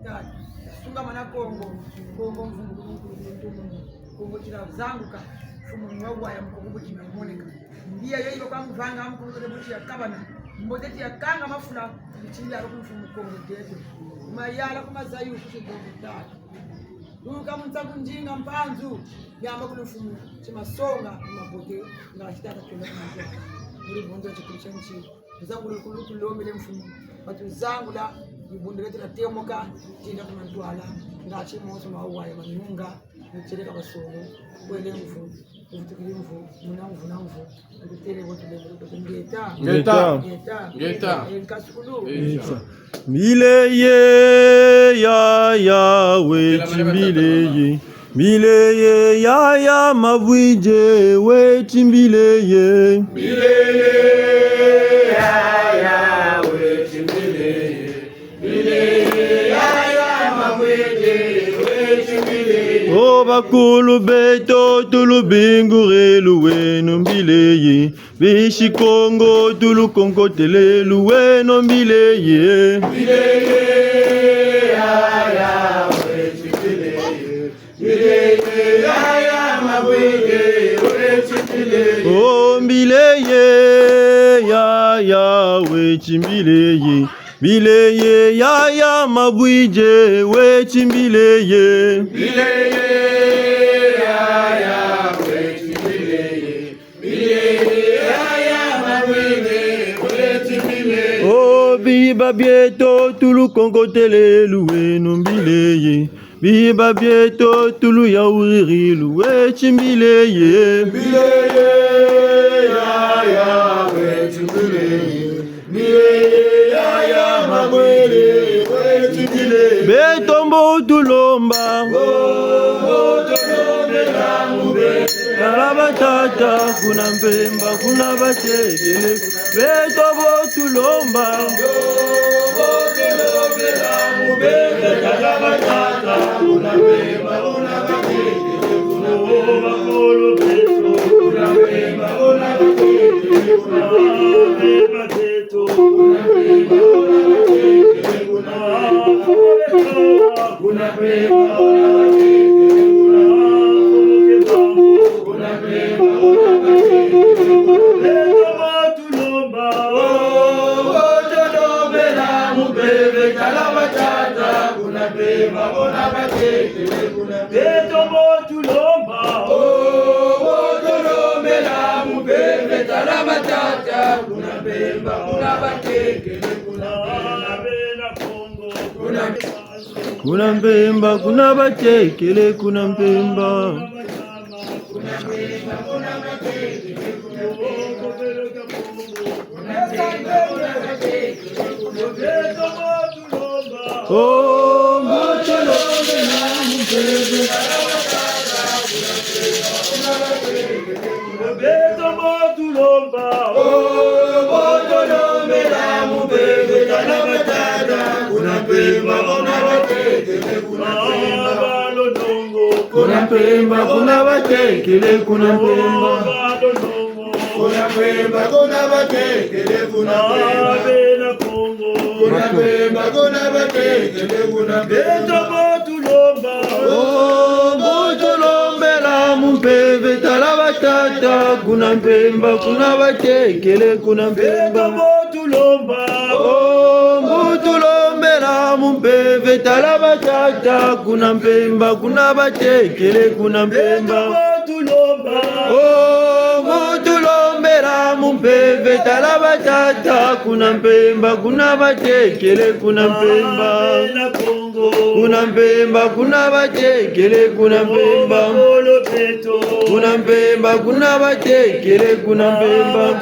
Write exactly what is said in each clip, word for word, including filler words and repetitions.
Tatu, sungamana Kongo, Kongo mvungu, Kongo mvungu, Kongo tina zanguka, mfumu ni wa waya mu Kongo bu tina moneka. Mbi yayi yo kwa mvanga, mu Kongo bu tia kabana, mbote tia kanga mafula, bitini ya ku mfumu Kongo dede. Mayala ku mazayu, kusi Kongo tatu. Luka mu nsaku ndinga mpanzu, yamba ku mfumu, tima songa, mabote, nga titaka kenda ku mfumu. Muri bonzo tikulu tia nti. Nzangula kulu tulombele mfumu. Batuzangula, dibundu dieto diatemuka, tina ku mantwala, ngati monso ma waya manunga, mitieleka basongo, kwele mvu, mvutukili mvu, muna mvu na mvu, mvutele bo tulembo, ngeta. Ngeta. Ngeta. Ngeta. Eh, nkasukulu. Ngeta. Mbileye, yaya, weti mbileye. Mbileye, yaya, mabwidie, weti mbileye. Mbileye, yaya, weti mbileye. Mbileye, yaya, mabwidie, weti mbileye. O bakulu beto, tulubingurelu weno mbileye. Bisi Kongo, tulukonkotelelu weno mbileye. Mbileye, yaya, weti mbileye. Mbileye, yaya, mabwidie, weti mbileye. O mbileye, yaya, weti mbileye. Mbileye, yaya, mabwidie, weti mbileye. Mbileye, yaya, weti mbileye. Mbileye, yaya, mabwidie, weti mbileye. O biba bieto, tulukonkotelelu weno mbileye. Biba bieto, tuluyawirilu weti mbileye. Mbileye, yaya, weti mbileye. Mbileye, yaya, mabwele, weti mbileye. Beto mbo tulomba. Oh, mbo tulombela mubele. Tala batata, kuna Mpemba, kuna batekele. Beto mbo tulomba. Oh, mbo tulombela mubele. Tala batata, kuna Mpemba, kuna batekele. Tulomba. Oh, oh, tulombela mubebe, tala batata, kuna Mpemba, bona batekele, kuna Mpemba. Beto mbo tulomba. Oh, oh, tulombela mubebe, tala batata, kuna Mpemba, bona batekele, kuna Mpemba. Bena Kongo. Kuna Mpemba, kuna batekele, kuna Mpemba. Oh, mbo tulombela mubebe. Beto mbo tulomba. Oh, mbo tulombela mubebe, tala batata, kuna Mpemba, bona batekele, kuna Mpemba. Kuna Mpemba, kuna batekele, kuna Mpemba. Kuna Mpemba, kuna batekele, kuna Mpemba. Kuna Mpemba, kuna batekele, kuna Mpemba. Beto mbo tulomba. Oh, mbo tulombela mubebe, tala batata, kuna Mpemba, kuna batekele, kuna Mpemba. Beto mbo tulomba. Oh, mbo tulombela mubebe, tala batata, kuna Mpemba, kuna batekele, kuna Mpemba. Beto mbo tulomba. Oh, mbo tulombela mubebe, tala batata, kuna Mpemba, kuna batekele, kuna Mpemba. Kuna Mpemba, kuna batekele, kuna Mpemba. Kuna Mpemba, kuna batekele, kuna Mpemba.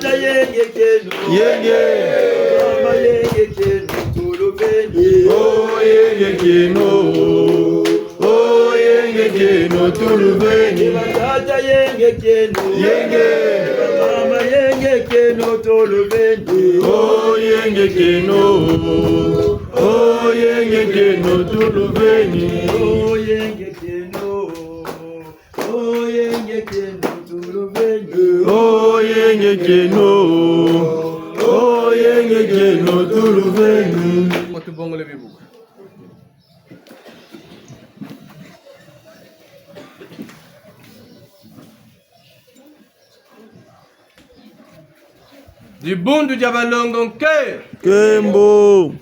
Yenge kieno. Yenge. Mama yenge kieno tuluveni. Oh, yenge kieno. Oh, yenge kieno tuluveni. Batata yenge kieno. Yenge. Mama yenge kieno tuluveni. Oh, yenge kieno. Oh, yenge kieno tuluveni. Oh, yenge kieno. Oh, yenge kieno tuluveni. Oh, yenge kieno. Oh, yenge kieno tuluveni. Ko tubongole bibuka. Dibundu dia balongo nke. Nkembo.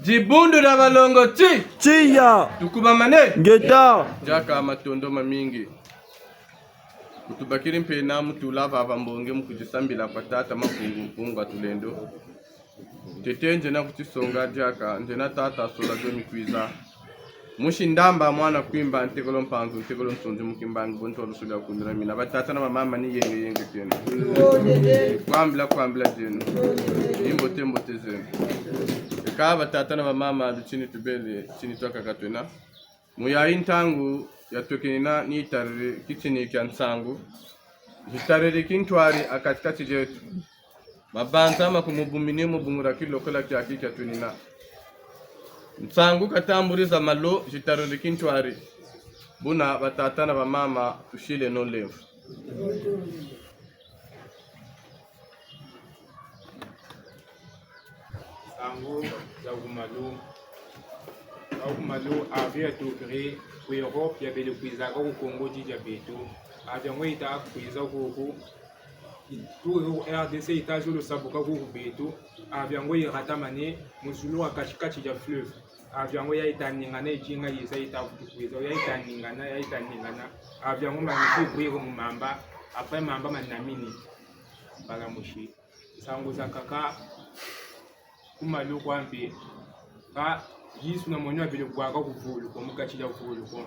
Dibundu dia balongo ti. Tiya. Tukubamane. Ngeta. Diaka matondo mamingi. Kutubakiri mpe na mu tula vava mbonge mu kudisambila kwa tata Mpungu, Mpungu a tulendo. Ntete nzena kutisonga diaka, nzena tata sola dio mikwiza. Musi Ndamba, mwana Kwimba, ntekolo Mpanzu, ntekolo Nsunzi mu Kimbangi, bo ntu wa lusulu ya kundula mina. Batata na bamama ni yenge yenge kieno. Kwambila kwambila zeno. Ni mbote mbote zeno. Eka batata na bamama, bitini tubele, tini twakaka twena. Mu yayi ntangu ya twekenina ni yitariri kitini kia nsangu. Zitariri kintwari ha kati-kati dieto. Mabanza ma kumubumini mu bungu dia kilokola kiaki kia twinina. Nsangu katamburi za malo, zitariri kintwari. Buna batata na bamama, tusileno lemvo. Nsangu za ku malo. Za ku malo, avion yatukiri ku Europe, yabele kwizaka ku Congo di dia beto. Avion yango yita kwiza kuku, yituki ku R D C, yita zolo sabuka kuku beto. Avion yango yiratamane mu zulu ha kati-kati dia fleuve. Avion yango yayita ningana, yizinga yiza yita vutu kwiza. Yayita ningana, yayita ningana. Avion yango manisi bwiri mu mamba. Après mamba manamini. Mbala mosi. Nsangu zakaka ku malo kwa mpe, ka Yezu na mwana wabele bwaka ku volcan, mu kati dia volcan.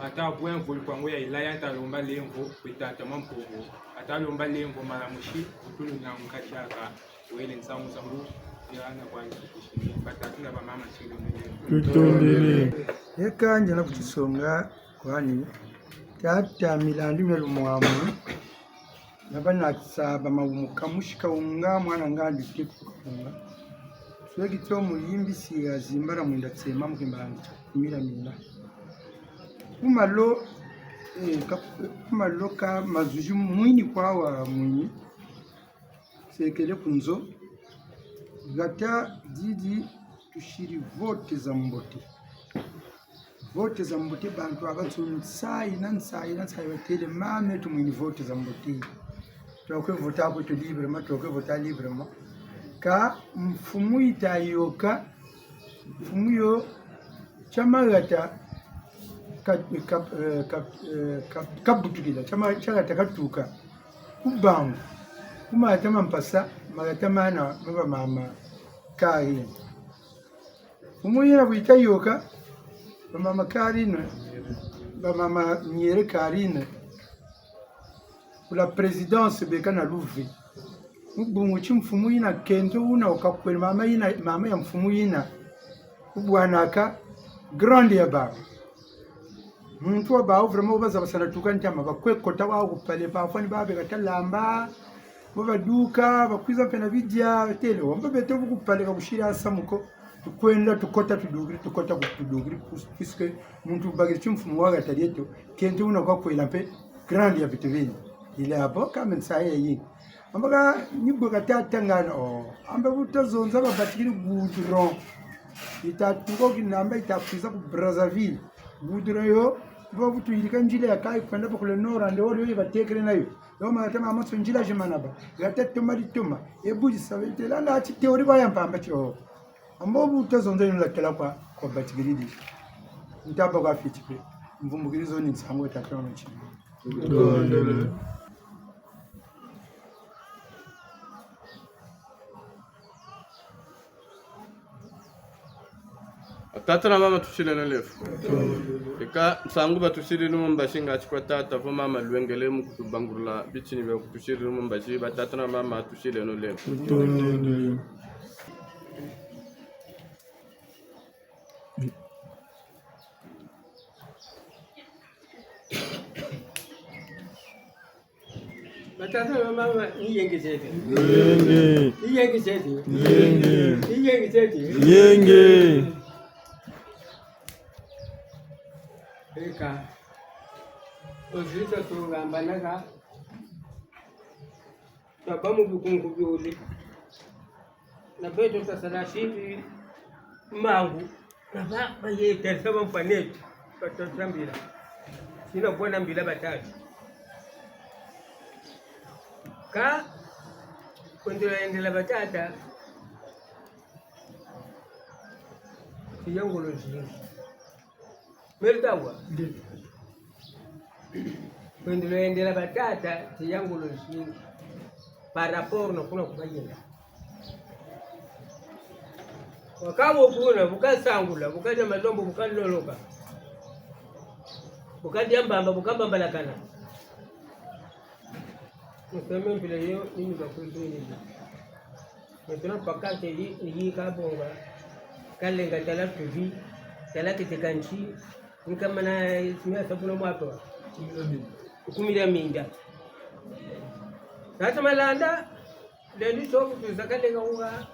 Kata bwe volcan yango yayila, yata lomba lemvo kwe tata Mampungu. Kata lomba lemvo mbala mosi, vutulu na mu kati aka, wele nsangu nsangu, yana kwa Yezu kusini, batata na bamama, nsele mwenye. Tutondele. Eka nzena kutisonga kwani, tata milandu mia lumwamu, na bana kisaba mawumu kamusi kawunga, mwana ngandi teku kawunga. Sweki tio muyimbisi ya zimbala mwinda tsema mu kimbangi tia kumila mina. Ku malo, eh, ka, ku malo ka mazuzi mwini kwa wa mwini. Sekele ku nzo. Hata didi tusiri vote za mbote. Vote za mbote, bantu aba nsayi na nsayi na nsayi batele mame tumwini vote za mbote. Twakwe vota kweto librement, twakwe vota librement. Ka mfumu yita yôka, mfumu yo, tia mahata ka, ka, eh, ka, eh, ka, kabutukila, tia ma, tia hata katuka. Ku bangu, ku mahata ma mpasa, mahata mana, ma bamama Karine. Mfumu yina bu yita yôka, bamama Karine, bamama Miere Karine, ku la présidence beka na luve. Mu bungu ti mfumu yina kento wuna wukakwele mama yina, mama ya mfumu yina. Ku bwanaka grande ya bawu. Muntu wa bawu vraiment, bazabasana tuka ntama, bakwe kota wawu ku palais, parfois ni bawu beka ta lamba, bo baduka, bakwiza mpe na bidia, tele, wamba beto bu ku palais ka kusiri samu ko, tukwenda, tukota, tudukiri, tukota, tudukiri, pus-, puisque muntu bakiri ti mfumu wa hata dieto, kento wuna kwa kwela mpe grande ya beto beni. Il est à bord, quand même, ça y est. Amba ka, ni bwe kata tangana, oh. Amba bu tazonza babatikiri goudron. Yita tuka ku Kinamba, yita kwiza ku Brazzaville. Goudron yo, bavutu yirika nzila ya kayi kwenda ba ku le nord, ande wole yo batekele nayo. Yo mahata mamansoni nzila zimana ba. Hata toma di toma. E bu di savete la, la ti théorie kwa ya mpamba tio. Amba bu tazonza yino la tala kwa, kwa batikiri di. Ntaba kwa fiti pe. Mvumbukiri zo ni nsangu tata wa machini. Tutondele. Batata na bamama, tusileno lemvo. E Ka nsangu batusiri mu mbazi ngatu kwa tata vo mama Lwengele mu kutubangurula bitini bia kutusiri mu mbazi, batata na mama tusiri no lelo. Tutondele. Batata na mama, ni yenge zeto. Yenge. Ni yenge zeto. Yenge. Ni yenge zeto. Yenge. Eka. Ozito tungambanaka. Twabâ mu bikungu biole. Na beto tasala siri mangu. Na ba, bayeteresa bampangi beto. Batatu na mbila. Sina bwana mbila batatu. Ka, kwendela yendela batata. Tiya ngolo zingi. Meri tawa. Ndi. Kwendela yendela batata, tiya ngolo zingi. Par rapport na kuna ku bayenda. Wakaka wo kuna, bu kasangula, bu kadia malombo, bu kaloloka. Bu kadia mbamba, bu kabambalakana. Museme mpila yo, nini bakwitu nini. Maintenant, pakate yi, yi kabonga. Kalenga tala tuvi, tala kiti kanti, nkamana, sima sabuna mwato. Kumi dia minda. Tata Malanda, lendi so, tuzakale nga uwa,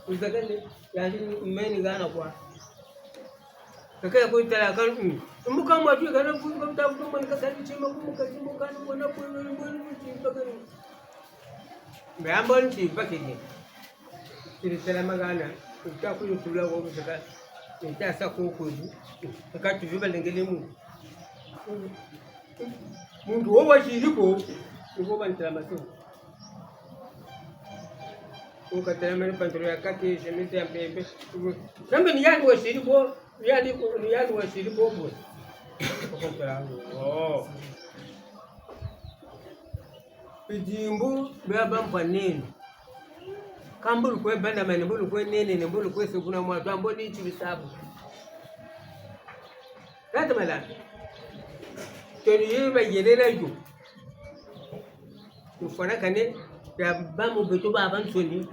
tuzakale, yandi meni gana kwa. Kaka ya kwitala, ka, mm. Mbuka mwa tu, kana kutu, kutu, kutu, mwana kasali tima, kumuka, kumuka, mwana kwa, mwana kwa, mwana kwa, mbe ambo nti bakini. Tiri tala magana, uta kuyutula wo busaka. Nta sa ko kuzu. Ka tuzu balengele mu. Muntu wo wasiri ko, ni ko bantala maso. Ukatelamene pantalon ya kaki, chemise ya mpembe. Kambe ni yandi wasiri bo, yandi, ni yandi wasiri bo bo. Oh. Bidimbu bia bampangi. Ka mbulu kwe banda mane, mbulu kwe nene, ne mbulu kwe se kuna mwa, twa mboni tibisabu. Tata Malanda. Toni ye bayelela yo. Tufwanakane, ya ba mu beto babansoni.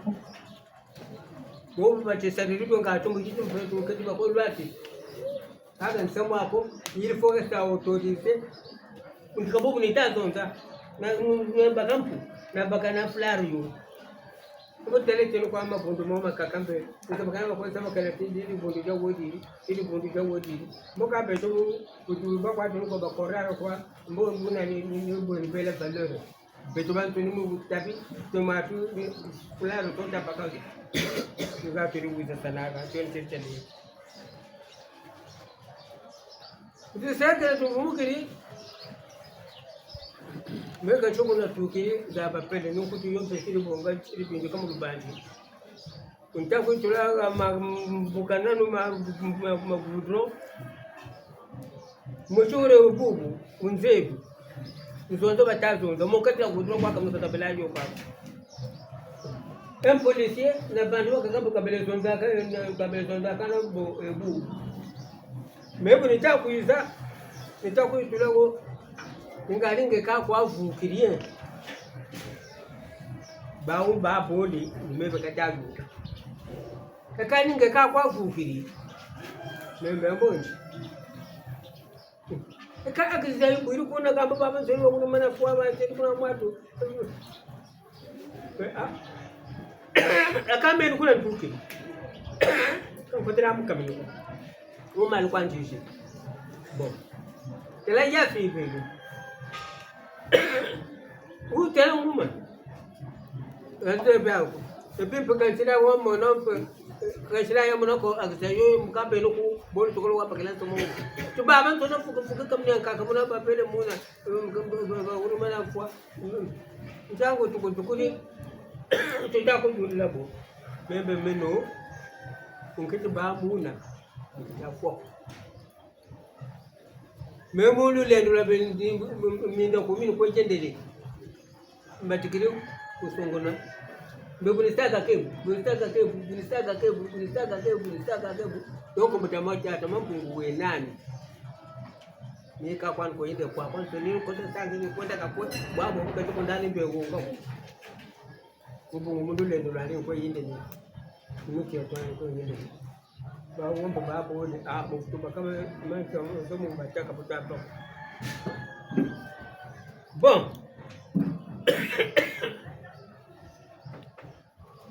Bo bati sariri bo nga tumbu titu mpe tu keti bako lwati. Kaka nsamu ako, il faut que ça autorisé. Ntika bobu ni ta zonza. Na, na baka mpu, na baka na fleur yo. Ko tele tele kwa mabundu mo makaka mpe. Ntika baka na kwa sa makala ti, ti dibundu dia wodi, ti dibundu dia wodi. Mbo ka beto, kutu ba kwa tele kwa ba korara kwa, mbo mbo na ni, ni, ni, mbo ni belle valeur. Beto bantu ni mu tapi, tomatu, ni, fleur to ta baka. Ni ka tele wiza sanaka, tele tele tele. Nti sekele tuvumukiri. Meka tio kuna tukiri, za bapele, nunkutu yo mpe siri bonga, siri binduka mu lubanzi. Nta kutula ma, mbuka nanu ma, ma, ma goudron. Mu tiure bubu, mu nzebi. Nzonzo bata zonza, mu kati ya goudron kwa kamusa kabela yo kwa. Un policier, na bantu bakaka bu kabele zonza ka, na kabele zonza ka na bo, eh, bu. Me bu nita kwiza, nita kwitula ko, ngali nge ka kwa vukiri. Bawu ba boli, ni me beka tabu. Kaka ni nge ka kwa vukiri. Me mbe mbonzi. Eka akizia yibwiri kuna kamba baba nzeri wa kuna mana fwa ba nzeri kuna mwatu. Eh, ah. Aka meni kuna ntuki. Kamfotela mu kamini. Uma lukwa nzizi. Bon. Tela ya fi bebe. Utela nguma. Ente biaku. Epi mpe kansila wa mono mpe. Kansila ya mono ko akisa yo mukabeno ku bolu tokolo wa pakela nsomo. Tubaba ntono fuku fuku kamini nkaka muna babele muna. Uru mana fwa. Ntangu tuku tukuni. Tuta kuyulila bo. Mbe meno. Nkiti ba muna. Nkiti fwa. Me mu lulendo lwa beni, minda kumi ni kwe kendele. Mbatikiri kusongona. Mbe bu nisaka kebu, bu nisaka kebu, bu nisaka kebu, bu nisaka kebu, bu nisaka kebu. Yoko mutama tata Mampungu we nani? Ni ka kwani ko yende kwa, kwani so ni ko ta sangi ni kwenda ka kwe, bwa bo ka tuko ndani mbe wonga. Kubu muntu lendo lwani ko yende ni. Muti ya twani ko yende ni. Ba wombo ba bo ni, ah, bo kutuba kama, ma so, so mu ba taka buta ba. Bon.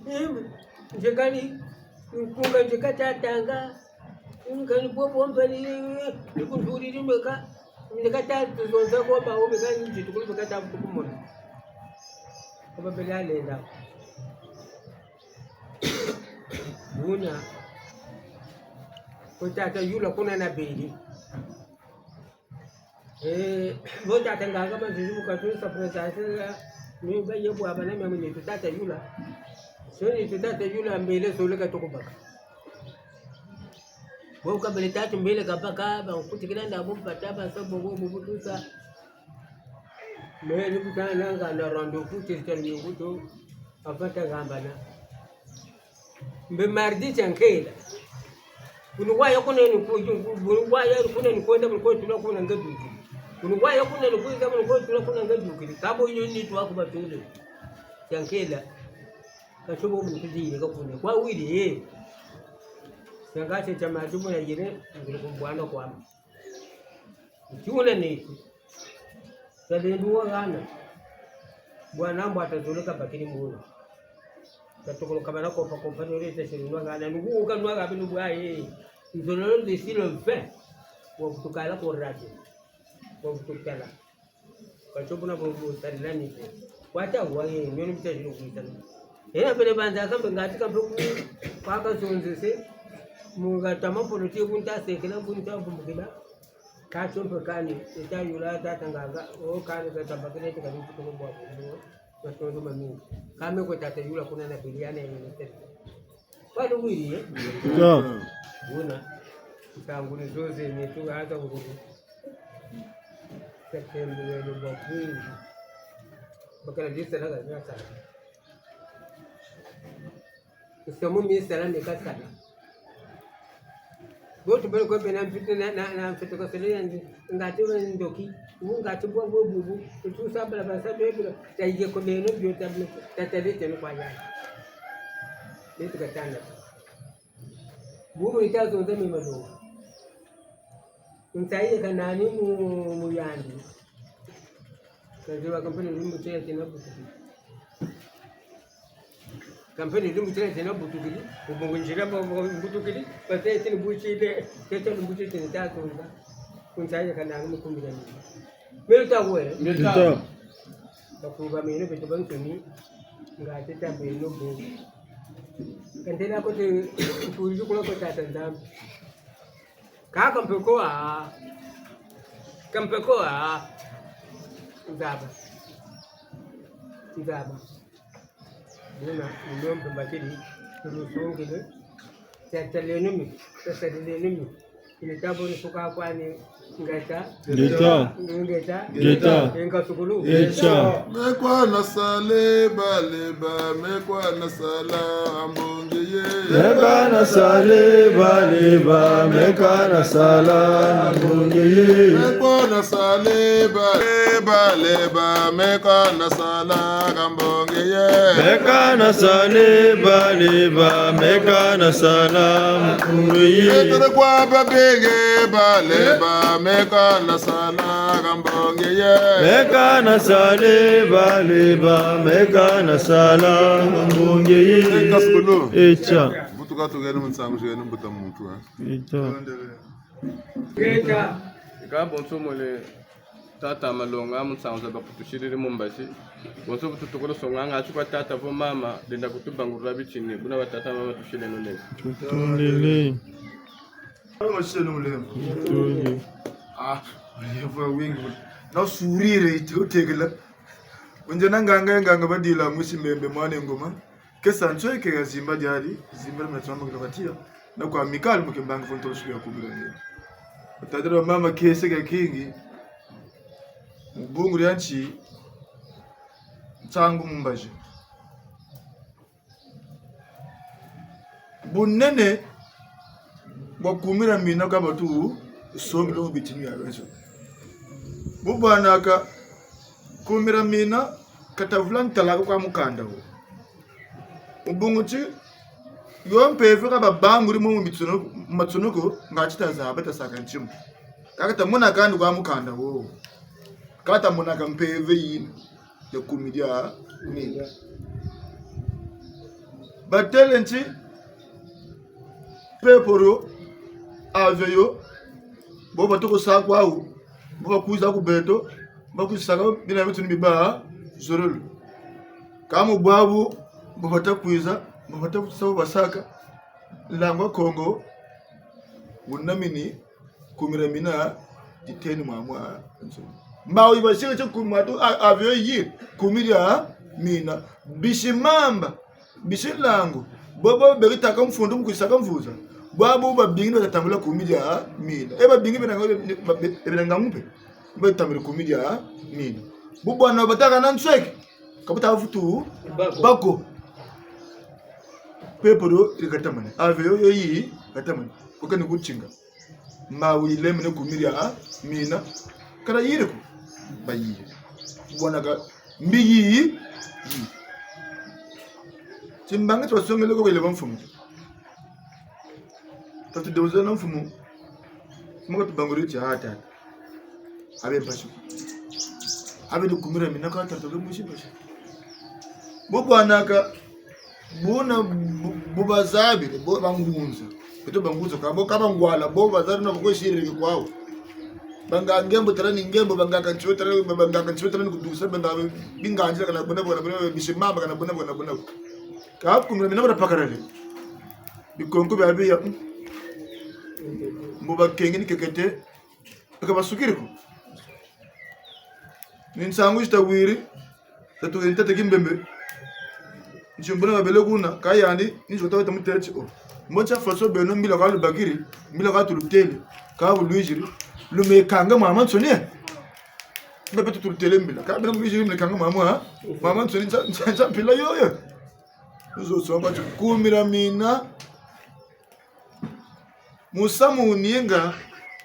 Em, nze kani, nkunga nze kata tanga, nkani bobo mpani, ni kunturi rimeka, nze kata zonza ko ba, o meka nze tukulu meka ta kukumona. Ko ba bela lenda. Buna, ko tata yula kuna na beri. Eh, bo tata nganga mazuzu mu katu sa présentation ya, ni ba ye bwa bana mia mu nitu tata yula. So nitu tata yula mbele so le ka toko baka. Bo ka bele tata mbele ka baka, ba nkutikila nda bo mpata ba sa bo bo bo tusa. Me ni kutana nga na rendez-vous tel tel mingutu, afata ngambana. Mbe mardi tia nkela. Kunu waya kuna ni ku-, kunu waya kuna ni kwenda, mu kwe tula kuna nge dukiri. Kunu waya kuna ni kwenda, mu kwe tula kuna nge dukiri. Kabo yo nitu wa ku batule. Tia nkela. Ka sobo muntu dile ka kuna. Kwa wiri, eh. Tia nga tia tia matu muna yire, ngiri kumbwana kwama. Ntiuna nitu. Talendu wa hana. Bwana mbwa tazolo kabakiri muna. Tatukulu kabana kopa kopa nore tasiri nwa hana. Nugu ka nwa habi nubu aye. Nzololo ndesilo mfe. Wa kutukala ko radio. Wa kutukala. Ka sobo na bo bu salila nitu. Wata wa ye, nyo ni mita zilo kuitana. Ena pele banza kambe ngati kambe ku, kwa ka zonzese. Mu nga tama poloti kunta sekela kunta kumbukila. Ka so mpe kani, eta yula tata nganga, o kani ka tamba kile te kani tukulu bwa kumbu, matondo mamingi. Kame kwe tata yula kuna na biliana ya ministeri. Kwa luwiri, eh? Ya. Buna, ntangu ni zoze, ni tu hata kukuku. Septembre, le bwa kwingi. Bakala disa la gaza sala. Nsomo mi sala ni kasala. Bo tubele ko bena mfite na, na, na mfite ko sele yandi. Ngati we ndoki. Wu ngati bwa bwe bubu. Tusa bala basa bebula. Tayige ko beno bio tabule. Tatabete no kwa yandi. Betu katanda. Bubu ni tazo nzame malo. Nsayi ka nani mu, mu yandi. Kaziba kampani lumbu tena tena butukidi. Kampani lumbu tena tena butukidi. Kubungu nzila bo, bo, butukidi. Pate tena buchile. Tete lumbu tena tena tatonda. Kunsayi ka nani mu kumbila ni. Melo ta we. Melo ta. Bakuba meno beto bansoni. Nga teta beno bo. Kantela ko te turi kula ko tata Nzambi. Kaka mpe ko a. Ka mpe ko a. Nzaba. Nzaba. Buna, ni mpe bakiri, lusungile. Tataleno mi, tataleno mi. Ni tabo ni suka kwani ngeta. Ngeta. Ngeta. Ngeta. Ngeta. Ngeta. Ngeta. Mekwa na sala leba leba, mekwa na sala a mbongi ye. Meka na sala leba leba, meka na sala a mbongi ye. Mekwa na sala leba leba, meka na sala ka mbongi ye. Meka na sala leba leba, meka na sala a mbongi ye. Etere kwa babenge ba leba, meka na sala ka mbongi ye. Meka na sala leba leba, meka na sala a mbongi ye. Eka sukulu. Echa. Butuka tugeni mu nsangu, tugeni mbuta muntu, eh. Echa. Echa. Ika bonso mole. Tata Malonga, mu nsangu za bakutusilili mu mbazi. Bonso bu tutukulu songa ngatu kwa tata vo mama, lenda kutubangulula bitini, buna batata mama tusileno nene. Tutondele. Mama tusileno mulemvo. Tutondele. Ah, mulemvo wingi. Na sourire ite utekela. Unje na nganga, nganga badila mwisi mbembe mwana ngoma. Kesa nsweke ya zimba diadi, zimba na metsamba kila batia. Na kwa Amicale mu Kimbangu vo ntolo suku ya kumbila nene. Batata na bamama kiese kia kingi, mu bungu dia nsi, nsangu mu mbazi. Bunene bwa kumira mina kwa batu, sombele mu bitini bia benso. Bu bwanaka, kumira mina, ka tavula ntalaka kwa mukanda wo. Mu bungu ti, yo mpeve ka babanguri mu mitsono-, matsonoko, nga ti tazaba tasaka ntima. Kâ ka tamonaka andi kwa mukanda wo. Ka tamonaka mpeve yina ya kumi dia mina. Batêle nti, pepolo, avion yo, bo batuku sa kwawu, bo bakwiza ku beto, bakwiza saka bina beto ni biba zololo. Kâ mu bwabu, bo batakwiza, bo batakusa bo basaka, nlangu wa Kongo, wunamini, kumira mina, diteni mwa mwa nzo. Mbawu yibasiri ti kumi mwa tu, a-, avion yi, kumi dia mina. Bisi mamba, bisi nlangu, bobo beri taka mfundu mu kwisaka mvuza. Bwabu babingi batatambula kumi dia mina. E babingi bena nga-, be-, be-, bena ngangu mpe. Batambula kumi dia mina. Bu bwana bataka na nsweki. Ka buta vutu bako. Bako. Pepolo yiri katamane. Avion yo yi katamane. Kwa kani kutinga. Mbawu yilemene kumi dia mina. Kala yiri ko. Bayiri. Bwanaka mbi yi, yi. Timbangi ti basongele ko kuyele ba mfumu. Tatu dewuza na mfumu. Mfumu katubanguri ti, ah, tata. Abe mpasi. Abe ni kumira mina ka tata ke musi mpasi. Bo bwanaka, buna bu-, bu bazabiri, bo bangunza. Beto bangunza, ka bo ka bangwala, bo bazabiri na bakwe siri kwawu. Banga ngembo tala ni ngembo, banga kantiyo tala, banga kantiyo tala ni kudusa, banga binganzi kana bona, bona, bona, bisi mamba kana bona, bona, bona. Ka kumira mina bara pakarale. Bikonko bia biya, mm. Mbo bakenge ni kekete, ka basukiri ko. Ni nsangu zitawiri, tatu ntete kimbembe. Nti mbona babele kuna, ka yandi, ni nzo taweta mutele ti o. Mbo tia faso beno mbila ka lubakiri, mbila ka tulutele, ka bulwiziri, lumekanga mamansoni. Mbe beto tulutele mbila, ka beno bulwiziri lumekanga mama, ha? Mamansoni, nza, nza, nza mpila yoyo. Nzo songa ti kumira mina. Musamu wuninga,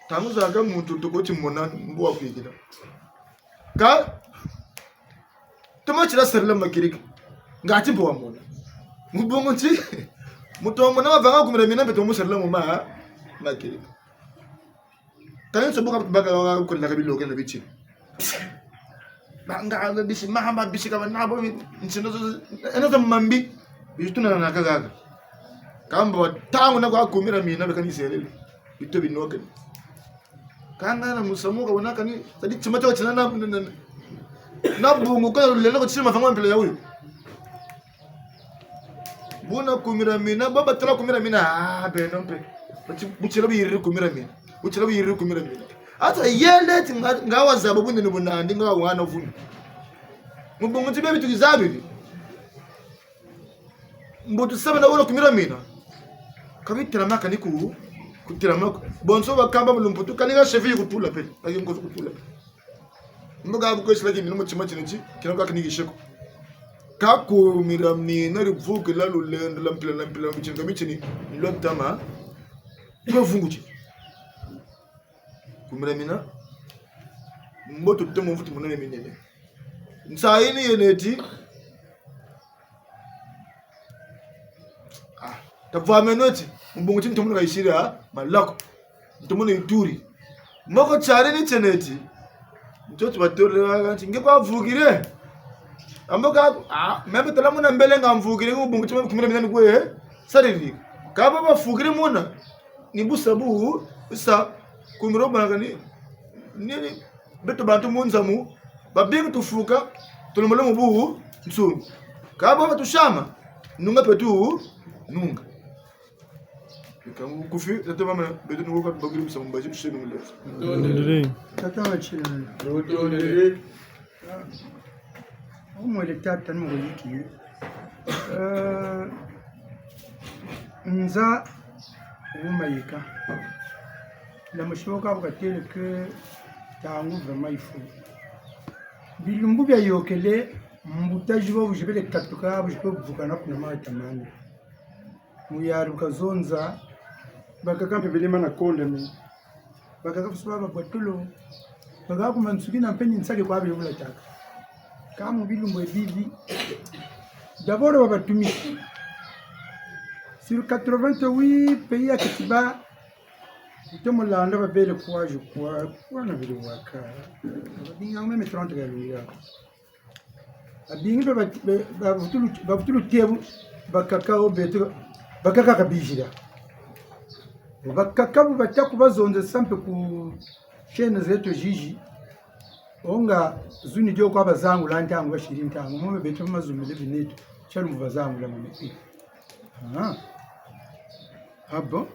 ntangu zakaka muntu tuko ti mona mbo wakwikila. Ka, tomo tila sarila makirika. Ngati mbo wamona. Mu bungu ti, muntu wamona mavanga kumira mina mpe tomo sarila mu ma, makirika. Kani nso bu ka baka wa kurila ka biloke na biti. Banga bisi mamba bisi ka banabo, nsi no zo, eno zo mambi. Bitu na na kagaka. Kamba wa ntangu na kwa kumira mina beka ni selele. Bito binoke. Kanga na musamu ka wona kani, tadi tima tio tina na, na, na, na bungu kwa lelo ko tima fanga mpila ya wuyu. Buna kumira mina, baba tala kumira mina, ah, beno mpe. Buti-, butila buyiriri kumira mina. Butila buyiriri kumira mina. Ata yele ti nga, nga wazaba bunene bunandi, nga wana vumi. Mu bungu ti bebi tukizabi bi. Mbo tusaba na wona kumira mina. Ka bitelamaka ni ku, kutelamaka. Bonso bakamba mu lumputu, kani ka cheville kutula pe. Ka nkozo kutula pe. Mbo ka bu kwesila ki mina mu tima tini ti, kina kwa kini kisheko. Ka kumira mina divukila lulendo lwa mpila na mpila, mu bitini ka bitini, ni lwa ntama, kwa vungu ti. Kumira mina, mbo tutemo mvutu munene minene. Nsayi ni yena ti, ah, tavwameno ti, mu bungu ti ntomono kayisiri, ah, malako. Ntomono yituri. Moko tiari ni tiena ti. Ntoto batore wa ti, nge kwa vukire. Ambo ka, ah, mebe tala muna mbele nga mvukire, mu bungu ti mebe kumira mina ni kwe, eh? Sariri. Ka ba bafukire muna. Ni busa bu, busa, kumiro banga ni, ni, ni, beto bantu mu nza mu, babingi tufuka, tulomolo mu bu, nsungu. Ka bo batusiama, nunga mpe tu, nunga. Ka mu kufi, tata mama, beto nunga kwa tubakiri busa mu mbazi tuseni mu lefu. Ndiri. Tata wa tshina. Ndiri. Umwele tata ni mukuyiki. Eh, nza wuma yika. Na mushoka bu katêle ke ntangu vraiment il faut. Bilumbu biayôkele, mbuta ziba bu zibele katuka, bu zibele vukana kuna mata mandi. Muyari bu kazonza, bakaka mpe bele mana konda mi. Bakaka fusu baba bwatulu. Baga ku mansukina mpe ni nsake kwa bebula tâka. Ka mu bilumbu bibi. D'abord, babatumisi. Sur quatre-vingt-huit pays ya keti ba, ito mu landa babele kwa ju kwa, kwa na bili waka. Babingi meme trente ka lungira. Babingi mpe ba, ba, bavutulu, bavutulu tiebu, bakaka o beto, bakaka ka bizila. Bakaka bu bata ku bazonzesa mpe ku chaîne zeto zizi. Onga zuni dio kwa bazangula ntangu, basiri ntangu. Mome beto mazumile bineto, tialu mu bazangula mome. Ah. Ah bon?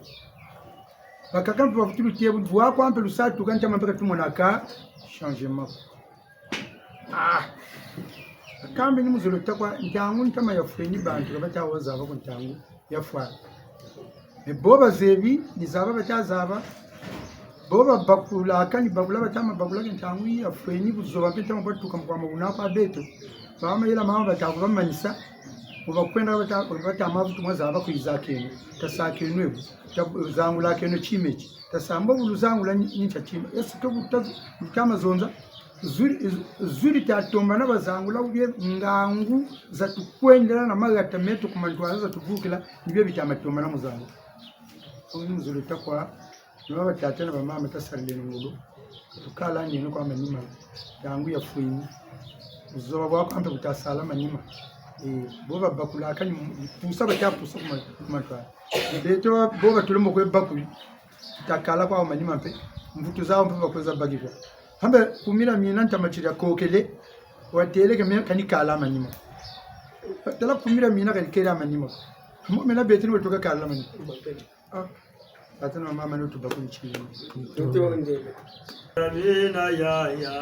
Bakaka mpe bavutulu tiebu, bwa kwa mpe lusatu ka ntama mpe ka tumonaka changement. Ah! Kambe ni mu zolo tâ kwa ntangu ntama yafweni bantu ka bata wa zaba ku ntangu yafwa. Mais bo bazebi, ni zaba bata zaba. Bo babakula, kani bakula bata ma bakula ke ntangu yi yafweni, buzoba mpe ntama bwatuka mu kwa mabuna kwa beto. Ba mayela mama bata ku bamanisa, mu bakwenda bata, bata ma vutu mwa zaba ku yizakeno, tasakeno ebu, ta, zangulakeno tima eti. Tasamba bu luzangula ni, ni ntia tima. Est-ce que buta, buta ma zonza? Zuri, zuri ta tomba na bazangula, ou bien ngangu za tukwendela na magata meto ku mantwala za tuvukila, ni bio bita ma tomba na muzangula. Kwa ni mu zolo tâ kwa, na ba batata na bamama tasarileno ngolo, tukalaneno kwa manima, ntangu yafweni. Buzoba bwa kwa mpe buta sala manima. Eh, bo babakula kani pusa bata pusa ku ma, ku mantwala. Beto bo batulombo kwe bakuli. Takala kwa manima mpe, mvutu zawu mpe bakwe za bakirwa. Hambe kumira mina ntama tiri ya kokele, watêle ke me kani kala manima. Tala kumira mina kani kela manima. Mo mena beto ni watuka kala manima. Ah, tata na mama ni tuba ku ntsini. Mina yaya,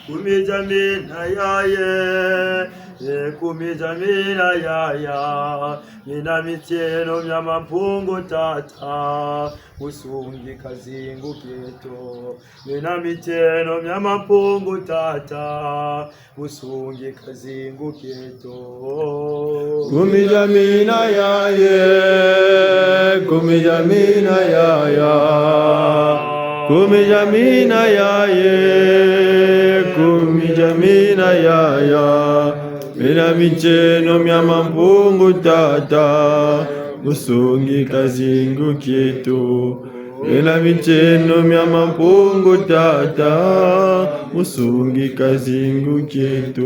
kumija mina yaye, e kumija mina yaya, mina mitieno mia Mampungu Tata, musungi ka zingu kieto. Mina mitieno mia Mampungu Tata, musungi ka zingu kieto. Kumija mina yaye, kumija mina yaya, kumija mina yaye, kumija mina yaya. Mina mitieno mia Mampungu Tata, musungi ka zingu kieto. Mina mitieno mia Mampungu Tata, musungi ka zingu kieto.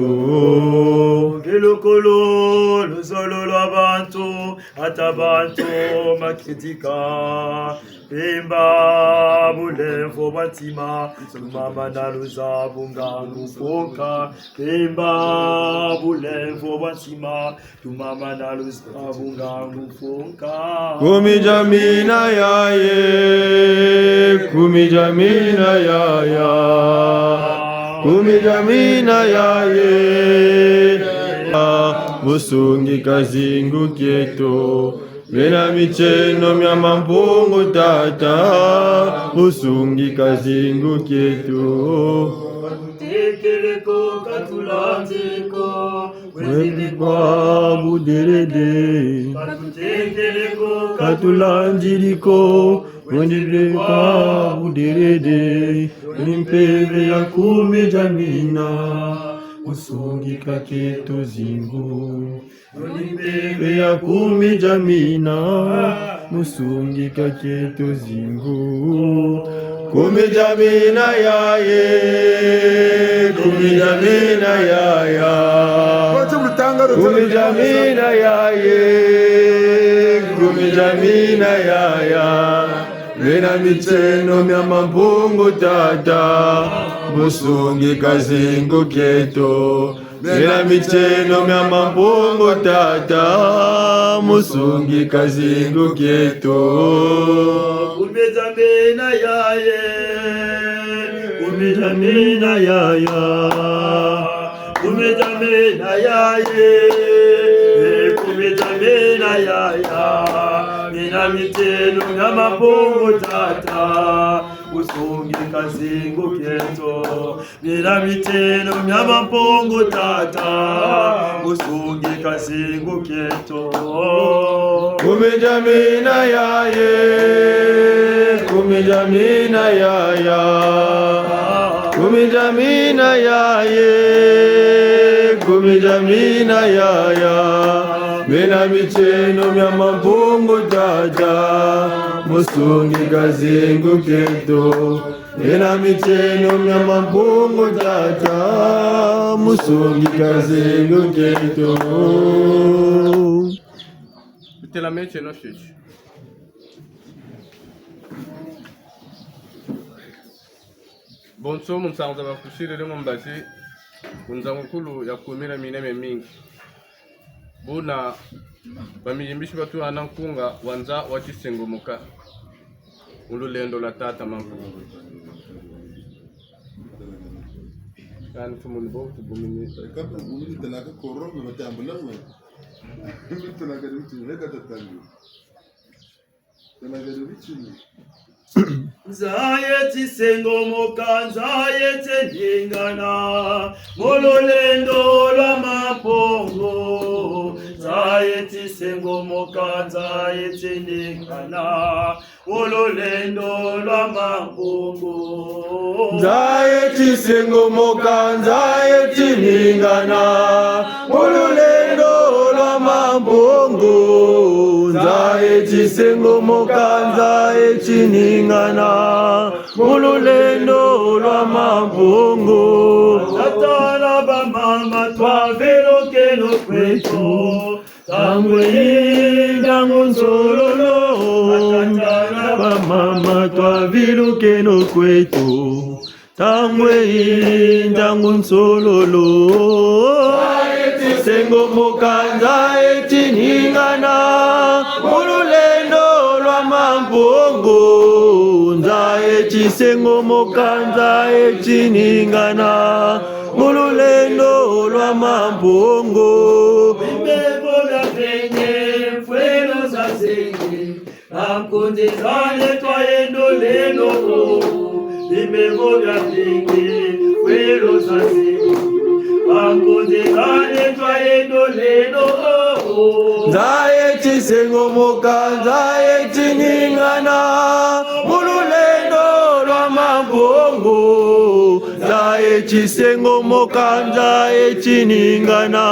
Ngelokolo luzolo lwa bantu, ata bantu makitika. Pemba bulemvo bwa ntima, tumamana luzabu ngangu mfonka. Pemba bulemvo bwa ntima, tumamana luzabu ngangu mfonka. Kumija mina yaye, kumija mina yaya, kumija mina yaye. Musungi ka zingu kieto. Mina mitieno mia Mampungu Tata, musungi ka zingu kieto. Katutekele ko, katulanzi ko, kwendi kwa buderede. Katutekele ko, katulanziri ko, kwendi kwa buderede. Ni mpeve ya kumija mina, musungi ka kieto zingu. Ni mpeve ya kumija mina, musungi ka kieto zingu. Kumija mina yaye, kumija mina yaya. Kumija mina yaye, kumija mina yaya. Mina mitieno mia Mampungu Tata, musungi ka zingu kieto. Mina mitieno mia Mampungu Tata, musungi ka zingu kieto. Kumija mina yaye, kumija mina yaya, kumija mina yaye, kumija mina yaya. Mina mitieno mia Mampungu Tata, musungi ka zingu kieto. Mina mitieno mia Mampungu Tata, musungi ka zingu kieto. Kumija mina yaye, Kumi dia mina yaya, kumi dia mina yaye, kumi dia mina yaya. Mena mitieno mia Mampungu tata, musungi ka zingu kieto. Mena mitieno mia Mampungu tata, musungi ka zingu kieto. Bitela mitieno fioti. Bonso mu nsangu za bakusilile mu mbazi, ku nzangukulu ya kumi na mina miamingi. Buna bamiyimbisi batuhana nkunga wa nza wa tisengomoka mu lulendo lwa tata Mampungu. Kani mfumu ni bo tubumini. Kapa bumini tanaka korome batambula mwe. Tanaka ni mtu, heka tatangu. Nza ye tisengomoka, nza ye tiningana, mu lulendo lwa Mampungu. Nza ye tisengomoka, nza ye tiningana, mu lulendo lwa Mampungu. Nza ye tisengomoka, nza ye tiningana, mu lulendo lwa Mampungu. Nza ye tisengomoka, nza ye tiningana, mu lulendo lwa Mampungu. Tata na bamama, twavilukeno kweto. Ntangu yi ntangu nsololo, batata na bamama, twavilukeno kweto. Ntangu yi ntangu nsololo. Nza ye tisengomoka, nza ye tiningana, mu lulendo lwa Mampungu. Nza ye tisengomoka, nza ye tiningana, mu lulendo lwa Mampungu. Bimbevo bia mpenge, mfwelo za zenge, bankonzi zane twayendo leno. Bimbevo bia mpenge, mfwelo za zenge, bankonzi zane twayendo leno. Nza ye tisengomoka, nza ye tiningana, mu lulendo lwa Mampungu. Nza ye tisengomoka, nza ye tiningana,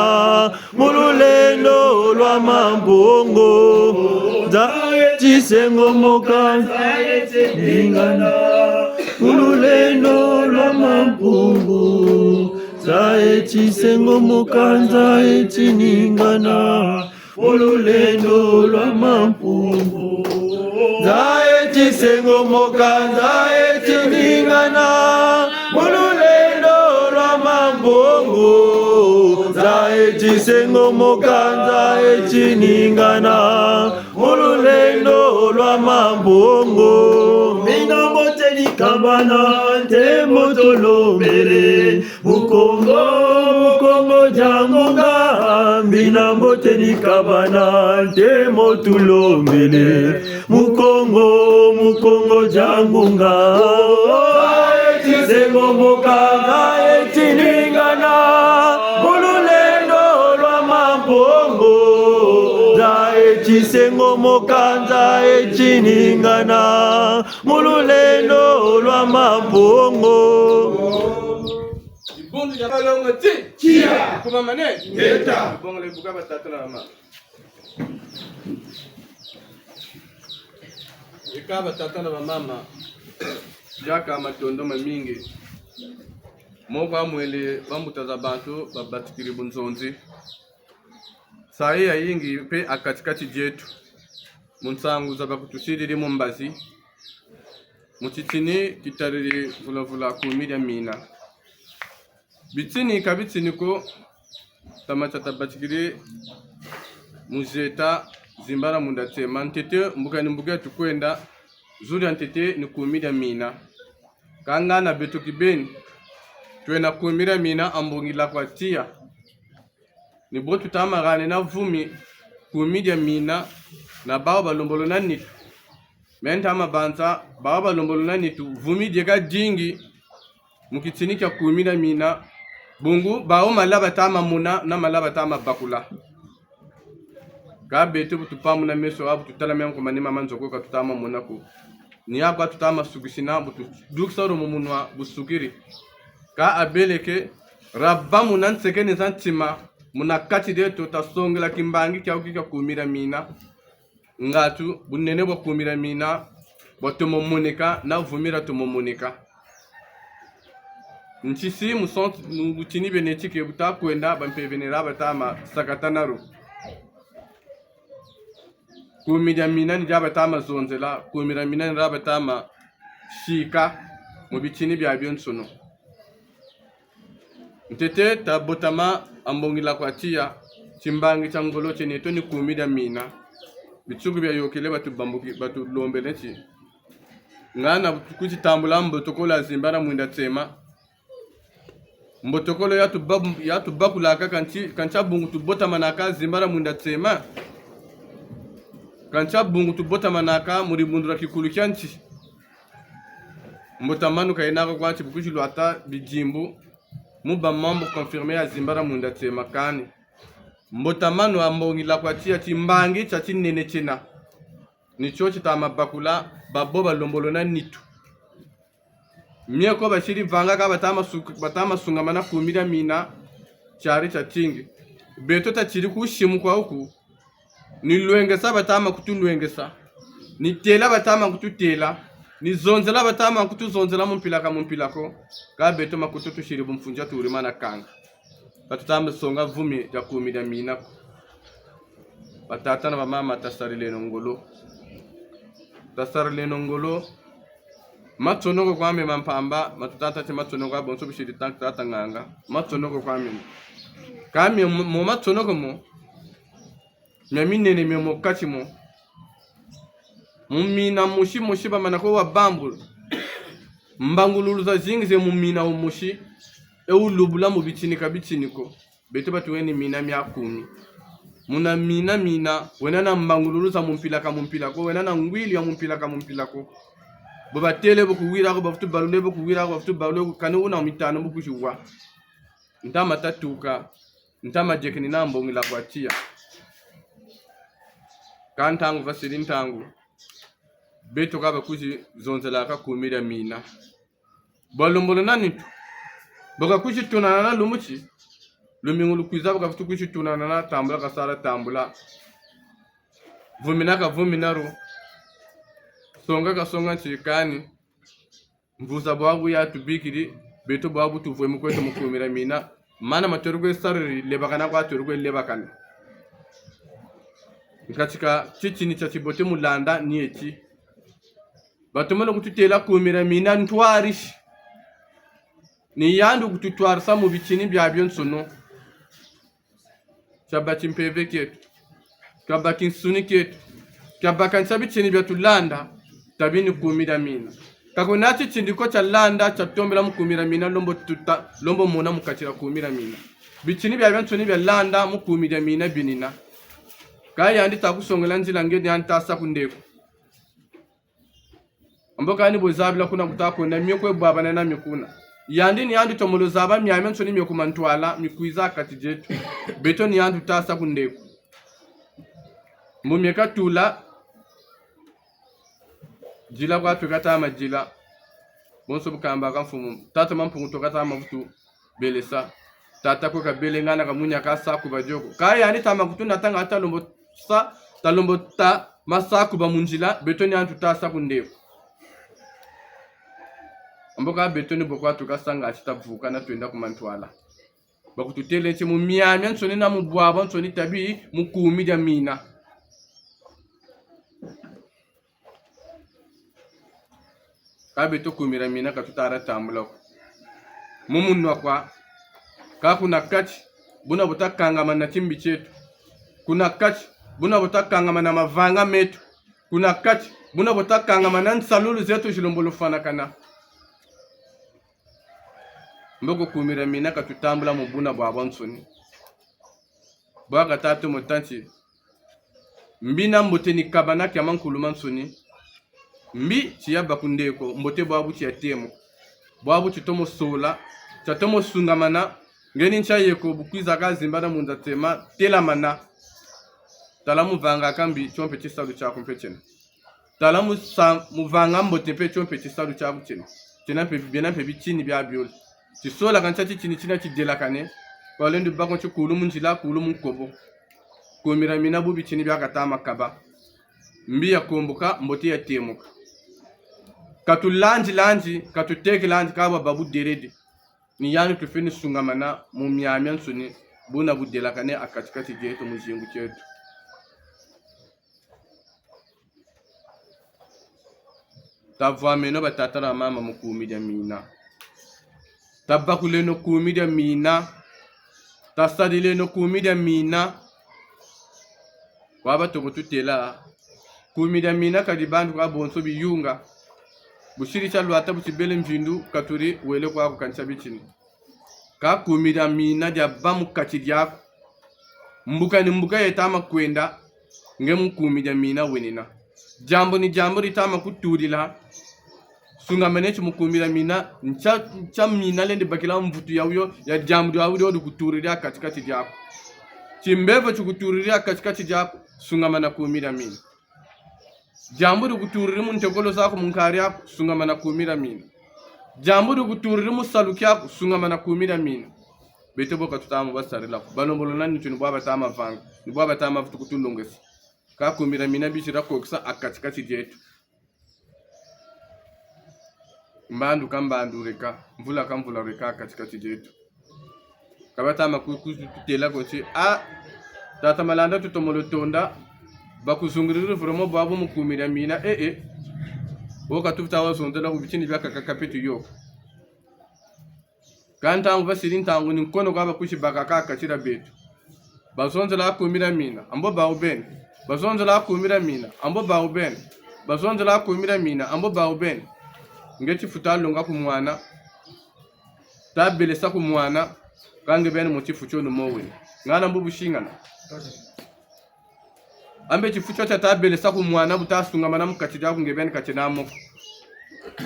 mu lulendo lwa Mampungu. Nza ye tisengomoka, nza ye tiningana, mu lulendo lwa Mampungu. Nza ye tisengomoka, nza ye tiningana, mu lulendo lwa Mampungu. Nza ye tisengomoka, nza ye tiningana, mu lulendo lwa Mampungu. Nza ye tisengomoka, nza ye tiningana, mu lulendo lwa Mampungu. Mina mbote ni kabana, ntemo tulombele. Mukongo, Mukongo dia ngunga, mina mbote ni kabana, ntemo tulombele. Mukongo, Mukongo dia ngunga. Nza ye tisengomoka, nza ye tiningana, mu lulendo lwa Mampungu. Nza ye tisengomoka, nza ye tiningana, mu lulendo lwa Mampungu. Dibundu dia balongo ti. Tia. Kuma mane. Ngeta. Dibundu dia buka batata na bamama. Eka batata na bamama. Diaka matondo mamingi. Moko amwele bambuta za bantu babatikiri bunzonzi. Nsayi yayingi mpe ha kati-kati dieto, mu nsangu za bakutusilili mu mbazi, mu titini titariri vula-vula kumi dia mina. Bitini ka bitini ko, tama tia tabatikiri mu zieta zimbala munda tsema, ntete mbuka ni mbuka tukwenda, zu dia ntete ni kumi dia mina. Kâ ngana beto kibeni, twena kumi dia mina ha mbongi la kwa tiya. Ni bo tutama hana na vumi kumi dia mina na bawu balembolo na nitu. Me ntama banza, bawu balembolo na nitu, vumi dieka dingi mu kitini kia kumi dia mina. Bungu, bawu mala batama mona, na mala batama bakula. Kâ beto bu tupamuna meso, abu tutala mia nkuma ni mama nzoko ka tutama mona ko. Ni ya kwa tuta ma sukisina, bu tudukisa ro mu munwa bu sukiri. Kâ abeleke, raba muna nsekene za ntima, muna kati dieto tasongela kimbangi kiawu ki kia kumi dia mina. Ngatu, bunene bwa kumi dia mina, bwa tomo moneka, na vumira tomo moneka. Ntisi mu son-, mu butini bene tike buta kwenda, bampeve ni ra bata ma sakatana ro. Kumi dia mina ni dia bata ma zonzela, kumi dia mina ni ra bata ma sika mu bitini biabionsono. Ntete tabotama ha mbongi la kwa tiya, timbangi tia ngolo tieneto ni kumi dia mina. Bitsuku biayokele batubambuki, batulombele ti: Ngana kwizi tambula mbotokolo ya zimbana mwinda tsema. Mbotokolo ya tuba-, ya tubakulaka kanti, kanti a bungu tubotamanaka zimbana mwinda tsema. Kanti a bungu tubotamanaka mu dibundu dia kikulu kia nti. Mbotamanu ka yena ko kwa nti bu kwizi lwata bidimbu, mu bâ mambu confirmé ya zimbana mwinda tsema kani. Mbotamanu ha mbongi la kwa tiya timbangi tia tinene tiena. Ni tio tita ma bakula, babo balombolona nitu. Mie ko basiri vanga kâ bata ma su-, bata ma sungamana kumi dia mina, tiari tiatingi. Beto tasiri ku simu kwa wuku. Ni lwengesa bata ma kutulwengesa. Ni têla bata ma kututêla. Ni zonzela bata ma kutuzonzela mu mpila ka mu mpila ko. Kâ beto makutu tusiri bumfunza turi mana kanga. Ka tuta ma songa vumi dia kumi dia mina ko. Batata na bamama, tasarileno ngolo. Tasarileno ngolo. Matsonoko kwa meno ma mpamba, ma tuta tâ ti matsonoko kwa bonso bisiri tata, tata nganga. Matsonoko kwa meno. Kâ mio mo, mo matsonoko mo, mia minene mio mo kati mo. Mu mina mosi mosi bamana ko wa bambula. Mbangululu zazingi ze mu mina wo mosi, e wulubula mu bitini ka bitini ko. Beto batuweni mina mia kumi. Muna mina mina, wena na mbangululu za mu mpila ka mu mpila ko, wena na ngwilu ya mu mpila ka mu mpila ko. Bo batêle bo kuwira ko, bavutu balule bo kuwira ko, bavutu balule ko, kani wuna mitanu bu kwizi wa. Ntama tatuka, ntama diekeni na mbongi la kwa tiya. Kâ ntangu vasiri ntangu. Beto ka bakwizi zonzelaka kumi dia mina. Bwa lombolona nitu. Bo ka kwizi tunanana lumbu ti. Lumingu lukwiza bo ka vutu kwizi tunanana, tambula kasala tambula. Vumina ka vumina ro. Songa ka songa nti kani. Mvuza bwabu ya tubikiri, beto bwabu tuvwe mu kweto mu kumi dia mina. Mana ma tweri kwe sariri, lebakana kwa tweri kwe lebakana. Nkatika titini tia tibote mu landa ni eti. Batomene kututêla kumi dia mina ntwarisi. Ni yandi kututwarisa mu bitini biabionsono. Tia bâ timpeve tieto. Tia bâ tinsuni tieto. Tia bâ kansi bitini bia tulanda. Tabi ni kumi dia mina. Ka kwena titini ko tia landa, tia tombela mu kumi dia mina, lembo tuta, lembo mona mu kati dia kumi dia mina. Bitini biabiansoni bia landa mu kumi dia mina binina. Kâ yandi ta kusongela nzila nge ni yandi ta sa ku ndeku. Mbo kani bo zabila kuna kuta kwenda, mio kwe bwabana na mio kuna. Yandi ni yandi tomo lo zaba miamiansoni mio ku mantwala, mikwiza kati dieto. Beto ni yandi tuta sa ku ndeku. Mbo mie ka tula, dila kwa twe kata ma dila. Bonso bu kamba ka mfumu. Tata Mampungu to kata ma vutu belesa. Tata kwe kabele ngana ka munia ka sa kuba dio ko. Kâ yandi ta ma kutu nata nga ta lembo sa, ta lembo ta ma sa kuba mu nzila, beto ni yandi tuta sa ku ndeku. Mbo kâ beto ni bo kwa tuka sa nga ti ta vuka na twenda ku mantwala. Bakututêle nti mu miamiansoni na mu bwabwansoni tabi mu kumi dia mina. Kâ beto kumi dia mina ka tuta tambula ko. Mu munwa kwa. Kâ kuna kati, buna bu ta kangamana na timbi tieto. Kuna kati, buna bu ta kangamana na mavanga meto. Kuna kati, buna bu ta kangamana na nsalulu zeto zi lembo lufwanakana. Mbo ko kumi dia mina ka tutambula mu buna bwabwansoni. Bwa ka tatomo tâ nti. Mbi na mbote ni kabana kia mankulu mansoni. Mbi ti ya bâ ku ndeku, mbote bwabu ti ya temo. Bwabu ti tomo sola, tia tomo sungamana, nge ni ntia yeko bu kwiza ka zimbana mu nza tema, telamana. Tala mu vanga ka mbi, tio mpe tisalu tiaku mpe tiena. Tala mu sa-, mu vanga mbote mpe tio mpe tisalu tiaku tiena. Tiena mpe, biena mpe bitini bia biole. Tisola ka ntia titini tina tidelakane. Kwa lendo bako nti kulu mu nzila, kulu mu nkobo. Kumi dia mina bu bitini bia kata ma kaba. Mbi ya komboka, mbote ya temuka. Ka tulandi landi, ka tuteki landi, ka bwa babu derede. Ni yandi tufweni sungamana mu miamiansoni, buna budelakane ha kati-kati dieto mu zingu tieto. Tavwameno batata na mama mu kumi dia mina. Tabakuleno kumi dia mina. Tasadileno kumi dia mina. Kwa batoko tutêla, kumi dia mina kadi bantu kwa bonso biyunga. Busiri tia lwata bu tibele mvindu katuri wele kwaku ka ntia bitini. Ka kumi dia mina dia bâ mu kati diaku. Mbuka ni mbuka yeta ma kwenda, nge mu kumi dia mina wenina. Diambu ni diambu dita ma kutulila. Sungamana ti mu kumi dia mina, ntia, ntia mina lendi bakila mvutu ya wuyo, ya diambu dia wuyo di kutulila ha kati-kati diaku. Timbevo ti kutulila ha kati-kati diaku, sungamana kumi dia mina. Diambu di kutulila mu ntekolo zaku mu nkari aku, sungamana kumi dia mina. Diambu di kutulila mu salu kiaku, sungamana kumi dia mina. Beto bo ka tuta mu basarila ko. Balembolo nani tu ni bwa bata ma vanga, ni bwa bata ma vutu kutulongesa. Ka kumi dia mina bisira kokisa ha kati-kati dieto. Mbandu ka mbandu reka, mvula ka mvula reka ha kati-kati dieto. Ka bata ma ku-, ku-, kutêla ko ti, ah, tata Malanda tutomolo tonda, bakuzungiriri vraiment bwabu mu kumi dia mina, eh, eh. Wo ka tuta wa zonzela ku bitini biakaka ka mpe tuyoka. Ka ntangu basiri ntangu ni nkono kwa bakusi bakaka ha kati dia beto. Bazonzela kumi dia mina, ambo bawu beni. Bazonzela kumi dia mina, ambo bawu beni. Bazonzela kumi dia mina, ambo bawu beni. Nge tifu ta longa ku mwana. Ta belesa ku mwana. Ka nge beni mu tifu tio ni mo wena. Ngana mbo busingana. Ambe tifu tio tia ta belesa ku mwana bu ta sungamana mu kati diaku nge beni ka tiena mo ko.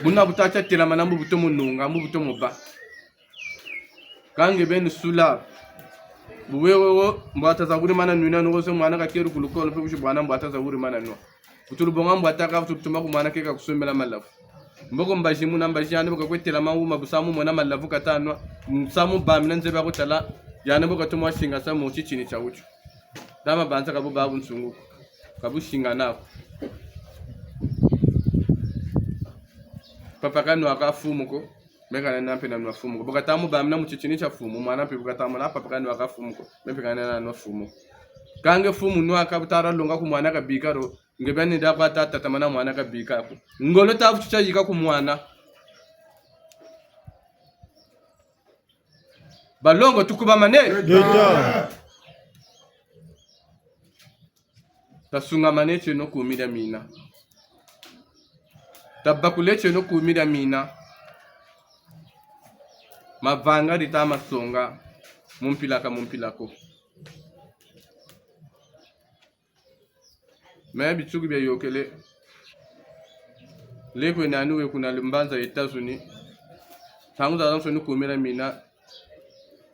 Buna bu ta tia telamana mbo bu tomo nunga, mbo bu tomo bâ. Ka nge beni sula. Bu wewe wo, mbwata za wuri mana nwina, nwoze mwana kakeri ku lukolo, mpe kusi bwana mbwata za wuri mana nwa. Kutulu bonga mbwata ka, kutulu tuma ku mwana ke kakusombela malavu. Mboko mbazi muna mbazi yandi bo kakwe telama wuma, bu samu mona malavu kata nwa, samu bamina nzebi ya kutala, yandi bo katomo wa singasa mu titini tia wutio. Tama banza ka bu bâ bunsungu ko, ka bu singana ko. Papa ka nwa ka fumu ko, me ka nena mpe na nwa fumu ko. Bu kata mu bamina mu titini tia fumu, mwana mpe bu kata mona papa ka nwa ka fumu ko, me mpe ka nena nwa fumu ko. Ka nge fumu nwa ka bu tara longa ku mwana kabika ro, nge beni nda kwa ta tatamana mwana kabika ko. Ngolo ta vutu tia yika ku mwana. Balongo tukubamane. Ngeta. Tasungamane tieno kumi dia mina. Tabakule tieno kumi dia mina. Mavanga dita ma songa. Mu mpila ka mu mpila ko. Me bitsuku bia yokele. Lekwe nani we kuna limbanza États-Unis. Ntangu zazansoni kumi dia mina,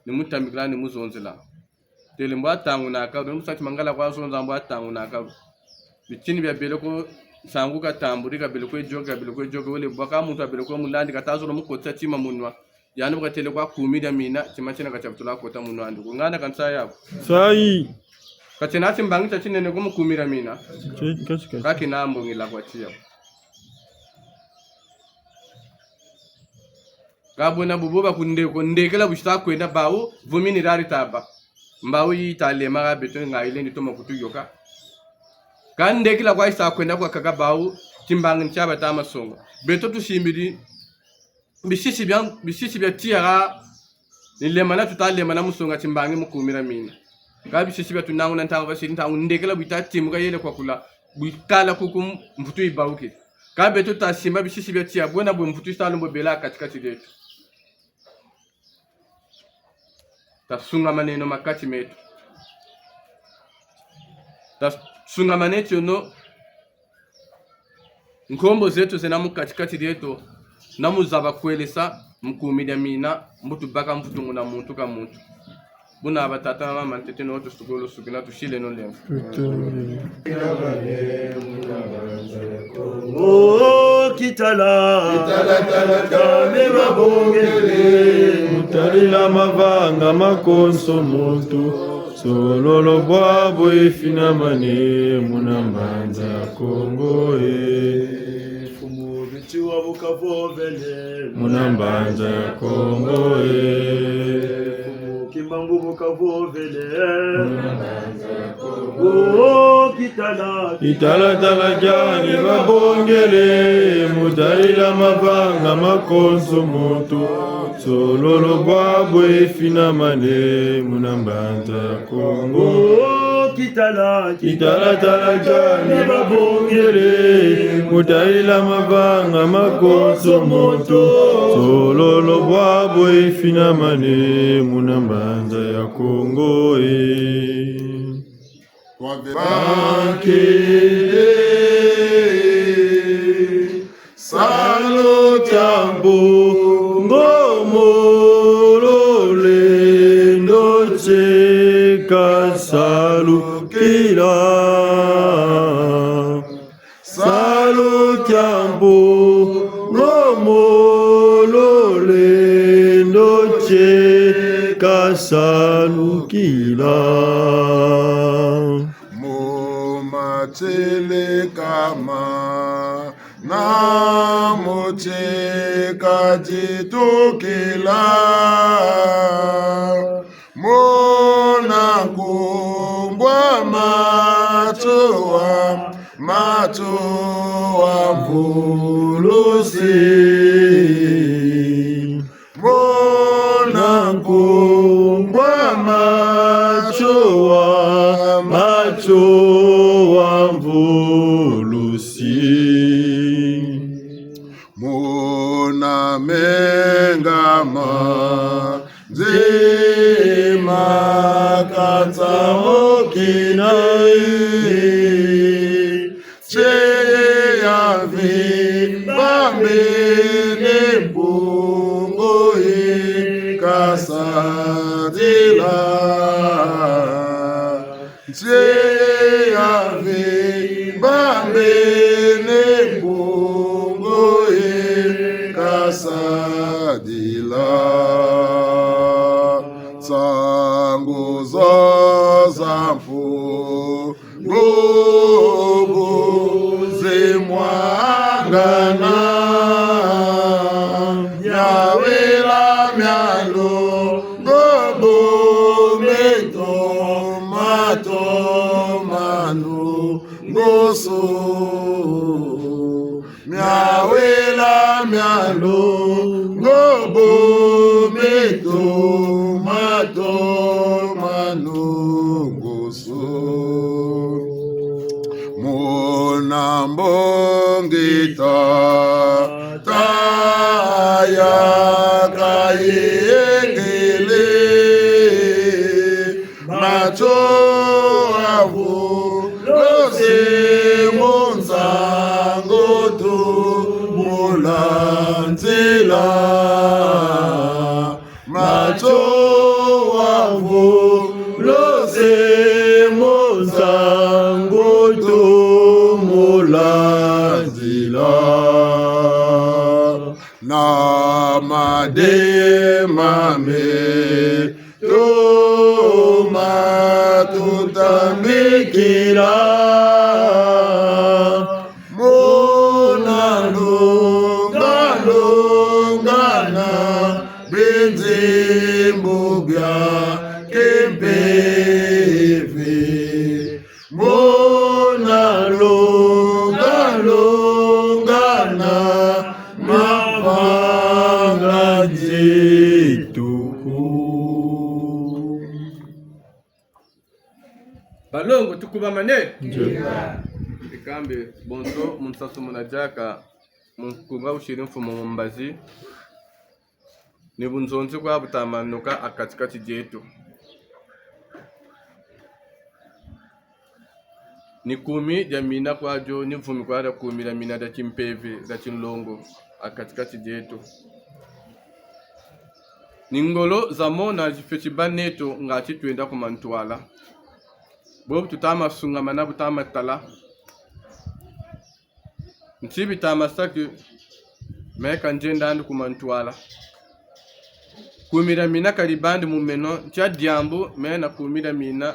ni mu tambikila, ni mu zonzela. Têle mbwa ntangu na kalu, ni mu sa ti mangala kwa zonza mbwa ntangu na kalu. Bitini bia bele ko, nsangu katambuli, kabele kwe yoke, kabele kwe yoke, wele bwa ka muntu abele kwe mulandi, kata zolo mu kotisa tima mu nwa. Yandi bu katêle kwa kumi dia mina, tima tiena ka tia vutula kota mu nwa andi ko. Ngana ka nsayi ko. Nsayi. Ka tiena timbangi tia tinene ko mu kumi dia mina. Ti-, kati, kati. Ka kina mbongila kwa tiya ko. Ka bwena bubu ba kundeko, ndekela bu sita kwenda bawu, vumi ni rari taba. Mbawu yi talema ka beto nga yilendi tomo kutuyoka. Ka ndekela kwa yisa kwenda kwa kaka bawu, timbangi ni tia bata ma songa. Beto tusimbiri, bisisi bia, bisisi bia tiya ka, ni lemana tuta lemana mu songa timbangi mu kumi dia mina. Ka bisisi bia tunangu na ntangu basiri ntangu ndekela bu yita timuka yele kwa kula, bu yikala kuku mvutu yibawuki. Ka beto tasimba bisisi bia tiya, bwena bwe mvutu yisa lumbo bela kati-kati dieto. Tasungamaneno makati meto. Tasungamane tieno nkombo zeto zena mu kati-kati dieto, na mu zaba kwelesa mu kumi dia mina, mbo tubaka mvutu muna muntu ka muntu. Buna batata na bamama, ntete no tusukulu sukina, tusileno lemvo. Tutongele. Oh, kitala. Kitala, tala, tala, me babongele. Mu tadila mavanga makonso muntu. Sololo bwabwe finamane muna mbanza ya Kongo e. Mfumu Bitiwa bu kavovele. Muna mbanza ya Kongo e. Mfumu Kimbangu bu kavovele. Muna mbanza ya Kongo. Oh, kitala. Kitala tala tiani babongele, mu tadila mavanga makonso muntu. Sololo bwabwe finamane muna mbanza ya Kongo. Oh, kitala, kitala, tala tiani babongele, mu tadila mavanga makonso muntu. Sololo bwabwe finamane muna mbanza ya Kongo e. Bakele salu tia mpungu mu lulendo tieka salu kila. Salu tia mpungu mu lulendo tieka salu kila. Mu matieleka mana mu tieka ditukila. Muna nkumbu a Matsoua, Matsoua mvulusi. Muna nkumbu a Matsoua, Matsoua mvulusi. Muna menga ma nzima katsa mokina e. Tse ya mvimba mbene mpungu e kasadila. Nse ya mvimba mbene mpungu e kasadila. Nsangu zo za mpungu zimwangana. Miawela mialo ngobo meto mato mano ngoso. Miawela mialo ngobo meto mato mano ngoso. Muna mbongi ta taya kayengele. Matsoua mvulusi mu nsangu tumulandila. Matsoua mvulusi mu nsangu tumulandila. Na madema meto matutambikila. Muna longalongana binzimbu bia kimpeve. Muna longalongana mavanga dituku. Balongo, tukubamane. Ndio. Ikambi bonso, mu nsasu muna diaka, mu nkunga wusiri mfumu mu mbazi. Ni bunzonzi kwa butamanuka ha kati-kati dieto. Ni kumi dia mina kwa dio, ni vumi kwa dia kumi dia mina dia kimpeve, dia kinlongo, ha kati-kati dieto. Ni ngolo za mona zifweti bâ neto ngatu twenda ku mantwala. Bobu tuta ma sungamana, bu tuta ma tala. Nti bita ma saki, me ka ndiendandi ku mantwala. Kumi dia mina ka dibandi mu meno, ntia diambu, me na kumi dia mina.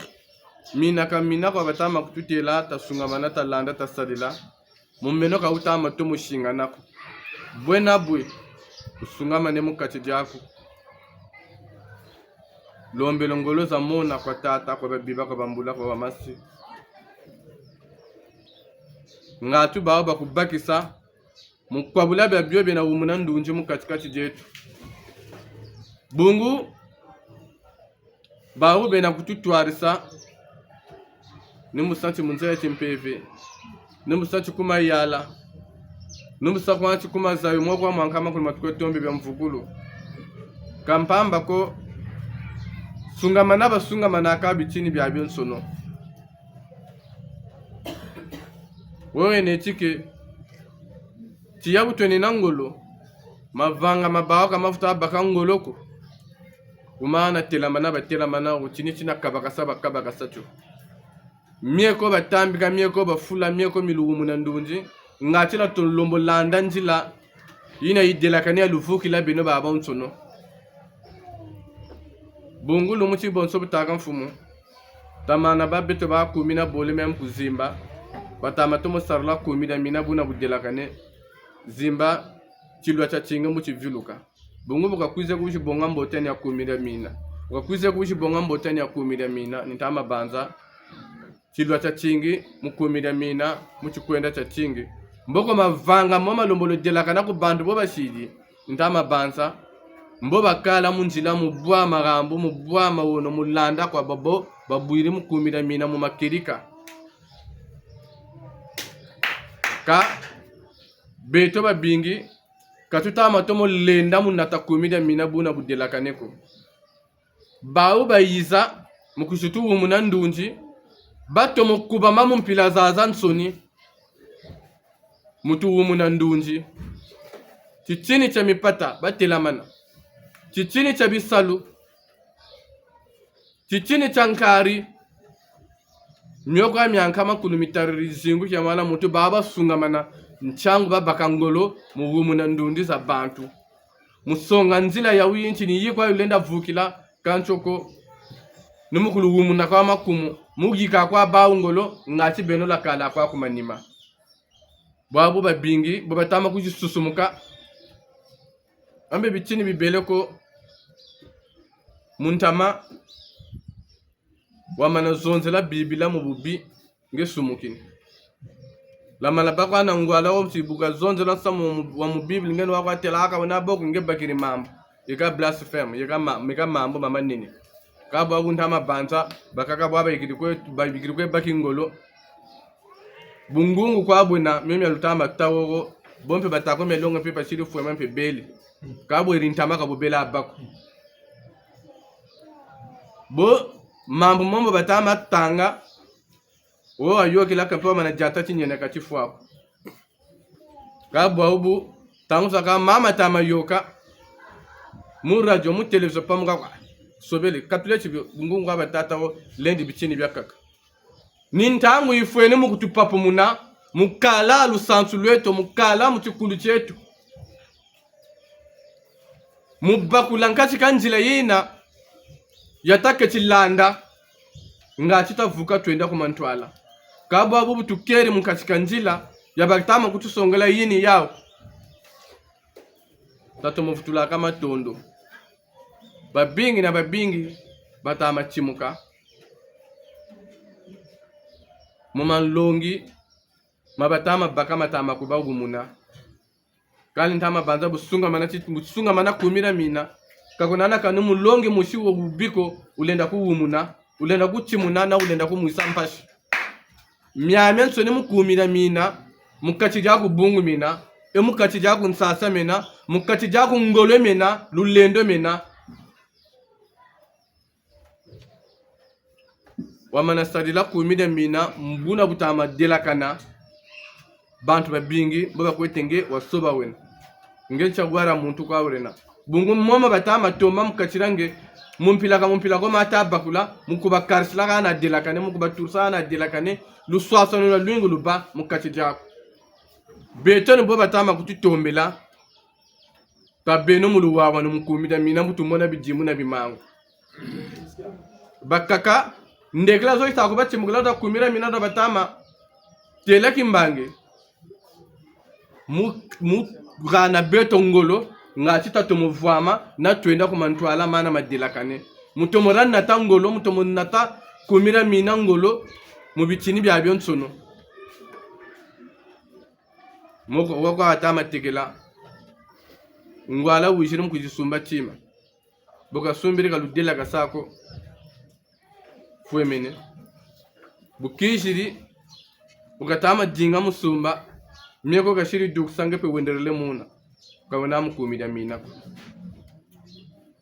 Mina ka mina kwa bata ma kututêla, ta sungamana, ta landa, ta sarila. Mu meno ka wuta ma tomo singana ko. Bwe na bwe, wusungamane mu kati diaku. Lombelo ngolo za mona kwa tata, kwa babiba, kwa bambula, kwa bamasi. Ngatu bawu bakubakisa, mu kwabula bia bio biena wumuna ndunzi mu kati-kati dieto. Bungu, bawu bena kututwarisa, ni mu sa nti mu nza ya timpeve, ni mu sa nti ku mayala, ni mu sa kwa nti ku mazayu, mwa kwa mwankama kulu matukwe tombe bia mvukulu. Ka mpamba ko, sungamana basungamanaka bitini biabionsono. Wo wena tike, tiya bu twena na ngolo, mavanga ma bawu ka mavutu baka ngolo ko. Wumana telamana batelamana, wutini tina kabakasa bakabakasa tio. Mie ko batambika, mie ko bafula, mie ko mi luwumuna ndunzi, ngatu tula tolo lembo landa nzila yina yidelakane ya luvukila beno babonsono. Bungu lumbu ti bonso butâka mfumu. Tamana ba beto ba kumi na bole meme ku zimba. Bata ma tomo sarila kumi dia mina buna budelakane. Zimba tilwa tiatingi mu tiviluka. Bungu bu kakwiza ku zi bonga mbote ni ya kumi dia mina. Bu kakwiza ku zi bonga mbote ni ya kumi dia mina. Ni nta ma banza. Tilwa tiatingi mu kumi dia mina, mu tikwenda tiatingi. Mboko mavanga mo malembolo delakana ku bantu bo basidi, nta ma banza. Mbo bakala mu nzila mu bwa marambu, mu bwa mawono, mu landa kwa babo babwiri mu kumi dia mina mu matieleka. Kâ beto babingi, ka tuta ma tomo lenda mu nata kumi dia mina buna budelakane ko. Bawu bayiza mu kwiza tuwumuna ndunzi, batomo kubama mu mpila zazansoni mu tuwumuna ndunzi. Titini tia mipata batelamana. Titini tia bisalu. Titini tia nkari. Mio kwa miankama kulu mitariri zingu kia mwana muntu, bawu basungamana ntiangu babaka ngolo mu wumuna ndunzi za bantu. Mu songa nzila ya wuyinti ni yi kwa lulenda vukila, ka ntio ko, ni mu kuluwumuna kwa makumu, mu yika kwa bawu ngolo, ngatu beno lwakala kwa ku manima. Bwabu babingi, bo bata ma kwizi susumuka. Ambe bitini bibele ko, mu ntama, wamana zonzela Bibila mu bubi, nge sumukini. Lwamana baka na ngwala wo ti bu kazonzela nsamu wa mu, wa mu Bibila, nge ni wa kwa têla aka wena boko nge bakiri mambu. Yeka blasphème, yeka ma-, meka mambu mamanene. Kâ bwabu nta ma banza, bakaka bwa bayikiri kwe, bayikiri kwe baki ngolo. Bungungu kwa bwena, mio mia luta ma tâ wo ko, bo mpe bata ko mia longa mpe basiri fwema mpe bele. Kâ bweri ntama ka bubela bako. Bo mambu momo bata ma tanga, wo wayôkela ka mpe wamana diata tinene ka tifwa ko. Kâ bwabu, ntangu zakaka mama ta ma yôka, mu radio, mu télévision, pamuka kwa. Sobele, katule ti bio, bungungu kwa batata wo, lendi bitini biakaka. Ni ntangu yifweni mu kutupapumuna, mu kala lusansu lweto, mu kala mu tikulu tieto. Mu bakula nkati ka nzila yina, ya taketi landa, ngatu tavuka twenda ku mantwala. Kâ bwabu bu tukeri mu nkati ka nzila, ya bata ma kutusongela yini yawu. Tatomo vutulaka matondo. Babingi na babingi bata ma timuka mu malongi ma bata ma baka, mata ma kubawumuna. Kani nta ma banza bu sungamana ti-, bu sungamana kumi dia mina. Ka kuna na kani mulongi mosi wo bubi ko, wulenda kuwumuna, wulenda kutimuna, na wulenda kumwisa mpasi. Miamiansoni mu kumi dia mina, mu kati diaku bungu mina, e mu kati diaku nsasa mena, mu kati diaku ngolo mena, lulendo mena. Wamana sarila kumi dia mina, mu buna buta ma delakana, bantu babingi, bo bakwete nge wasoba wena. Nge ntia gwara muntu kwa wurena. Bungu momo bata ma tomba mu kati dia nge, mu mpila ka mu mpila ko ma ta bakula, mu ku ba karisila ka na delakane, mu ku ba turisa ka na delakane, luswaswanu lwa lwingi lubâ mu kati diaku. Beto ni bo bata ma kututombela, tabeno mu luwawanu mu kumi dia mina, mu tumona bidimbu na bimangu. Bakaka, ndekela zo yi ta ku ba timukila dia kumi dia mina dia bata ma têla kimbangi. Mu, mu hana beto ngolo, ngatu ta tomo vwama, na twenda ku mantwala mana ma delakane. Mu tomo ra nata ngolo, mu tomo nata kumi dia mina ngolo, mu bitini biabionsono. Moko wa kwa ata ma tekela. Ngwala wiziri mu kwizi sumba tima. Bu kasumbiri ka ludelakasa ko. Fwemene. Bu kiziri, bu kata ma dinga mu sumba, mieko kasiri dukisa nge mpe wenderele muna. Ka wena mu kumi dia mina ko.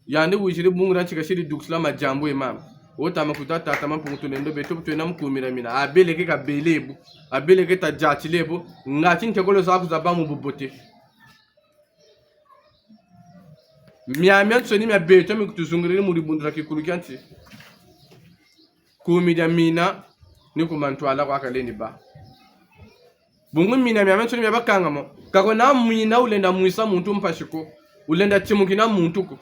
Yandi wiziri bungu dia nti kasiri dukisila madiambu e mama. Wo ta ma kuta tata Mampungu Tulendo beto bu twena mu kumi dia mina. Abele ke kabele bu. Abele ke tadiatile bu. Ngatu ntekolo zaku zabâ mu bubote. Miamiansoni mia beto mi kutuzungiriri mu dibundu dia kikulu kia nsi. Kumi dia mina, ni ku mantwala kwa kalendi bâ. Bungu mina miamiansoni mia bakangama. Ka kwena mina wulenda mwisa muntu mpasi ko. Wulenda timukina muntu ko.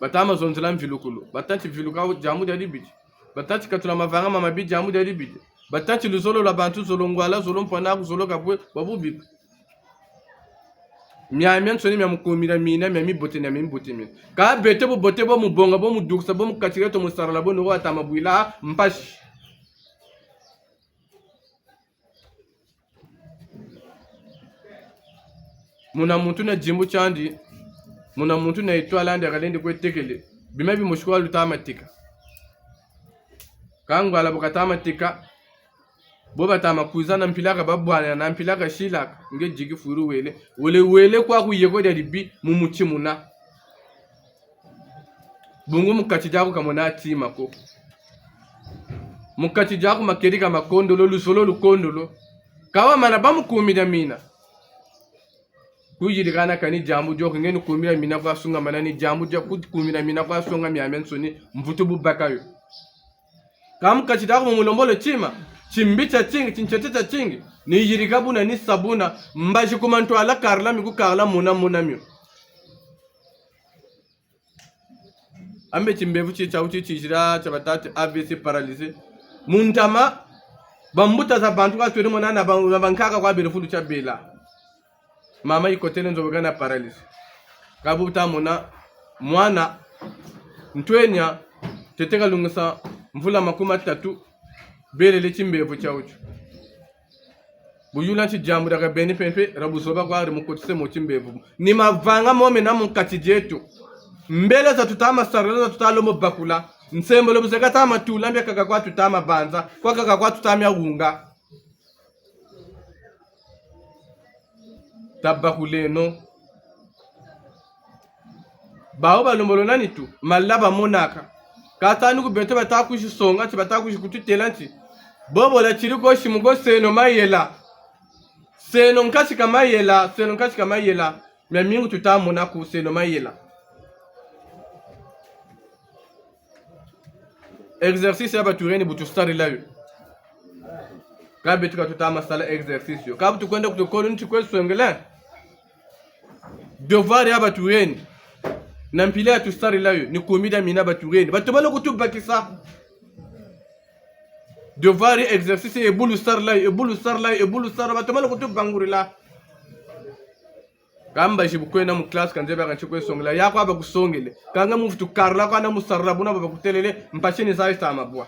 Bata ma zonzela mvilukulu. Bata ti viluka diambu dia dibidi. Bata ti katula mavanga ma mabi diambu dia dibidi. Bata ti luzolo lwa bantu, zolo ngwala, zolo mpwana, zolo kabwe, bwa bubi. Miamiansoni mia mu kumi dia mina, mia mibote, mia mibote mina. Ka beto bubote bo mu bonga, bo mu dukisa, bo mu katila, to mu sarila, bo ni wo wata ma bwila mpasi. Muna muntu na dimbu tiandi, muna muntu na itwala andi a kalendi kwe tekele, bima bimosi kwa luta ma teka. Ka ngwala bu kata ma teka, bo bata ma kwiza na mpila ka babwana, na mpila kasilaka, nge diki fwilu wele. Wele, wele kwaku yeko dia dibi mu muti muna. Bungu mu kati diaku ka mona tima ko. Mu kati diaku makedika makondolo, luzolo lukondolo. Ka wamana bâ mu kumi dia mina. Kuyirika na kani diambu dio ko, nge ni kumi dia mina kwa sungamana ni diambu dio ku kumi dia mina kwa sunga miamiansoni, mvutu bu baka yo. Ka mu kati diaku mu mulombolo tima, timbi tiatingi, tintete tiatingi, ni yirika buna, ni sa buna, mbazi ku mantwala karila mi ku karila muna muna mio. Ambe timbevo ti tiawu ti tizila tia bata ti A V C paralysé. Mu ntama, bambuta za bantu kwa twele mona na ba-, na bankaka kwa bele fulu tia bela. Mama yikotele nzo bu kana paralysé. Ka bu ta mona mwana ntwenia tete kalungisa mvula makumi matatu, belele timbevo tiawu tio. Bu yula nti diambu dia kabeni pempe, dia buzoba kwa di mukotise mo timbevo. Ni mavanga mo mena mu nkati dieto. Mbele za tuta ma sarila, za tuta lombo bakula. Nsembolo bu ze kata ma tula, mbiakaka kwa tuta ma banza, kwa kaka kwa tuta mia wunga. Tabakuleno. Bawu balembolo nani tu, mala bamonaka. Kâ tanu ku beto bata kwizi songa nti, bata kwizi kututêla nti, bobo la tiri ko simu ko seno mayela. Seno nkasika mayela, seno nkasika mayela. Miamingi tuta mona ku seno mayela. Exercice ya batureni bu tusarila yo. Kâ beto ka tuta ma sala exercice yo. Kâ bu tukwenda ku lukolo nti kwe songele. Devoir ya batureni. Na mpila ya tusarila yo. Ni kumi dia mina batureni. Batomene kutubakisa. Devoir, exercice, e bu lusarila yo, e bu lusarila yo, e bu lusarila. Batomene kutubangurila. Kâ mbazi bu kwenda mu classe, ka nzebi ka nti kwe songela, ya kwa bakusongele. Kâ nge mu vutu karila kwa na mu sarila buna babakutêlele, mpasi ni zayi sa mabwa.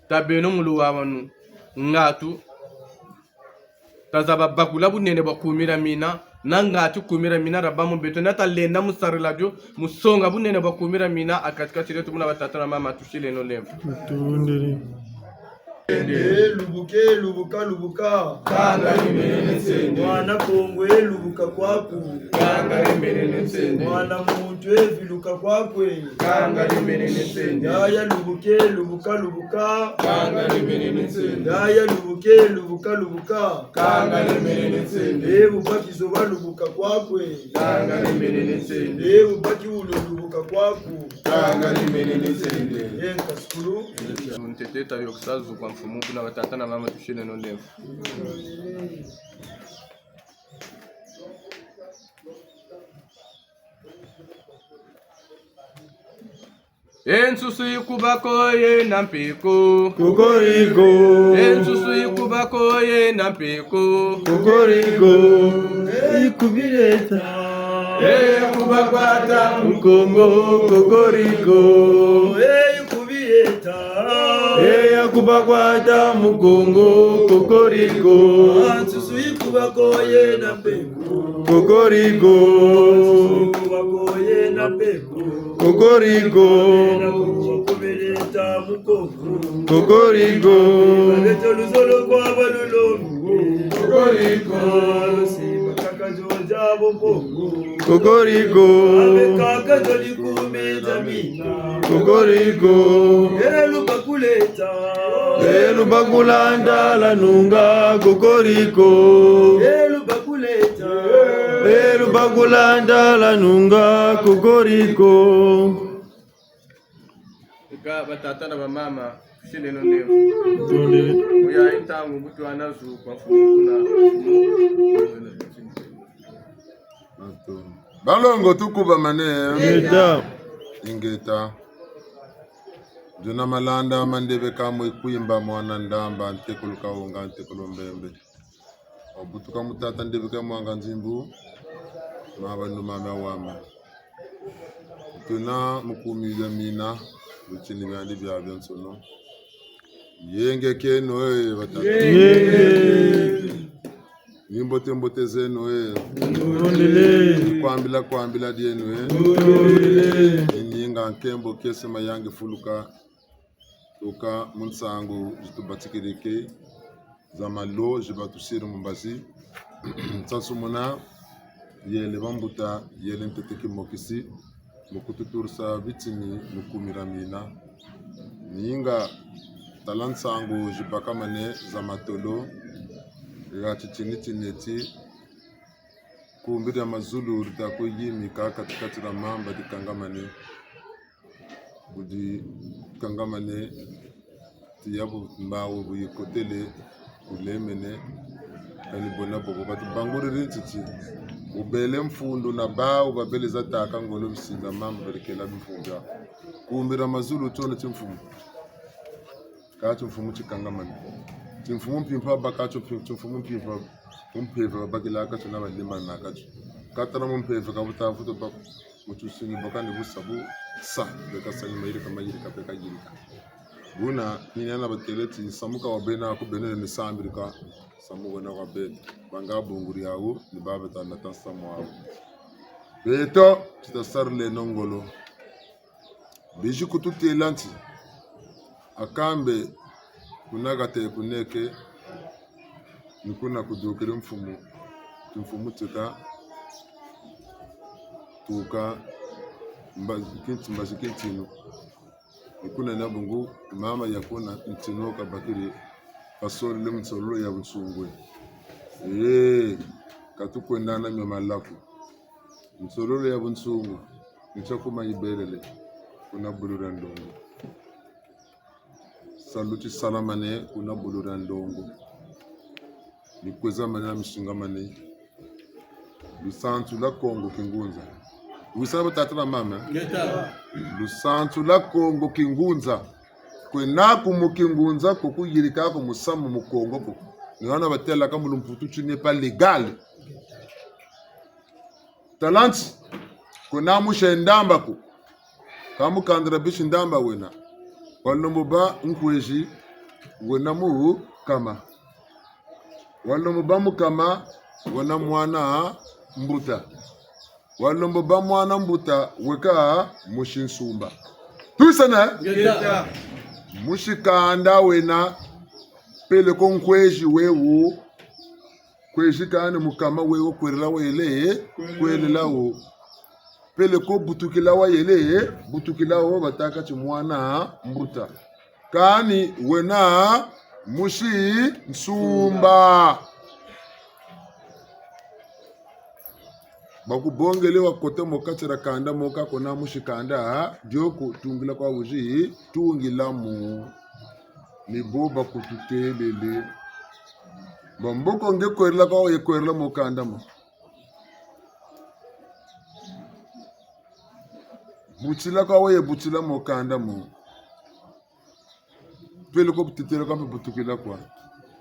Tabeno mu luwawanu, ngatu, tazaba bakula bunene bwa kumi dia mina, na ngatu kumi dia mina diabâ mu beto, na talenda mu sarila dio, mu songa bunene bwa kumi dia mina, ha kati-kati dieto muna batata na mama, tusileno lemvo. Tutundiri. E lubuka, e lubuka, lubuka. Kanga limene nsende. Mwana Kongo, e lubuka kwaku. Kanga limene nsende. Mwana muntu. Twe viluka kwakwe. Kanga lemene ne nsende. Yaya lubuke, lubuka, lubuka. Kanga lemene ne nsende. Yaya lubuke, lubuka, lubuka. Kanga lemene ne nsende. E bubaki zoba lubuka kwakwe. Kanga lemene ne nsende. E bubaki wulo lubuka kwaku. Kanga lemene ne nsende. Ye nkasukulu. Ntete tayôkesa zu kwa mfumu kuna batata na mama tusileno lemfu. E nsusu yikuba ko yena mpe ko. Kokoriko. E nsusu yikuba ko yena mpe ko. Kokoriko. E yikubiri eta. E yakuba kwata mukongo. Kokoriko. E yikubiri eta. E yakuba kwata mukongo. Kokoriko. A nsusu yikuba ko yena mpe ko. Kokoriko. Yikuba ko yena mpe ko. Kokoriko. Yena ko kubiri eta mukongo. Kokoriko. Baleto luzolo kwa balulombo. Kokoriko. Lusi bakaka zo za bo mpongo. Kokoriko. Abe kaka zo likume za mina. Kokoriko. E lubakula eta. E lubakula ntala nunga. Kokoriko. E lubakula eta. E lubakula ntala nunga. Kokoriko. Eka batata na bamama, tusileno lemfu. Tondele. Oya ntangu bu twana zu kwa mfumu kuna. Balongo, tukubamane. Ingeta. Ingeta. Ndiona malanda ma Ndebeka mu Kwimba, mwana Ndamba, ntekolo Kahunga, ntekolo Mbembe. Wabutuka mu tata Ndebeka Mwanga Nzimbu, maba numa mia wama. Tuna mu kumi bia mina, bitini biandi biabiansoni. Yenge keno, eh, batata. Yenge. Ni mbote mbote zeno, eh. Tondele. Kwambila kwambila dieno, eh. Tondele. Ni ninga nkembo kiese mayangi fuluka. Tuka mu nsangu zi tubatikirike, za malo zi batusiri mu mbazi. Nsansumuna, yele bambuta, yele ntete kimokisi, mu kututurisa bitini mu kumi bia mina. Ninga tala nsangu zi bakamane za matolo, ya titini tineti, kumbi dia mazulu dita kwe yimika kati-kati dia mamba dikangamane. Bu dikangamane, tiya bu mbawu bu yikotele, bulemene, kani bona bobo batubanguriri ntiti. Bubele mfundu na bawu babele za taka ngolo bisinda mamba balekela bimfundu. Kumbi dia mazulu tiono timfumu. Ka timfumu tikangamane. Timfumu mpimpa baka tio mpi-, timfumu mpimpa, mu mpeve babakilaka tio na balembanaka tio. Ka tala mu mpeve ka buta vutu ba-, mu tisingi baka ni bu sa bu sa, beka sa ni mayirika, mayirika, beka yirika. Buna, ni niana batêle ti, nsamu ka wabena ko beno ni sambirika, nsamu wena kwa beno. Banga bunguri yawu, ni ba beta nata nsamu wawu. Beto, tita sarileno ngolo. Bizi kututêla nti, akambe kuna kate kuneke, ni kuna kudukiri mfumu, timfumu tika, tuka, mba-, kinti-, mbazi kintinu. Ni kuna na bungu, mama ya kuna ntinu kabakiri, basolele mu nsololo ya bunsungu. Ee, ka tukwenda na mio malaku. Nsololo ya bunsungu, ni tia kuma yibelele, kuna bulu dia ndongo. Salu tisalamane, kuna bulu dia ndongo. Ni kwezamane na misingamane. Lusansu lwa Kongo Kingunza. Wisa batata na mama. Ngeta. Lusansu lwa Kongo Kingunza. Kwena ku mu Kingunza ko kuyirika ko musamu mu Kongo ko. Ni wana batêlaka mu lumputu ti n'est pas légal. Tala nti, kwena musi Ndamba ko. Ka mukanda dia bisi Ndamba wena. Walombo ba nkwezi wena mukama. Walombo ba mukama wena mwana mbuta. Walombo ba mwana mbuta weka musi nsumba. Twisane? Ngeta. Musi kanda wena peleko nkwezi wewu. Kwezi kani mukama wewo kwelela wele, kwelela wo. Peleko butukila wayele, butukila wo batâka ti mwana mbuta. Kani wena musi nsumba. Bakubongele wakota mu kati dia kanda mo ka kwena musi kanda, dio ko tungila kwa wizi tungila mo. Ni bo bakututêlele. Bamboko nge kwerela kwa waye kwerela mu kanda mo. Butila kwa waye butila mu kanda mo. Peleko butetela kwa mpe butukila kwa.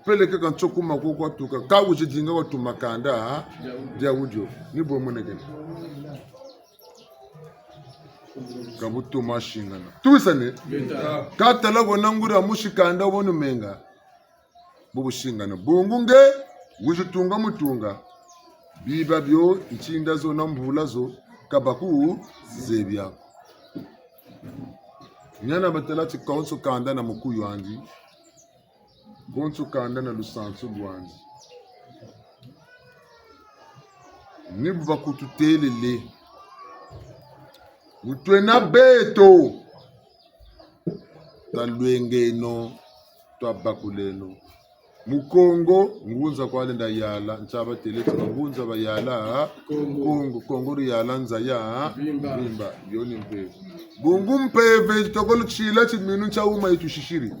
Peleko ka ntio kuma ko kwatuka. Ka wizi dinga watuma kanda, ha? Dia wudio. Ni bo monekene. Ka butoma singana. Tuwisane? Ka tala wena nguria musi kanda wo numenga. Bubu singana. Bungu nge, wizi tunga mutunga. Biba bio, ntinda zo na mvula zo, ka bakuzebi ako. Niana batêla ti konso kanda na mukuyu andi. Konso kanda na lusansu lwandi. Ni bu bakututêlele. Bu twena beto. Talwengeno, twabakuleno. Mu Kongo, ngunza kwa lenda yala, ntia batêle ti bangunza bayala, Kongo. Kongo, Kongo diyala nza ya, mvimba. Mvimba, yo ni mpeve. Bungu mpeve, tokolo tila timinu ntia wuma yitusisiri.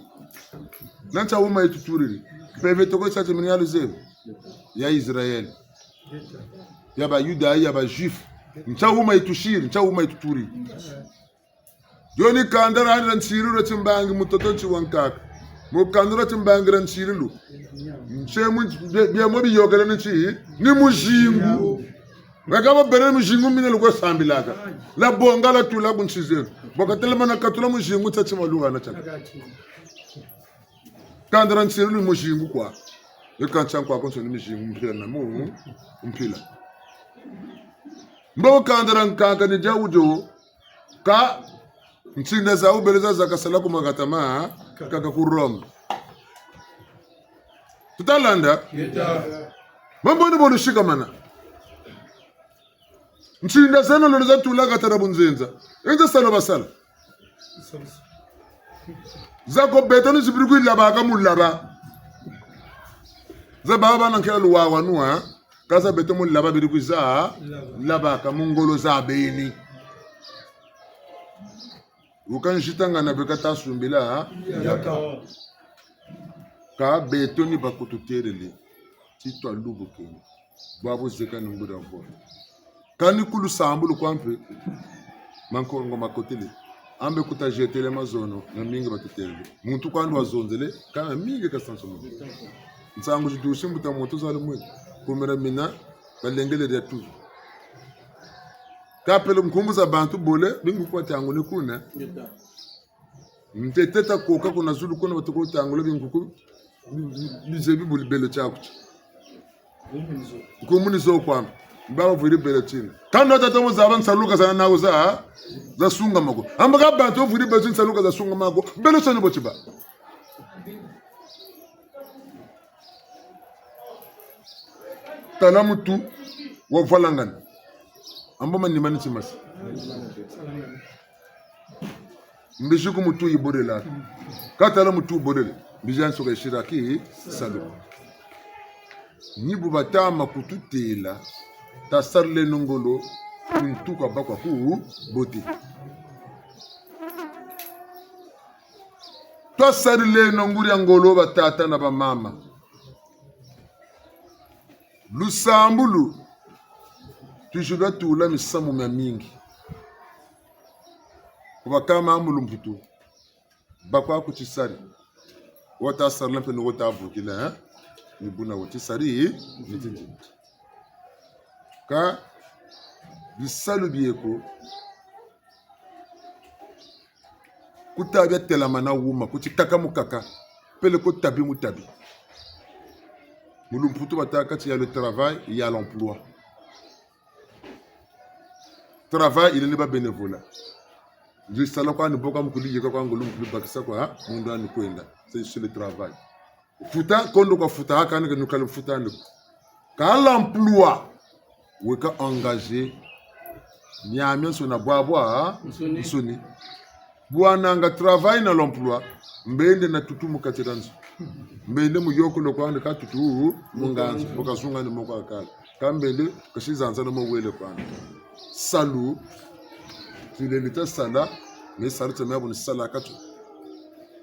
Na ntia wuma yituturiri. Mpeve tokolo tila timinu ya luzebi. Ya Israël. Ya ba Yuda, ya ba Juif. Ntia wuma yitusisiri, ntia wuma yituturiri. Dio ni kanda dia nsilu dia timbangi mutoto nti wa nkaka. Mu kanda dia timbangi dia nsilu. Ntie mu, bie, bie mo biyôkele ni nti, ni muzingu. Weka babele muzingu mina lukwe sambilaka. La bonga la tula ku nsi zeno. Bo katelemana katula muzingu tia tima lugana tia. Kanda dia nsilu ni muzingu kwa. Eka ntia nkwa konso ni muzingu mpila na mu, mpila. Mbo kanda dia nkaka ni dia wudio. Ka ntinda za wubele za zakasala ku makatama, kaka ku Rome. Tutalanda? Ngeta. Mambo ni bo lusikamana. Ntinda zeno lolo zatula kati dia bunzenza. Enze sala basala. Za ko beto ni zibiri kwe labaka mu laba. Za baba bana nkela luwawanu, ha? Ka za beto mu laba biri kwiza, laba. Labaka mu ngolo za beni. Wuka nzitangana beka ta sumbila, ha? Yaka. Ka beto ni bakututêlele, ti twalubukeni. Bwabu zeka ni nguria vo. Kani ku lusambulu kwa mpe, mankongo makotele. Ambe kuta zietele mazono, mamingi batutêlele. Muntu kwandi wazonzele, ka mamingi ka sanso mo. Nsangu zitusi mbuta muntu zali mwe. Kumira mina, balengele dia tuzu. Ka pele nkumbu za bantu bole, bingu kwa tiangu ni kuna. Ntete ta koka kuna zulu kuna batoko tangula binkuku, bi-, bi-, bizebi buli belo tiaku ti. Nkumbu ni zo kwamba. Baba vwiri belo tina. Kanda tata mo zaba nsalu ka zana nawu za, za sunga mako. Amba ka bantu vwiri belo tina nsalu ka za sunga mako. Belo tiani bo tiba. Tala mutu wavwalangana. Amba manima ni timasi. Mbizi ku mutu yibolela. Ka tala mutu wubolele. Mbizi ya nsoka yisiraki salu. Ni bu batama kututêla, tasarileno ngolo, kuntu kwa bakwa ku bote. Twasarileno nguria ngolo batata na bamama. Lusambulu, twizi lwatula misamu miamingi. Ku bakama mu lumputu, bakwa ku tisari. Wo tasarila mpe ni wo tavukila, eh? Ni buna wo tisari, ni tindi. Ka bisalu bieko, ku ta bia telamana wuma, ku ti kaka mu kaka, peleko tabi mu tabi. Mu lumputu batâka ti ya le travail, ya l'emploi. Travail, il est ba bénévolat. Nzi sala kwa ni boka mu kuli yeka kwa ngolo mu kuli bakisa kwa, mundu ani kwenda. C'est sur le travail. Futa, kondo kwa futa, ha kani ke nukale futa andi ko. Ka l'emploi, weka engagé, Miamiansoni na bwabwa, nsoni. Nsoni. Bwananga travail na l'emploi, mbende na tutu mu kati dia nzo. Mbende mu yokolo kwandi ka tutu mu nganzo, bu kazunga ni moko akala. Ka mbende, kasi zanza na mo wele kwandi. Salu, tulendi ta sala, mais salu tia mia bu ni sala ka tu.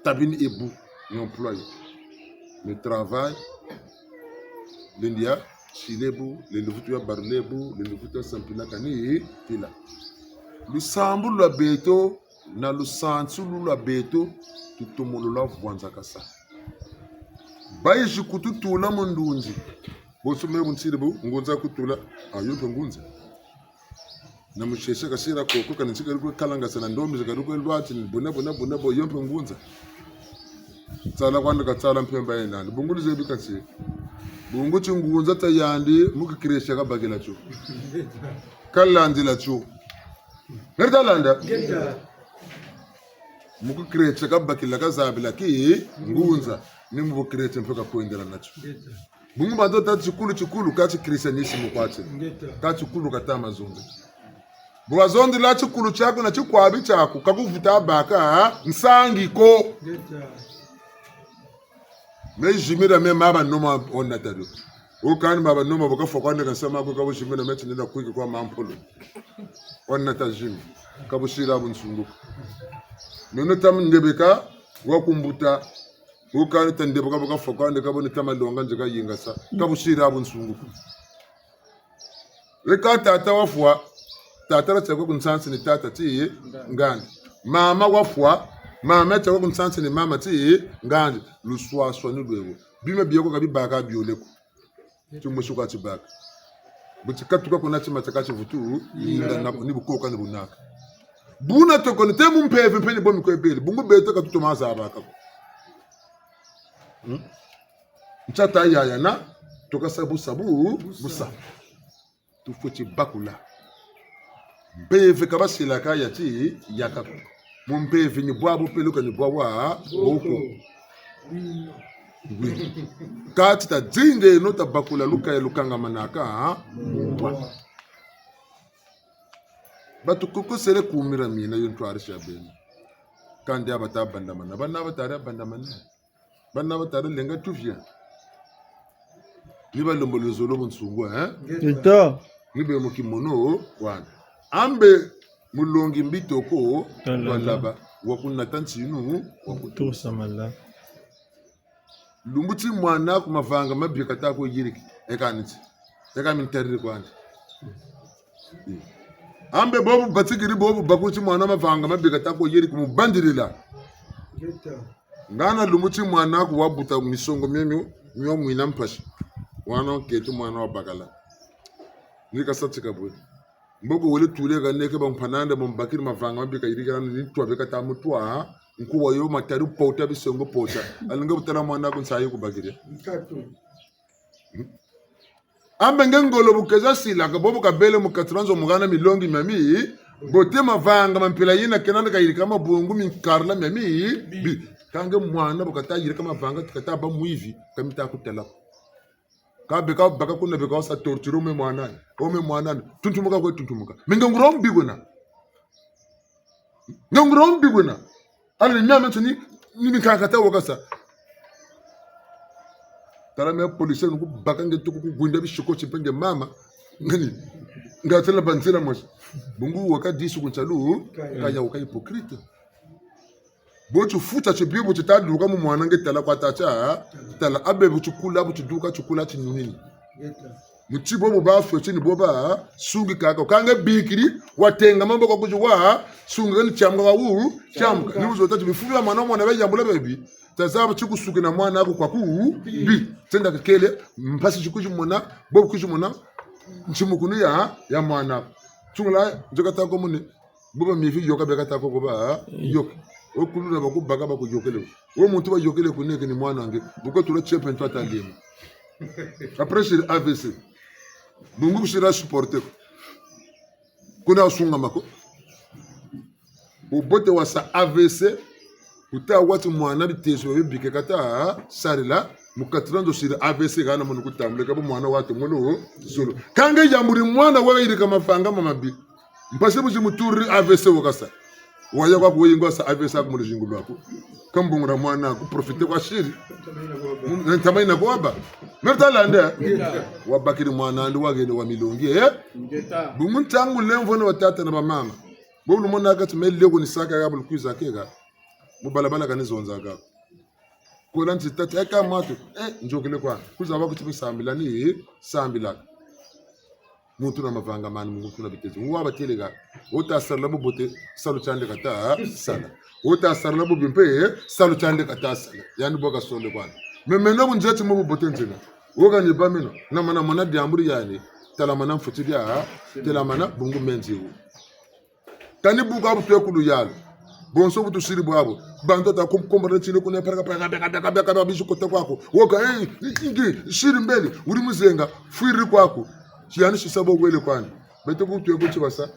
Tabini ebu, ni employé. Mais travail, lendi ya sila bu, lendi vutu ya barila bu, lendi vutu ya sa mpila kani mpila. Lusambulu lwa beto, na lusansu lwa beto, tutomolola vwanzakasa. Bayizi kututula mu ndunzi. Bonso me bu nsiri bu, ngunza kutula, ah, yo mpe ngunza. Na musese kasila koko, kana nsi kari kwe kalangasa na ndombi, kari kwe lwati, ni buna, buna, buna, bo yo mpe ngunza. Tsala kwandi katsala mpemba yena nandi. Bungu luzebi kansi. Bungu tingunza tia yandi, mu kikristo kabakila tio. Kalandila tio. Ngeri talanda? Ngeta. Mu kikristo kabakila kazabila ki ngunza. Ni mu bukristo mpe kakwendela natio. Ngeta. Bungu bantu ta tikulu, tikulu ka ti christianisme kwa ti. Ngeta. Ka tikulu kata mazonzi. Bu wazonzela tikulu tiaku na tikwabi tiaku, ka kuvuta baka nsangi ko. Ngeta. Me zimira me maba noma ona tado. Ukani maba noma bu kafwa kwandi ka nsama ko ka bu zimira me tinina kwiki kwa mampolo. Ona ta zimi. Ka bu sila bunsungu ko. Nono ta ndebeka wa kumbuta. Ukani ta ndebeka bu kafwa kwandi ka bu ni ta malonga nzeka yingasa. Ka bu sila bunsungu ko. Weka tata wafwa, tata la tiakwa ku nsansi ni tata ti ngandi. Mama wafwa, mama tiakwa ku nsansi ni mama ti ngandi. Luswaswanu lwewo. Bima bieko ka bibaka biole ko. Timosi kwa tibaka. Bu tikatuka kuna tima tiaka tivutu, yinda nako, ni bu koka ni bunaka. Buna toko ni te mu mpeve mpe ni bo mi kwebele. Bungu beto ka tutoma zabaka ko. Hmm? Ntia ta yaya na, tuka sa busa bu, busa. Tufweti bakula. Mpeve ka basilaka ya ti, yaka ko. Mu mpeve ni bwabu peluka ni bwawa, boko. Oui. Kati ta dinga eno ta bakula lukaya lukangamanaka, ha? Mbwa. Batu kukosele kumira mina yo ntwarisi ya beno. Kandi aba ta bandamana. Bana aba ta bandamana. Bana batari lenga tuvia. Ni balombo luzolo bunsungu, hein? Ito. Ni be mu kimono, wana. Ambe mulongi mbitoko, walaba, wakunata ntinu, wakutusa mala. Lumbu ti mwana ku mavanga mabi kata ko yiriki, eka niti. Eka mintariri kwandi. Ambe bobu batikiri bobu bakuti mwana mavanga mabi kata ko yiriki mu bandirila. Ngana lumbu ti mwana ku wabuta misongo mio mio, mio mwina mpasi. Wana nketi mwana wa bakala. Ni kasatika bwe. Mboko wele tule ka neke ba mpananda mu mbakiri mavanga mabi kayirikila ni twa beka ta mutwa. Nkuwa yo matari pota bisongo pota. Alinga butala mwana ku nsayi ku bakiri. Nkatu. Ambe nge ngolo bu keza silaka, bobu kabele mu kati dia nzo mu hana milongi miami, bote mavanga ma mpila yina kena na kayirika mabungu minkarla miami, bi. Ka nge mwana bu kata yirika mavanga, ti kata ba mwivi, ka mita kutala ko. Ka beka, baka kuna beka wasa torture ome mwana ni, ome mwana ni, tuntumuka kwe tuntumuka. Mi nge nguria mbi kwena. Nge nguria mbi kwena. Ala ni miame nsoni, ni minkaka ta wakasa. Tala me policier nuku baka nge tuku kuwinda bisiko ti mpe nge mama. Ngani. Nga tala banzila mosi. Bungu waka disu ku nsalu, kaya waka hypocrite. Bo tifu tia tibi bu tita duka mu mwana nge tala kwa tata, tala abe bu tikula, bu tiduka, tikula tinunini. Mu ti bobo bafweti ni bo basungikaka. Ka nge bikiri, watengama mbo kwa kuzi wa, sungika ni tiamuka wa wu, tiamuka. Ni wuzo tati bifu bia mwana, mwana bayambula bebi. Tazaba ti kusuki na mwana aku kwa ku, bi. Tenda kakele, mpasi ti kuzi mona, bobo kuzi mona, ntimukunu ya, ya mwana. Tungula, nzo kata ko muni, bobo mivi yoka beka ta ko ko ba, yoka. Wo kuluna bakubaka bakuyokele. Wo muntu bayokele ku neke ni mwana nge. Bu ko tula tiepe ntu ata lema. Après, siri A V C. Bungu kusira supporter ko. Kuna usungama ko. Wubote wasa A V C. Kuta wati mwana bitezo bia bike kata sarila. Mu kati dia nzo siri A V C hana munu kutambula ka bo mwana watu mulu zulu. Ka nge yamburi mwana wa yirika mavanga ma mabi. Mpasi bu zi muturi A V C wo kasa. Waya kwaku weyingo sa A V C aku mu luzingu lwaku. Kambungula mwana aku profiter kwa siri. Mu-, ntama yina kuwabâ. Meri talanda. Wabakiri mwana'andi wahene wa milongi, eh? Bungu ntangu lemvo na batata na bamama. Bo lumonaka ti mele ko ni saka ya bu lukwiza keka. Mu balabala kani zonzaka. Kola nti tata, eka mwatu, eh, nzokele kwa. Kuzaba kuti mpe sambila ni, sambilaka. Muntu na mavanga mandi, muntu na bitezo. Ngwa bateleka. Wo ta sarila bubote, salu tiandi kata sala. Wo ta sarila bubi mpe, salu tiandi kata sala. Yandi bo kasonde kwandi. Me meno bu nzeti mu bubote nzena. Wo kani bâ meno. Na mana mona diambu di yandi. Tala mana mfuti dia, tala mana bungu menzi wu. Kani bu ka bu twe ku luyalu. Bonso bu tusiri bwabu. Bantu ta kum-, kumbana tini kuna paraka, paraka, beka, beka, beka, beka, bizi kota kwaku. Wo ka, eh, ingi, siri mbele, wuri muzenga, fwiri kwaku. Tiani sisa bo wele kwani. Beto ku twe ku ti basa.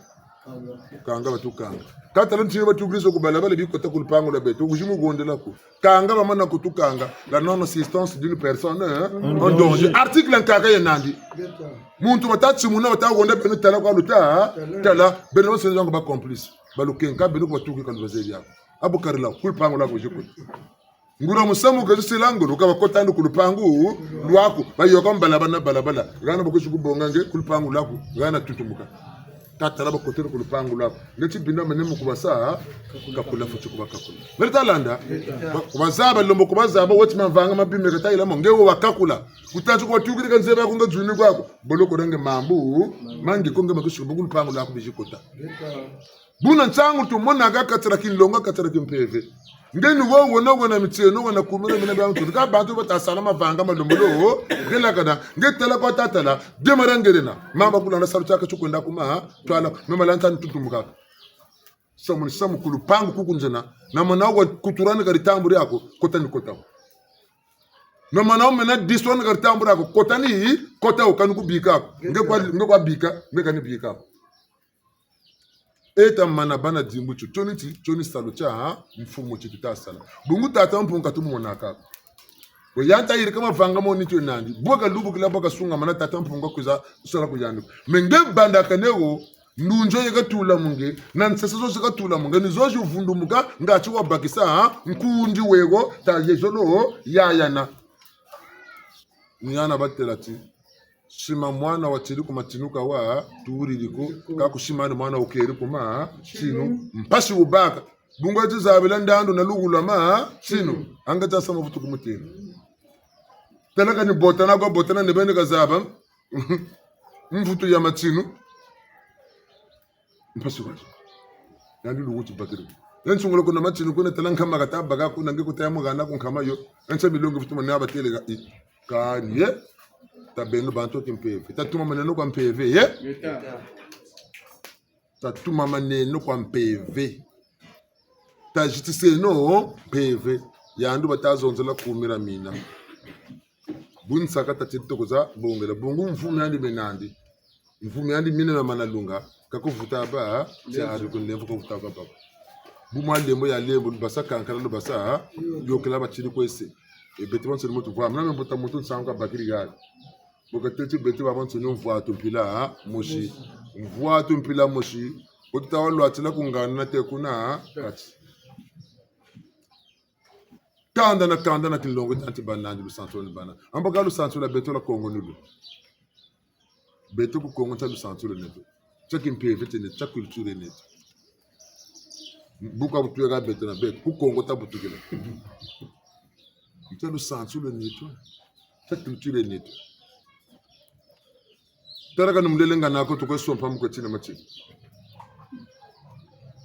Kanga batukanga. Ka tala ntini batukirizo ku balabala bi kota ku lupangu lwa beto. Wuzi mu gondela ku. Kanga bamana kutukanga, la non-assistance d'une personne, hein, en danger. Article nkaka ye nandi. Muntu bata timuna, bata honda beno tala kwa luta, tala, beno basenza ngo ba complice. Balukenka beno ku batuki ka lubazebi ako. Abu karila, ku lupangu lwaku zikuli. Nguria musamu ka zisila ngolo, ka bakotandi ku lupangu lwaku, bayoka mu balabala, balabala. Hana bakusi kubonga nge, ku lupangu lwaku, hana tutumuka. Tatala bakotele ku lupangu lwaku. Nge tibinda mene mu kubasa, kakula futi ku bakakula. Meri talanda? Ba-, ku bazaba, lembo ku bazaba, weti mavanga mabi meka tayila mo, nge wo bakakula. Kutanti ku batukiri ka nzeba ku nge dzuni kwaku. Boloko renge mambu, mangi ko nge makusi ku lupangu lwaku bizi kota. Buna nsangu tumonaka kati dia kinlongo, kati dia kimpeve. Nge ni wo wena, wena mitieno, wena kumira, mina bia mutu. Ka bantu bata sala mavanga malembolo, nge lakana, nge tala kwa tatala, demara ngerena. Mamba kulanda salu tiaka ti kwenda kuma, twala, me malanta ni tutumuka. Samu ni samu ku lupangu kuku nzena, na mana wa kuturani kari tamburi ako, kota ni kota. Na mana wa mena diswani kari tamburi ako, kota ni kota, kani kubika ako. Nge kwa, nge kwa bika, nge kani bika ako. E ta mana bana dimbu tio, tio ni ti, tio ni salu tia, ha? Mfumu ti tuta sala. Bungu tata Mpungu ka tumumonaka ko. Bo yandi ta yirika mavanga mo ni tio nandi. Bo ka lubukila, bo ka sungamana tata Mpungu kwiza sala ku yandi. Me nge banda kane wo, ndunzi yo ye katula mu nge, na nsese zo zi katula mu nge, ni zo zi vundumuka, ngati wabakisa, ha? Nkundi weko, ta yezolo, yayana. Ni yana batela ti. Sima mwana watiri ku matinu ka wa, tuwiriri ko, ka ku sima ni mwana wukeri ku matinu. Mpasi wubaka. Bungu ti zabila ndandu na lugula matinu. Anga ta sama vutu ku mutinu. Tala kani botana kwa botana ni beni kazaba. Mvutu ya matinu. Mpasi kwa zo. Yandi luwuti bakiri. Yandi sungula kuna matinu kuna tala nkama kata baka kuna nge kuta ya mugana ku nkama yo. Yandi sa milongi vutu mane abatele ka i. Kani ye. Tabeno bantu kimpeve. Tatumamaneno kwa mpeve, ye? Tatumamaneno kwa mpeve. Tazitiseno mpeve. Yandi bata zonzela kumira mina. Bu nsaka tati toko za bongela. Bungu mvumi yandi mena nandi. Mvumi yandi mina na mana lunga. Ka kuvuta bâ, tiari ku nlemvo ka kuvuta bâ bâ. Bu mwa lembo ya lembo, lubasa kankala, lubasa, yokela batiri kwese. E beto bansoni muntu vwa, muna me mbuta muntu nsangu kabakiri hali. Bo katêle ti beto babansoni mvwatu mpila mosi. Mvwatu mpila mosi. Bo tuta wa lwatila ku ngana na te kuna kati. Kanda na kanda na kinlongo tiandi bâ nandi lusansu ni bana. Amba ka lusansu lwa beto lwa Kongo ni lu. Beto ku Kongo tia lusansu lweneto. Tia kimpeve tieneto, tia culture yeneto. Buka butweka beto na beto, ku Kongo tabutukila. Tia lusansu lweneto, tia culture yeneto. Tala kani mulele ngana ko tukwe sompa mu kwe tina matini.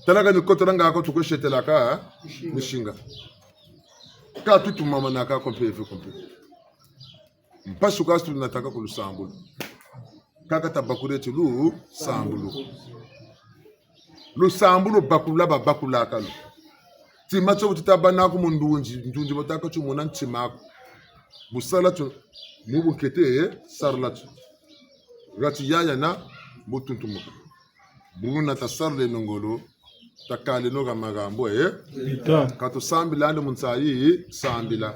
Tala kani kotela nga ko tukwe setelaka misinga. Ka tutumamanaka ko mpeve ko mpeve. Mpasi kasi tunataka ku lusambulu. Kaka tabakure ti lusambulu. Lusambulu bakula babakulaka lo. Tima tio bu tita bâ naku mu ndunzi, ndunzi bataka tio mona ntima aku. Bu sala tio, mu bu nkete, sarila tio. Hati yaya na, bu tuntumuka. Buna tasarileno ngolo, takaleno ha mahambu, eh? Ka tusambilandi mu nsayi, sambila.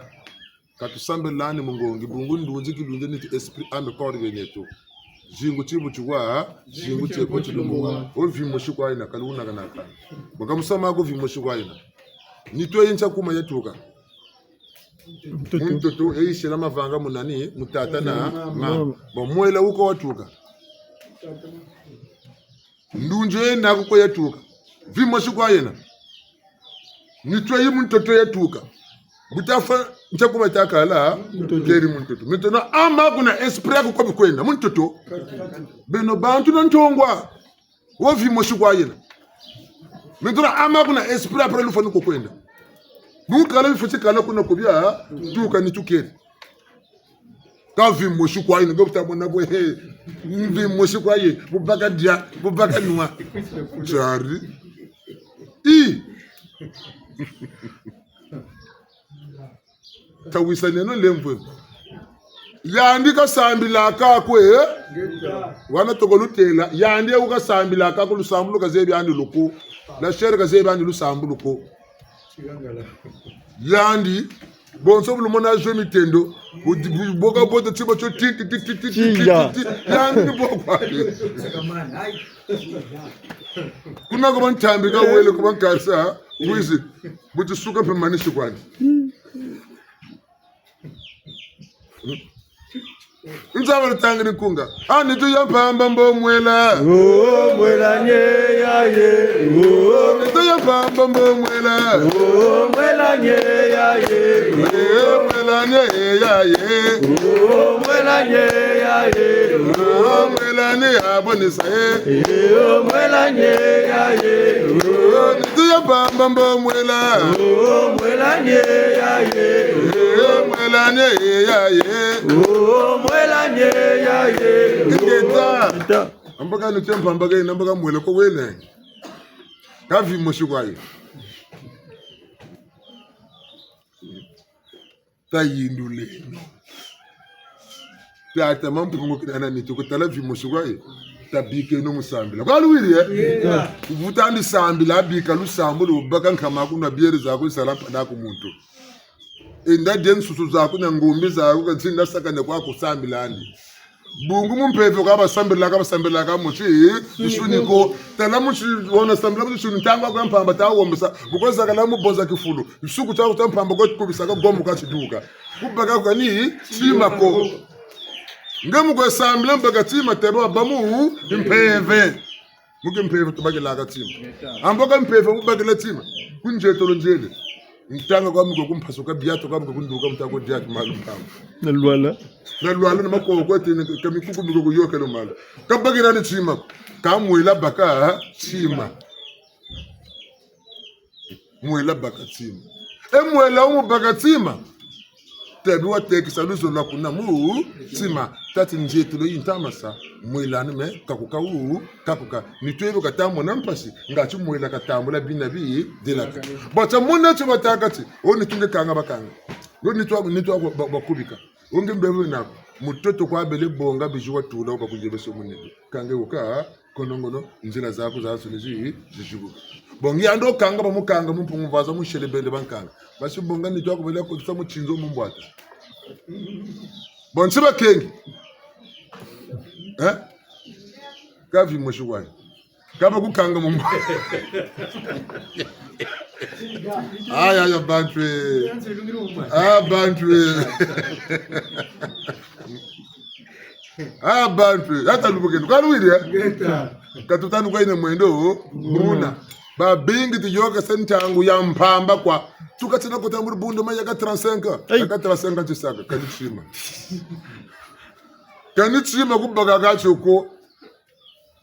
Ka tusambilandi mu ngongi, bungu ndunzi kilunzi ni ti esprit, âme, corps yeneto. Zingu ti bu tiwa, zingu tie ko tilumbu wa. Wo vimosi kwa yena, ka luna kana kana. Baka musamu ko vimosi kwa yena. Nitu yi ntia kuma yatuka. Mu ntoto, e yisila mavanga mu nani, mu tata na mama. Bon, mwela wu ko watuka. Ndunzi yena ku ko yatuka. Vimosi kwa yena. Nitu yi mu ntoto yatuka. Bu tafwa ntia kuma takala, keri mu ntoto. Maintenant, âme kuna esprit ku ko bikwenda, mu ntoto. Beno bantu na ntongwa. Wo vimosi kwa yena. Maintenant, âme kuna esprit après lufwa ni ko kwenda. Bu kala bifweti kala kuna kubia, tuka nitu keri. Ka vimosi kwa yena, ngo buta mona bwe, he, vimosi kwa ye, bu baka dia, bu baka nwa. Tiari. I. Tawisaneno lemvo. Yandi kasambilaka kwe, eh? Wana toko lutêla, yandi wu kasambilaka ko lusambulu kazebi yandi luku. La chair kazebi yandi lusambulu ko. Yandi, bonso bu lumona zo mitendo, bu, bu, boka bote tiba tio ti, ti, ti, yandi ni bokwa. Kuna ko bantambika wele ko bankasa, wizi, bu tisuka mpe manisi kwandi. Nzaba lutangiri nkunga. Ah, nitu ya mpamba mbo mwela. Oh, mwela nye ya ye. Oh, nitu ya mpamba mbo mwela. Oh, mwela nye ya ye. Eh, mwela nye ya ye. Oh, mwela nye ya ye. Oh, mwela nye ya bonisa ye. Eh, oh, mwela nye ya ye. Oh, nitu ya mpamba mbo mwela. Oh, mwela nye ya ye. Eh, mwela nye ya ye. Oh, mwela nye ya ye. Ingeta. Ingeta. Ambaka nitu ya mpamba ke, nambaka mwela ko wele. Ka vimosi kwa ye. Tayinduleno. Tata Mampungu kina na nitu ku tala vimosi kwa ye. Tabikeno mu sambila. Kwa luwiri, eh? Yeah. Kuvuta ndi sambila, bika lusambulu, baka nkama ku nwa bière zaku, sala mpangi aku muntu. Enda dia nsusu zaku na ngombe zaku, ka nsinda sakane kwaku sambila ndi. Bungu mu mpeve ka basambilaka, basambilaka mu ti, tinsuni ko. Tala mu ti, wona sambila mu tinsuni, ntangu aku ya mpamba ta wombesa, bu ko zakala mu boza kifulu. Nsuku tiaku tia mpamba ko kubisaka gombo ka tiduka. Kubaka kani, tima ko. Nge mu kwe sambila mbaka tima tebe wabâ mu mpeve. Mu kimpeve tubakilaka tima. Ambo ka mpeve mu bakila tima. Ku nzietolo nziele. Ntanga kwa mu ko kumpasuka biato kwa mu ko kunduka mu ta ko diaki malu mpamba. Na lwala. Na lwala na makoko ati ni ka mikuku mu ko kuyôkelo malu. Ka bakila ni tima. Ka mwela baka tima. Mwela baka tima. E mwela wu mu baka tima. Tebi watekisa luzolo lwa kuna mu tima. Tati nzietolo yi ntamasa. Mwela ni me kakuka wu, kakuka. Nitu ebe kata mona mpasi. Ngati mwela katambula bina bi delaka. Bata mona ti batâka ti. O nitu nge kanga bakanga. O nitu aku, nitu aku ba, bakubika. O nge mbebe naku. Mutoto kwa bele bonga bizi watula ba kuzebese mu nitu. Kanga wuka. Konongono, nzila zaku zazansoni zi, zizibuka. Bon, yandi wukanga bamukanga mu mpungu mvaza mu nsele bele bankanga. Basi bonga nitu aku bele kotisa mu tinzo mu mbwata. Bon, nsi bakengi. Eh? Ka vimosi kwa ye. Ka bakukanga mu mbwata. Aya, aya, bantu e. Ah, bantu e. Ah, bantu, yata lubukenu. Ka luwiri, eh? Ngeta. Ka tutanu kwa yina mwendo, buna. Babingi tuyôkese ntangu ya mpamba kwa. Tuka tina kota mu dibundu ma yaka trente-cinq ans. Ei. Yaka trente-cinq ans tisaka, kani tima. Kani tima kubaka ka tio ko.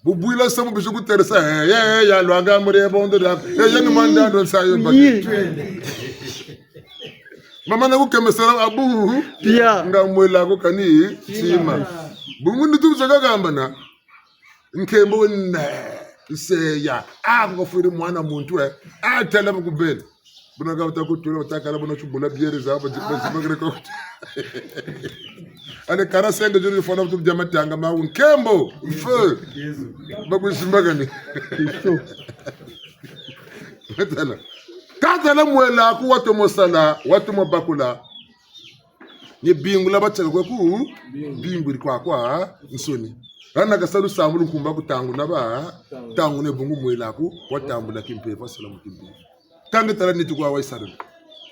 Bu bwila samu bizi kuteresa, eh, eh, eh, ya lwanga mu dibondo diaku. Eh, ya ni mwanda ndo nsayo mbaki. Yi. Mama na kukemesela abu. Pia. Nga mwela ko kani tima. Bungu nitu bizaka kamba na. Nkembo wena. Nseya. Ah, kufwiri mwana muntu, eh. Ah, tala bakubele. Buna ka bata kutula, bata kala, buna tubula bière za, ba, ba, zimbakele ko. Allez, quarante-cinq jours, il faut na kutu bia matanga, ma nkembo, feu. Bakwizimbakani. Tala. Ka tala mwela ku watomo sala, watomo bakula. Ni bingula batiaka kwe ku, bingwiri kwakwansoni. Hana kasa lusambulu nkumbu aku tanguna ba, tanguna bungu mwela aku, watambula kimpeve, wasala mu kimpeve. Kâ nge tala nitu kwa wayisalulu.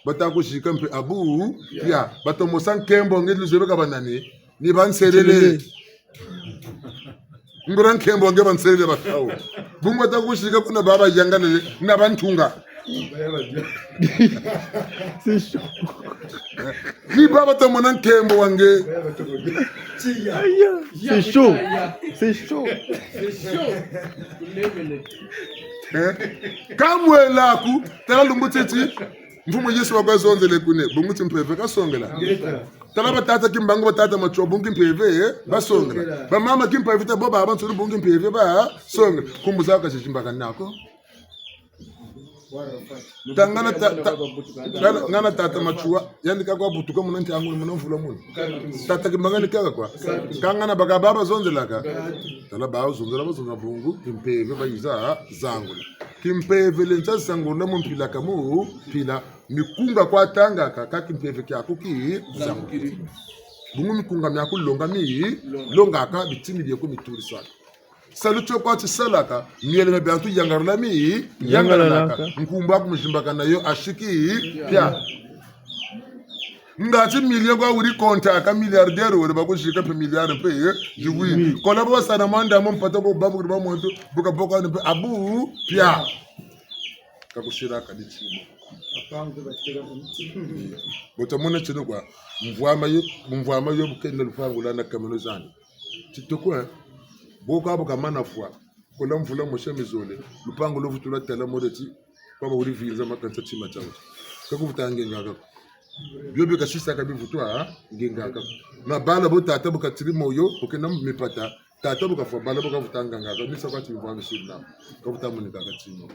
Bata kuzika mpe abu, ya, batomo sa nkembo nge luzebe ka banani, ni banselele. Nguria nkembo nge banselele bakawo. Bungu bata kuzika kuna baba yangalele, na bantunga. C'est chaud. Ni baba tomona nkembo wa nge. Aïe, c'est chaud. C'est chaud. Eh? Kâ mwela aku, tala lumbu titi. Mfumu Yezu wakwe zonzele kune, bungu ti mpeve kasongela. Tala batata Kimbangu, batata Matsoua, bungu kimpeve, eh, basongela. Bamama Kimpa Vita, bo babansoni bungu kimpeve basongela. Nkumbu zawu ka zizimbakana ko. Tangana ta-, ta-, ngana, ngana tata Matsoua, yandi kaka wabutuka muna ntiangu, muna mvula muna. Tata Kimbangu ni kaka kwa. Kâ ngana bakaka baba zonzelaka. Tala bawu zonzela, bazonzela bungu kimpeve bayiza zangula. Kimpeve lenda zangula mu mpila ka mu mpila. Mikunga kwa tangaka, kâ kimpeve kiaku kizangukiri. Bungu mikunga miaku longa mi longaka, bitini biaku miturisaka. Salu tio kwa tisalaka, miele mia bantu yangalala mi yangalalaka. Nkumbu aku muzimbakana yo asiki pia. Ngati million kwa wuri kontaka, milliardaire wuri bakuzika mpe milliard mpe, eh, ziwiri. Kola bo basana manda mo mpata ko babu kuri ba muntu, bu kaboko ni mpe abu pia. Kakusiraka ni timo. Bo tamona tino kwa, mvwama yo, mvwama yo bu kena lupangu lwa na kameno zani. Titoko, eh? Bo ka bu kamana fwa. Kola mvula mosi ya mizole. Lupangu lo vutu lwa tala mode ti, kwa ba wuri vinza makanisa tima tiawu. Ka kuvutu ngengaka ko. Bio bi kasisaka bivutu, ah, ngengaka ko. Na bala bo tata bu katiri moyo, bu kena mipata. Tata bu kafwa, bala bu kavutu ngengaka ko. Misa kwa ti mvwama siri na. Kavutu monikaka timo.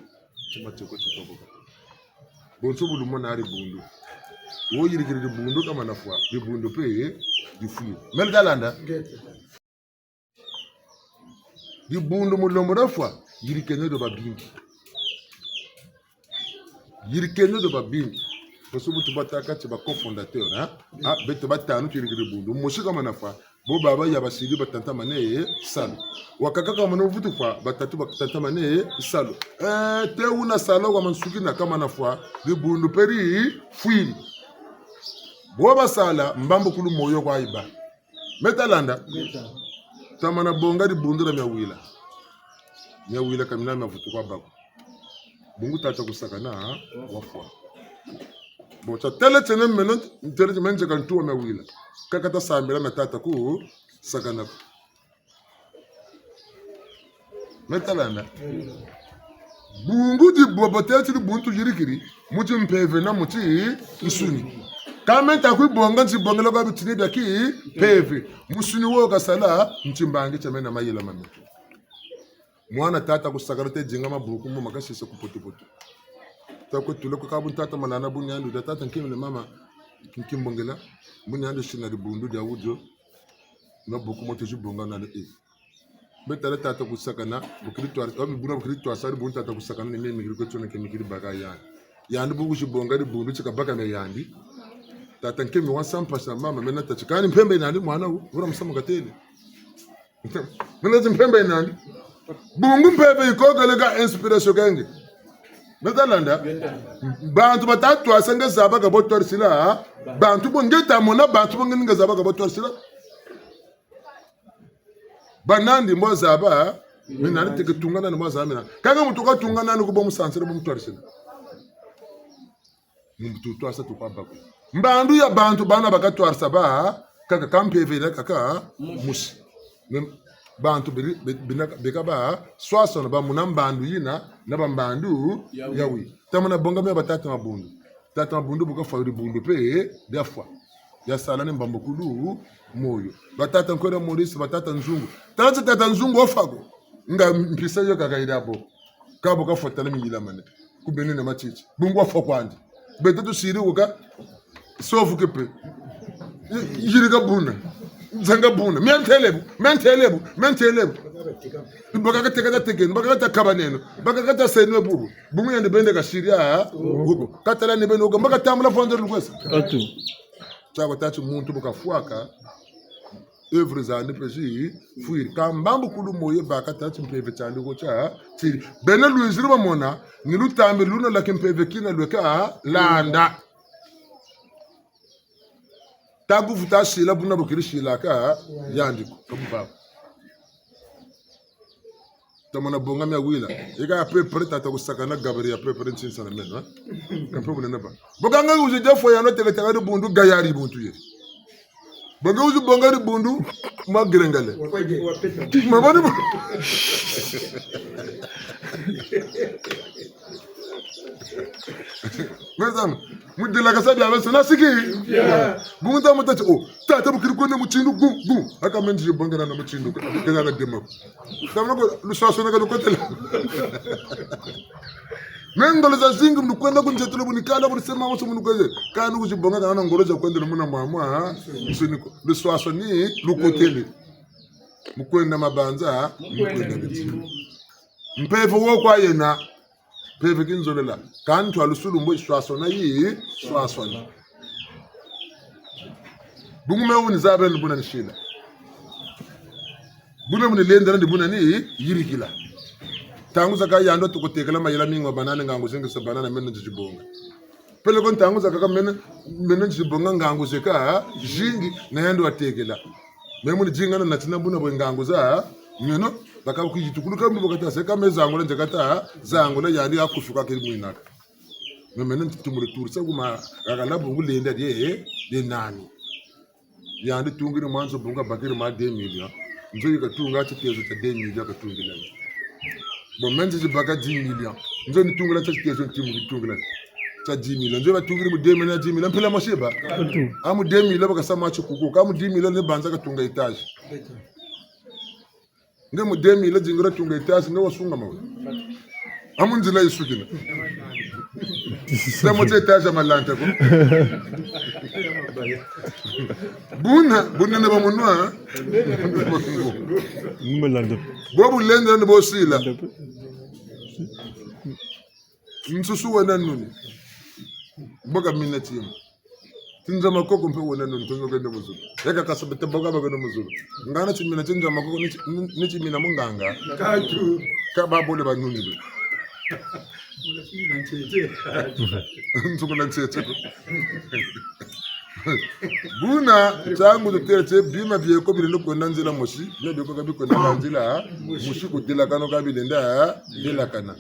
Tima tioko titoko. Bonso bu lumona dibundu. Wo yirikiri dibundu kamana fwa. Dibundu mpe, eh, difwiri. Meno talanda? Dibundu mu lembo dia fwa, yirikeno dio babingi. Yirikeno dio babingi. Bonso bu tubatâka ti ba cofondateur, hein? Ah, beto batanu tuyirikiri dibundu. Mosi kamana fwa, bo baba ya basiri batantamane salu. Wakaka kamana vutu fwa, batatu batantamane salu. Eh, te wuna salu wa mansukina kamana fwa, dibundu mpe difwiri. Bo basala, mbambukulu moyo kwa yibâ. Meno talanda? Meno. Tamana bonga dibundu dia miawila. Miawila ka mina miavutu kwa bâ ko. Bungu tata Kusakana wafwa. Bon, tatêle tiena meno, ntêle ti meno nzeka ntu wa miawila. Kaka tasambila na tata Kusakana ko. Meno talanda? Bungu dibwa batêle ti dibundu tuyirikiri, mu timpeve na mu tinsuni. Ka meno ta kwe bonga, nzi bongela kwa bitini bia kimpeve. Musuni wo kasala, nti mbangi tia meno na mayela ma meno. Mwana tata Kusakana te dinga mabuku mo makasisa ku Poto-Poto. Ta kwe tula ku kabu tata Malanda bu niandi, da tata nkemene mama, nki mbongela, bu niandi sina dibundu dia wudio, na buku mo tuzi bonga nani e. Meno tala tata Kusakana, bu keri twarisa, wabi buna bu keri twarisa, dibundu tata Kusakana, ni meno mikeri kwe tiona ke mikeri baka yandi. Yandi bu kuzi bonga dibundu, ti kabaka mia yandi. Tata nkemi wa sampasa mama, meno tâ ti kani mpembe nandi mwana wu, wura musamu katêle. Meno ti mpembe nandi. Bungu mpeve yikokele ka inspiration kenge. Meno talanda? Bantu bata twasa nge zaba ka bo twarisila, ha? Bantu bo nge ta mona, bantu bo nge nge zaba ka bo twarisila. Banandi mbo zaba, mina ni teke tunga nani mbo zaba mina. Kanga muntu katunga nani ku bo musansila bo mutwarisila. Muntu twasa tukwa bako. Mbandu ya bantu bana bakatwarisa ba, kaka ka mpeve na kaka musi. Mem-, bantu biri, bi-, bina, beka ba, swaswana ba muna mbandu yina, na ba mbandu yayi. Tamana bonga mia ba tata Mabundu. Tata Mabundu bu kafwa dibundu mpe, dia fwa. Dia sala ni mbambukulu moyo. Ba tata Nkwere Maurice, ba tata Nzungu. Tata, tata Nzungu wafwa ko. Nga mpisa yo kaka yiri bo. Ka bu kafwa tala mi yila mane. Ku beno na matiti. Bungu wafwa kwandi. Beto tusiri wuka. Sofu ke mpe. Yirika buna. Zanga buna. Mia ntêle bu. Mia ntêle bu. Mia ntêle bu. Bakaka teka ta tekeno. Bakaka ta kabaneno. Bakaka ta senwe bubu. Bungu yandi bende kasiri a. Wuko. Katala ni beno wuko. Mbaka tambula vonza lukwesa. Atu. Tiako tâ ti muntu bu kafwaka. Œuvre zandi mpe zi fwiri. Ka mbambukulu moyo baka tâ ti mpeve tiandi ko tia tiri. Beno lwiziri bamona, ni lutambi luna lwa kimpeve kina lweka landa. Taku vutu sila buna bu keri silaka yandi ko, ka bu baba. Tamona bonga mia wila. Eka à peu près tata kusakana Gabriel à peu près ntinsa na meno, eh? Kampe bunene ba. Bonga nga wizi dia fwa yandi teka teka dibundu gayari buntu ye. Bonga wizi bonga dibundu ma grengale. Mabani bo. Mezama, mu dila kasa bia beso, na siki? Bungu ta mu tâ ti, oh, tata bu keri kwenda mutindu, gu, gu. Aka meno nzi bonga na mutindu, kena na dema. Tamana ko, luswaswani ka lukotele. Me ngolo zazingi mu kwenda ku nzietolo bu nikala, bu nisema wonso mu kwenda. Kani wizi bonga kana na ngolo za kwenda muna mwa mwa, ha? Nsoni ko. Luswaswani lukotele. Mu kwenda mabanza, ha? Mu kwenda biti. Mpeve wo kwa yena. Mpeve kinzolela. Kani ntwalusulu mbo yiswaswana yi swaswana. Bungu me wuni zabeno buna nisila. Buna mu nilendela ni buna niyirikila. Ntangu zakaka yandi watukutekela mayela mingi ma banane ngangu zingi sa banane meno nzi zibonga. Peleko ntangu zakaka meno, meno nzi zibonga ngangu zeka zingi na yandi watekela. Me mu nidingana na tina buna bwe ngangu za, meno, baka kuyitukuluka mbo kata seka me zangula nze kata, zangula yandi akufi kwa keri mwinaka. Me meno ntumule turisa kuma, kakala bungu lenda die, die nani. Yandi tungiri mwa nzo bungu bakiri mwa deux millions. Nzo yi katunga titezo tia deux millions katungila. Bon, me nzi zibaka dix millions. Nzo nitungila tia titezo ntimu nitungila. Tia dix millions. Nzo batungiri mu deux millions, dix millions. Mpila mosi ba? Amu deux millions bakasa mwa tikuku. Ka mu dix millions ni banza katunga étage. Nge mu deux millions dingira tunga étage, nge wasungama we. Amu nzila yisukina. Sa mo ti étage ya malanta ko. Buna, buna ne ba munwa, ha? Mu malanta. Bo bulenda ni bo sila. Nsusu wena nuni. Mbo kamina tima. Tinza makoko mpe wena nuni, tonzo kende mu zulu. Eka kasa bete boka bakende mu zulu. Ngana timina tinza makoko, ni ti-, ni, ni timina munganga. Katu. Ka babole ba nuni be. Nzukula ntete. Buna, ntangu tutêle ti, bima bieko bilenda kwenda nzila mosi, bima bieko ka bikwenda nzila mosi, kudelakana ka bilenda delakana.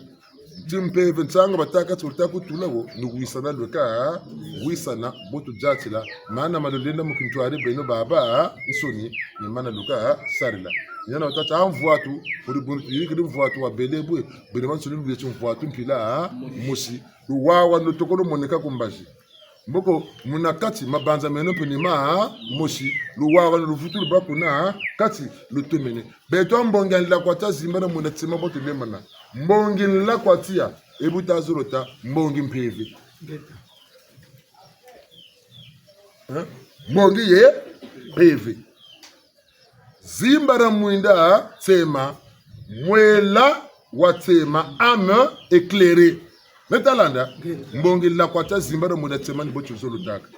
Ti mpeve nsangu batâka ti luta kutula wo, ni wisana lweka wisana, bo tudiatila, mana ma lulenda mu kintwari beno babansoni, ni mana luka sarila. Ni hana watâ ti mvwatu, kuri bunu tuyirikiri mvwatu wa bele bwe, beno bansoni lubeti mvwatu mpila mosi. Luwawanu lutokolo moneka ku mbazi. Mboko muna kati mabanza meno mpe ni mamosi, luwawanu luvutu lubâ kuna kati lutomene. Beto mbongi ya nlakwa tia zimbana muna tima bo tulembana. Mbongi nlakwa tia, e bu tazolo tâ, mbongi mpeve. Eh? Mbongi ye mpeve. Zimba dia mwinda tsema, mwela wa tsema, âme éclairée. Me ta landa, mbongi nlakwa tia zimba dia mwinda tsema ni bo tuzolo tâka.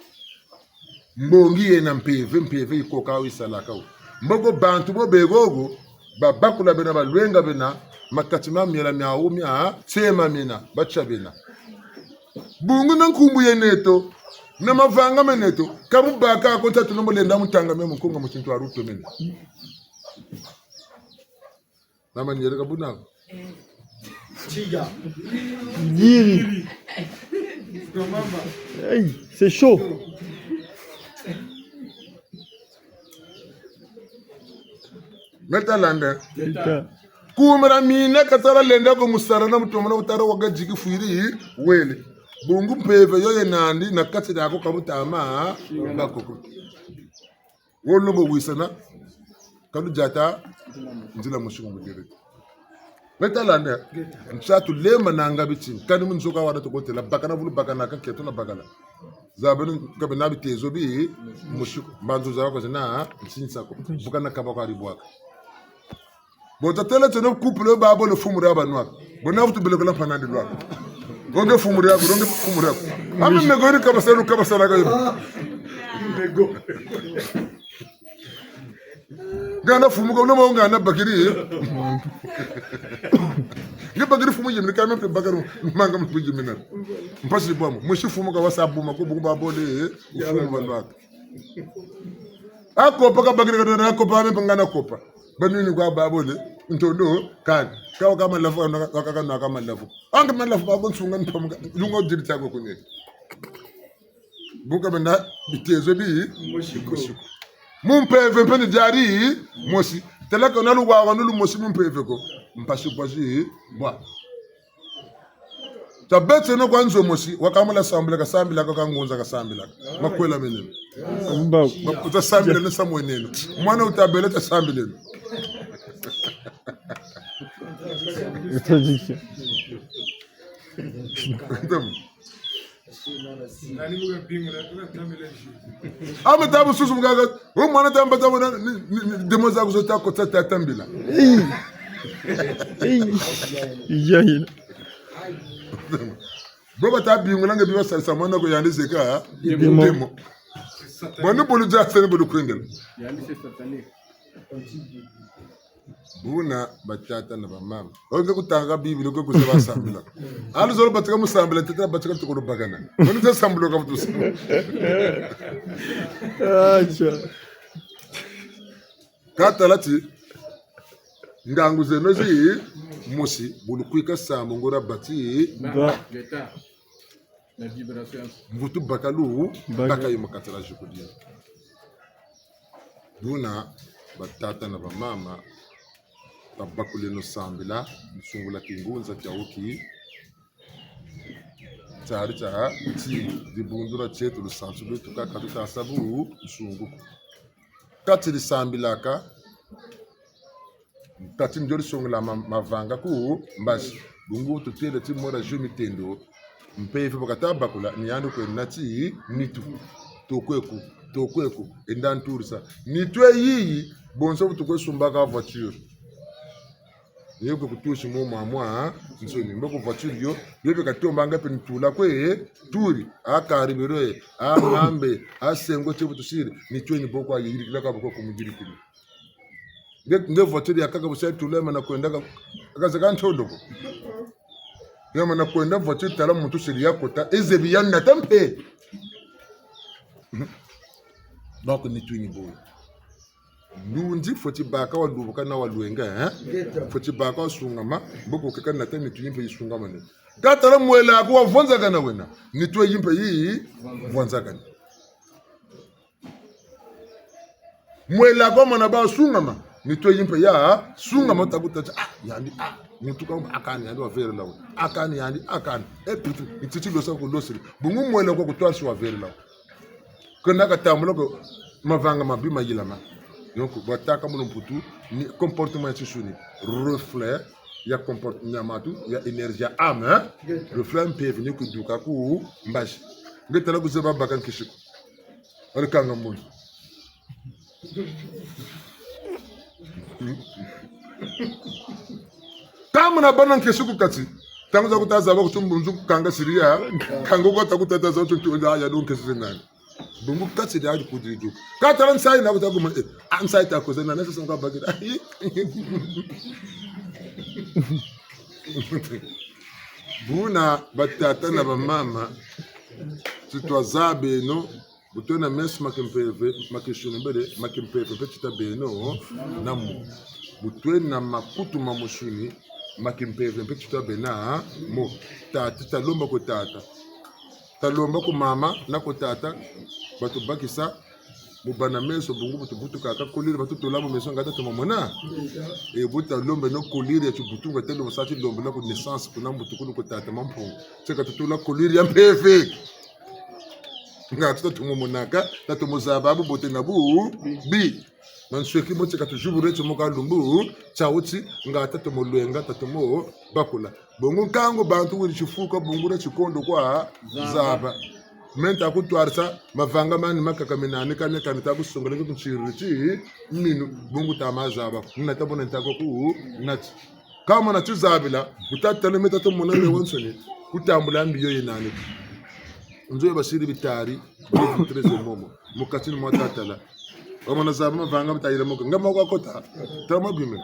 Mbongi yena mpeve, mpeve yikoka wo yisalaka wo. Mboko bantu bo begogo, babakula bena, balwenga bena, makati ma miela miawu mia tsema miena, batia bena. Bungu na nkumbu ye neto, na mavanga me neto, ka mu baka ko ntatu na mu lenda mu tanga mia mu nkunga mu tintwari wutomene. Na maniere ka buna ko. Tiga. Diri. Hey, c'est chaud. Me ta landa. Leta. Kumira mina ka tala lenda ko mu sala na mu tomana ku tala waga diki fwiri wele. Bungu mpeve yo ye nandi na kati diaku ka bu tama bakoko. Wo lombo wisana, ka ludiata nzila mosi ku mu direct. Me ta landa, nsa tulembananga biti, kani mu nzo ka wada tukotela, bakana vulu bakana ka keto na bakana. Zabeno ka bena bitezo bi mosi ko, mbanzu zaba ko zena nsinsa ko, bukana kaba kwa dibwaka. Bo ta têla tieno couple ba bo le fumu dia banwaka. Bo na vutu beleko la mpanandi lwaka. Bonge fumu diaku, bonge fumu diaku. Ami nego ni kabasala, kabasala ka yo. Nego. Ngana fumu ka, wuna mo ngana bakiri. Nge bakiri fumu yimini, ka me mpe bakiri, manga mu yimina. Mpasi bwa mo, musi fumu ka wasa buma ko, bungu babole, eh, fumu balwaka. Akopa ka bakiri ka, akopa, me mpe ngana kopa. Banwini kwa babole, ntondo, kani. Ka waka malavu, waka, waka, waka, waka malavu. Anga malavu, babo nsunga ntomuka, lungo diri tako kunye. Buka benda bitezo bi mosi ko. Mosi ko. Mu mpeve mpe ni diari mosi. Tala ka na luwawa nu lumosi mu mpeve ko. Mpasi kwa zi bwa. Tabetseno kwa nzo mosi, wakamula sambila, kasambila, kakangunza, kasambila. Makwela menene. Mba. Ba-, utasambila ni samwenene. Mwana utabela tasambileno. Ntamu. Ama tabu susu mukaka, o mwana tamba tabu na, ni, ni, ni, demo za kuzo ta kota ta tambila. Ei. Ei. Iya, iya. Bo bata bingula nge bi basalisa mwana ko yandi zeka. Demo. Demo. Bwana bulu dia sene bulu kwendela. Yandi c'est satanique. Buna batata na bamama. Oke kutanga Biblia ko kuze basambila. Alu zolo batika musambila, tete batika tukolo bakana. Wani za sambilo ka vutusa. Acha. Ka tala ti, ngangu zeno zi mosi, bulu kwika sambu ngura bati. Ba. Mvutu bakalu, baka. Baka yo mu kati dia jukudia. Buna batata na bamama, tabakuleno sambila, nsungula kingunza kia wuki, tiari tia ti, dibundu dia tieto lusansu lweto kaka tuta sa bu nsungu ko. Kati disambilaka, kati ndio disongela ma-, mavanga ku mbazi. Bungu tutêle ti mora jeu mitendo. Mpeve bu kata bakula, ni yandi kwe nati nitu. Tokwe ku, tokwe ku, enda nturisa. Nitu e yiyi, bonso bu tukwe sumbaka voiture. Ni yo kwe kutusi mo mwa mwa, nsoni, mbo ku voiture yo, yo beka tombanga mpe ntula kwe, turi, a carburant, a mambe, a sengo tie bu tusiri, nitu e ni bo kwa yirikila ka bu kwa kumuyirikila. Nge, nge voiture ya kaka bu sa tula ya mana kwenda ka, ka zeka ntondo ko. Ya mana kwenda voiture tala muntu siri ya kota, e zebi ya nata mpe. Donc nitu ni bo. Ndundi, fweti baka walubuka na walwenga, hein? Fweti baka wasungama, mbo kukeka nata nitu yi mpe yisungamane. Ka tala mwela aku wavwanzakana wena, nitu yi mpe yivwanzakane. Mwela ko mana ba sungama, nitu yi mpe ya sungama ta kuta ti, ah, yandi, ah, muntu ka, a kani yandi wavelela wo. A kani yandi, a kani. E putu, ntiti losa ku losiri. Bungu mwela ko kutwarisi wavelela wo. Kena katambula ko mavanga mabi mayilama. Donc, bwa tâka mu lumputu, ni comportement ya tinsuni. Reflet ya comport-, nyamatu, ya énergie ya âme, hein? Reflet mpeve ni kuduka ku mbazi. Nge tala kuze babaka nkisi ko. Wari kanga mbunzu. Ka muna bana nkesi ku kati. Ntangu za kuta zaba ku ti mbunzu kanga siri ya. Kanga ko ta kuta ta zaba ti ntu ya, ya donc nkesi zi nani. Bungu kati dia di kudiri du. Ka tala nsayi na kuta kuma, eh, a nsayi ta koze nani, sasa nga bakira. Buna batata na bamama, ti twazabeno, bu twena meso ma kimpeve, ma kinsuni mbele, ma kimpeve mpe tita beno na mo. Bu twena makutu ma musuni, ma kimpeve mpe tita bena mo. Tata, talomba kwe tata. Talomba kwe mama na kwe tata. Batubakisa mu bana meso, bungu bu tubutukaka, collier batutula mu meso nga tatomo mona. E bu talombeno collier ya tibutu nga talombesa tilombo na ku naissance, kuna mbutukulu kwe tata Mampungu. Tieka tutula collier ya mpeve. Nga tatomo monaka, tatomo zaba bubote na bubi. Mansweki mo tieka tuzubure tio mo ka lumbu, tia wuti, nga tatomo lwenga, tatomo bakula. Bungu nkangu bantu wiri tifuka, bungu na tikondo kwa zaba. Zaba. Me nta kutwarisa, mavanga mani makaka minani kani kani ta kusongela ku ntiriri ti minu, bungu ta mazaba. Nina ta bona nta ko ku nati. Ka mana tizabila, bu tata tala me tata mona me wansoni, kutambula mbi yo yena ni. Nzo yo basiri bitari, treize momo. Mu kati ni mwa tatala. Wamana zaba mavanga ma tayila moko. Nga moko wakota. Tala mabime.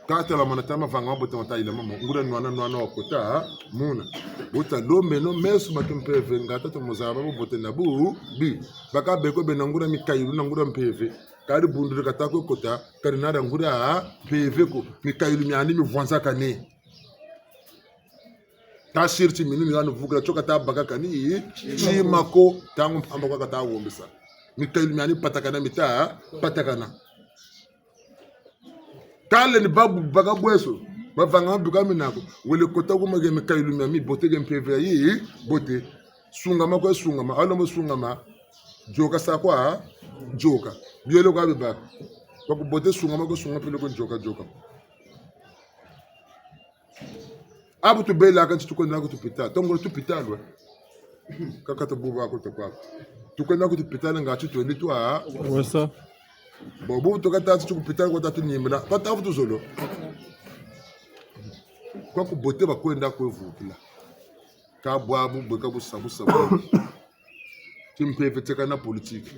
Ka tala mana tala mavanga mabote ma tayila mamo. Nguria nwana nwana wakota, ha? Muna. Wuta lombeno meso ma kimpeve, nga tata mo zaba bubote na bubi. Baka beko bena nguria mikayulu na nguria mpeve. Kadi bunduri kata kwe kota, kadi nara nguria mpeve ko. Mikayulu miandi mivwanzakane. Tasiri timinu miandi vukila tio kata baka kani tima ko, ntangu mpamba kwa kata wombesa. Mikayulu miandi patakana mita, patakana. Kale ni babu baka bweso, bavanga mabika mina ko, wele kota kuma ge mikayulu mia mibote ge mpeve ya yi, bote. Sungama kwe sungama, alo mo sungama, yoka sa kwa, yoka. Biole kwa bibaka. Kwa kubote sungama kwe sungama peleko yoka, yoka. Abu tubelaka nti tukwenda ku tupita. Tongolo tupita lwe. Kaka tububa ko tukwa. Tukwenda ku tupita nga ti twendi twa. Wasa. Bo, bu tuka tati tukupita kwa tatu nimila. Kwa tafu tuzolo. Kwa kubote bakwenda kwe vukila. Ka bwabu bweka busa, busa, busa. Ti mpeve teka na politique.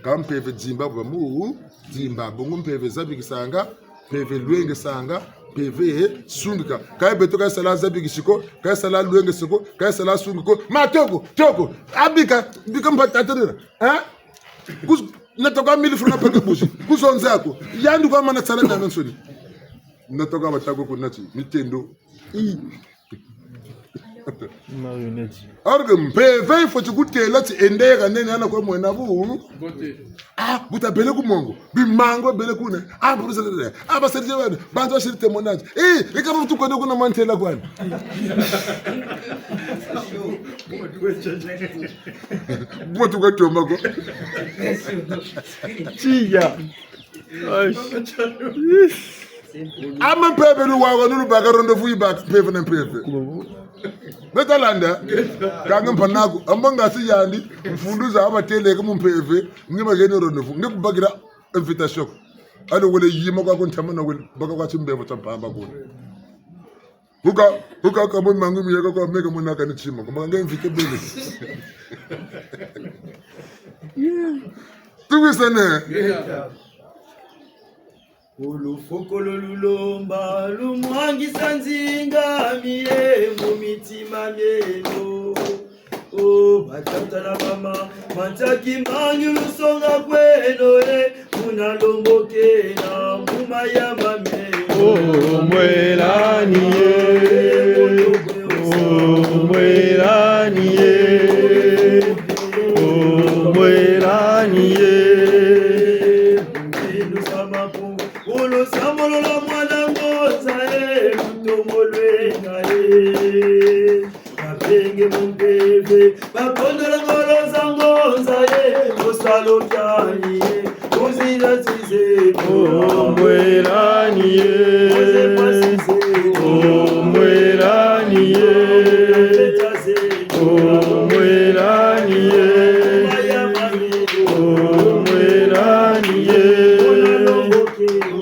Ka mpeve dimba bwa mu, dimba bungu mpeve zabikisanga, mpeve lwengesanga, mpeve sungika. Ka beto ka sala zabikisi ko, ka sala lwengesi ko, ka sala sungi ko. Ma toko, toko, abika, bika mpa tatarira. Hein? Kus-, natoka mille francs peke busi. Kuzonza ko. Yandi kwa mana sala na nsoni. Natoka batako kunati, mitendo. I. Marionnette. Alors que mpeve, il faut que tu goûtes là, tu endes, quand nene, ana kwa mwena bu. Ah, buta bele ku mongo. Bimango bele kuna. Ah, bu sa, ah, ba seri wana. Bantu seri témoignage. Eh, e kama tu kwenda kuna mantela kwana. Bo tu kwa toma ko. Tia. Ai. Ama mpeve lu wawa, nulu baka rendez-vous yi baka mpeve na mpeve. Beta landa. Kanga mpanako, amba ngasi yandi, mfundu za aba teleke mu mpeve, nge mageni rendez-vous, nge kubakila invitation. Alo wele yima kwa ku ntama na wele, baka kwa timbevo tia mpamba kuna. Huka, huka ka mwe mangu miyaka kwa meka mwe naka ni tima, kwa manga invite bele. Tuwisane. Lufokolo lulomba, lumwangisa nzinga miye mu mitima mieno. O batata na mama, mataki mangi lusonga kweno e, muna lombokela, mu mayama meno. O mwelani ye, o mwelani ye, o mwelani ye. Ulusamolola mwana ngonza e, lutomo lwena e. Babenge mu mpeve, bakondola ngolo za ngonza e, osalo kiani e, uzila zize. O mwelani ye, o mwelani ye, o mwelani ye, o mwelani ye.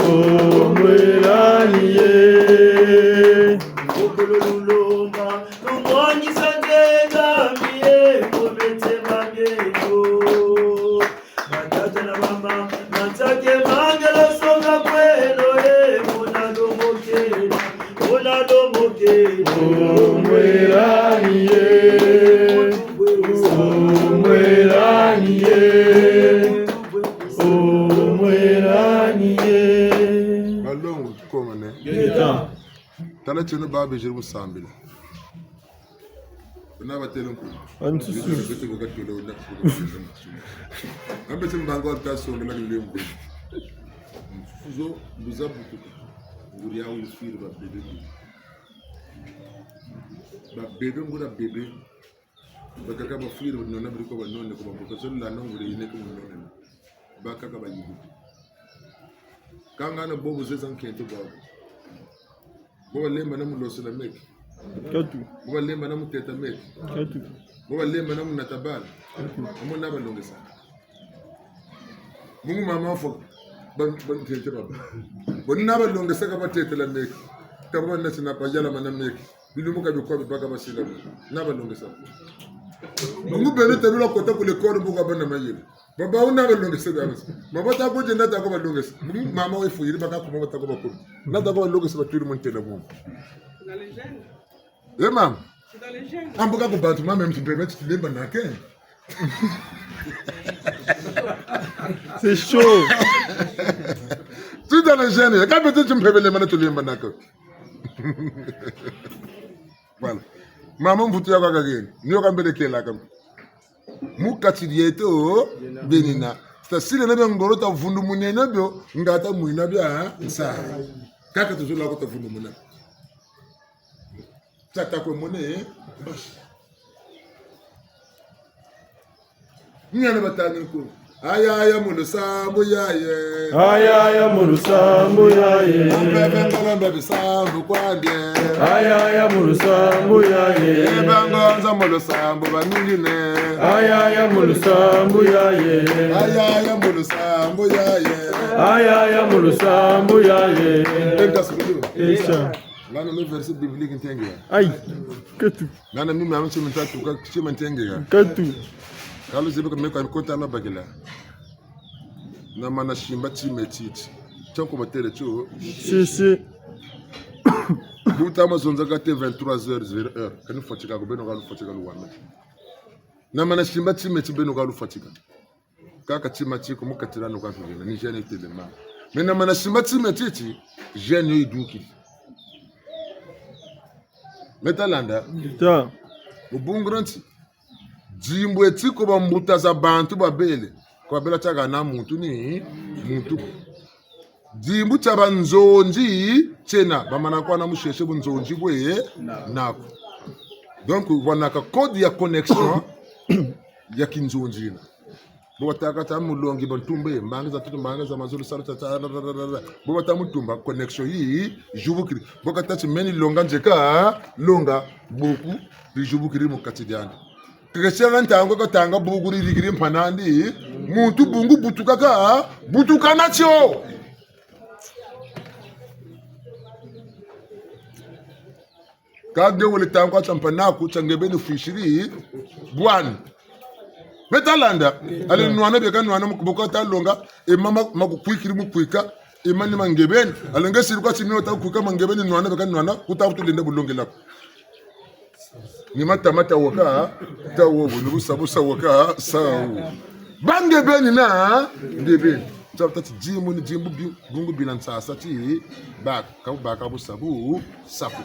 O mwelani ye. Mokolo lulomba, lumwangisa nzenza miye mu mitema mieno. Batata na mama, mataki mangi lusonga kweno e, muna lombokela, muna lombokela. O mwelani ye. O mwelani ye. O mwelani ye. Balongo, tukomane. Ngeta. Tala tieno babiziri mu sambila. Buna batele nkulu. Antusu. Bete boka tole wuna. Ambe tieno bango alta songa na lembo. Fuzo, luza butuka. Nguri yawu yifwiri babebe. Babebe, nguri babebe. Bakaka bafwiri, banona biri ko banone ko, babuka zolo la nongule yine ko munone. Bakaka bayibi. Kangana bobo zeza nkento babo. Bo balembana mu losela meki. Katu. Bo balembana mu teta meki. Katu. Bo balembana mu nata bala. Katu. Amo na balongesa. Mungu mama fo, ba, ba ntete baba. Bo na balongesa ka batetela meki. Ka ba na tina bayala mana meki. Bilumbu ka bikwa bibaka basila bo. Na balongesa. Bungu beno tabila kota ku l'école bu ka bâ na mayela. Baba wuna balongese bia basi. Mama ta ko yenda ta ko balongese. Bungu mama we fuyiri baka kuma bata ko bakulu. Na ta ko balongese batwiri mu ntela bungu. Eh, mama. Ambuka ku bantu, mama, mti mpeve mti tulemba nake. C'est chaud. Tu dans les gènes, quand peut-être tu me fais les mains, tu les mains, d'accord. Voilà. Mama mvutu ya kwa kageni. Ni yo kambele kela kam. Mu kati dieto, benina. Tasile na bia ngolo tavundumunene bio, nga tamwina bia nsayi. Kaka tuzolo ko tavundumuna. Tata kwe mone, eh? Basi. Niana batani ko. Aya, aya, mu lusambu yaye. Aya, aya, mu lusambu yaye. Mbe, mbe, mbe, mbe, bisambu kwandi. Aya, aya, mu lusambu yaye. Eba ngonza mu lusambu baningine. Aya, aya, mu lusambu yaye. Aya, aya, mu lusambu yaye. Aya, aya, mu lusambu yaye. Eka sukulu. Esha. Ngana mi verset biblique ntenge ya. Ayi, katu. Ngana mi mama chima ntatu ka chima ntenge ya. Katu. Kalu zibe ka me kwa kota na bakila. Na mana simba tima titi. Tianko batele tio. Si, si. Buta ma zonza ka te vingt-trois heures, zéro heure. Kani fatika ko beno kalu fatika luwana. Na mana simba tima ti beno kalu fatika. Kaka tima tiko mu kati dianu kwa tuvila, ni jeûne itelema. Mais na mana simba tima titi, jeûne yo yidukiri. Me ta landa? Ta. Mu bungu dia nti, dimbu e tiko bambuta za bantu babele, kwa bela tiaka na muntu ni muntu. Dimbu tia banzonzi tiena, bamana kwa na musese bunzonzi bwe naku. Donc, wanaka code ya connexion ya kinzonzi yina. Bo batâka ta mulongi bantumbe, mbangi za tutu, mbangi za mazulu, salu, ta, ta, ra, ra, ra, ra, ra. Bo bata mutumba, connexion yi, yubukiri. Bo kata ti meni longa nzeka, longa, buku, diyubukiri mu kati diandi. Kekesela ntangu katanga buku diyirikiri mpangi'andi, muntu bungu butuka ka, butuka natio. Ka nge wele ntangu tia mpangi'aku, tia nge beni fwisiri, bwani. Me ta landa, ale nwana beka nwana mu kubuka ta longa, e mama makukwikiri mu kwika, e mani ma nge beni. Ale nge siri kwa ti mio ta kwika ma nge beni nwana beka nwana, kuta kutulenda bulongela ko. Ni mata mata waka, ta wo bu, ni busa busa waka, sa wo. Ba nge beni na, nge beni. Tia ta ti dimbu ni dimbu bi-, bungu bila nsasa ti, baka, ka baka busa bu, sa ko.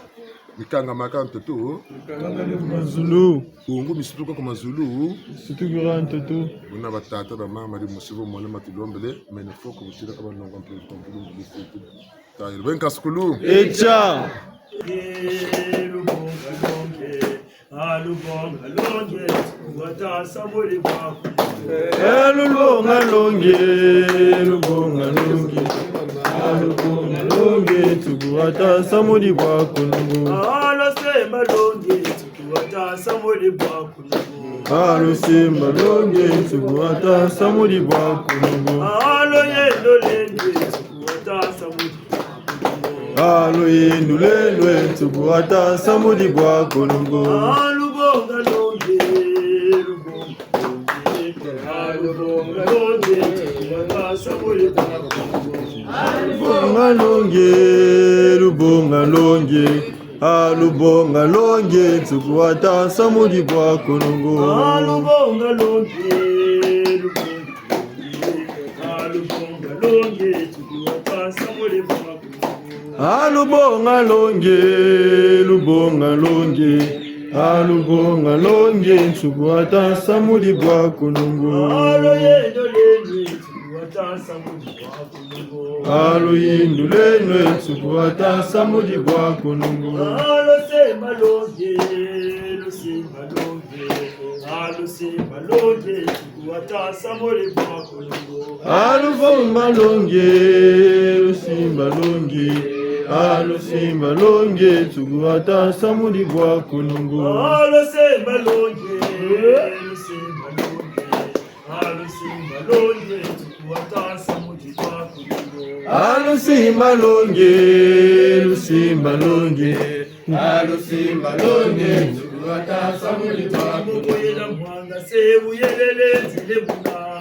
Mikanga maka ntoto. Mikanga ni ku mazulu. Bungu misutuka ku mazulu. Misutukira ntoto. Buna batata, bamama, di musibu mona matulombele, mene foko busira kaba nonga mpe ntombulu mbulu futu. Tayiri, bwe nkasukulu. Echa. Lubonga longe, ah, lubonga longe, tugwata samudi bwaku. Eh, lubonga longe, lubonga longe. Ah, lubonga longe, tugwata samudi bwaku nungu. Ah, lusemba longe, tugwata samudi bwaku nungu. Ah, lusemba longe, tugwata samudi bwaku nungu. Ah, luyendo lwende, tugwata samudi bwaku nungu. Ah, luyendo lwende, tugwata samudi bwaku nungu. Ah, lubonga longe, lubonga longe. Ah, lubonga longe, tugwata samudi bwaku nungu. Lubonga longe, lubonga longe. Ah, lubonga longe, tugwata samudi bwaku nungu. Ah, lubonga longe, lubonga longe. Ah, lubonga longe, tugwata samudi bwaku nungu. Ah, lubonga longe, lubonga longe. Ah, lubonga longe, tugwata samudi bwaku nungu. Ah, luyendo lwende, tugwata samudi bwaku nungu. Ah, luyendo lwende, tugwata samudi bwaku nungu. Ah, lusemba longe, lusemba longe. Ah, lusemba longe, tugwata samudi bwaku nungu. Ah, luvumba longe, lusimba longe. Ah, lusimba longe, tugwata samudi bwaku nungu. Ah, lusemba longe, lusemba longe. Ah, lusemba longe, tugwata samudi bwaku nungu. Ah, lusimba longe, lusimba longe. Ah, lusimba longe, tugwata samudi bwaku nungu. Nga se buyelele nzele muna.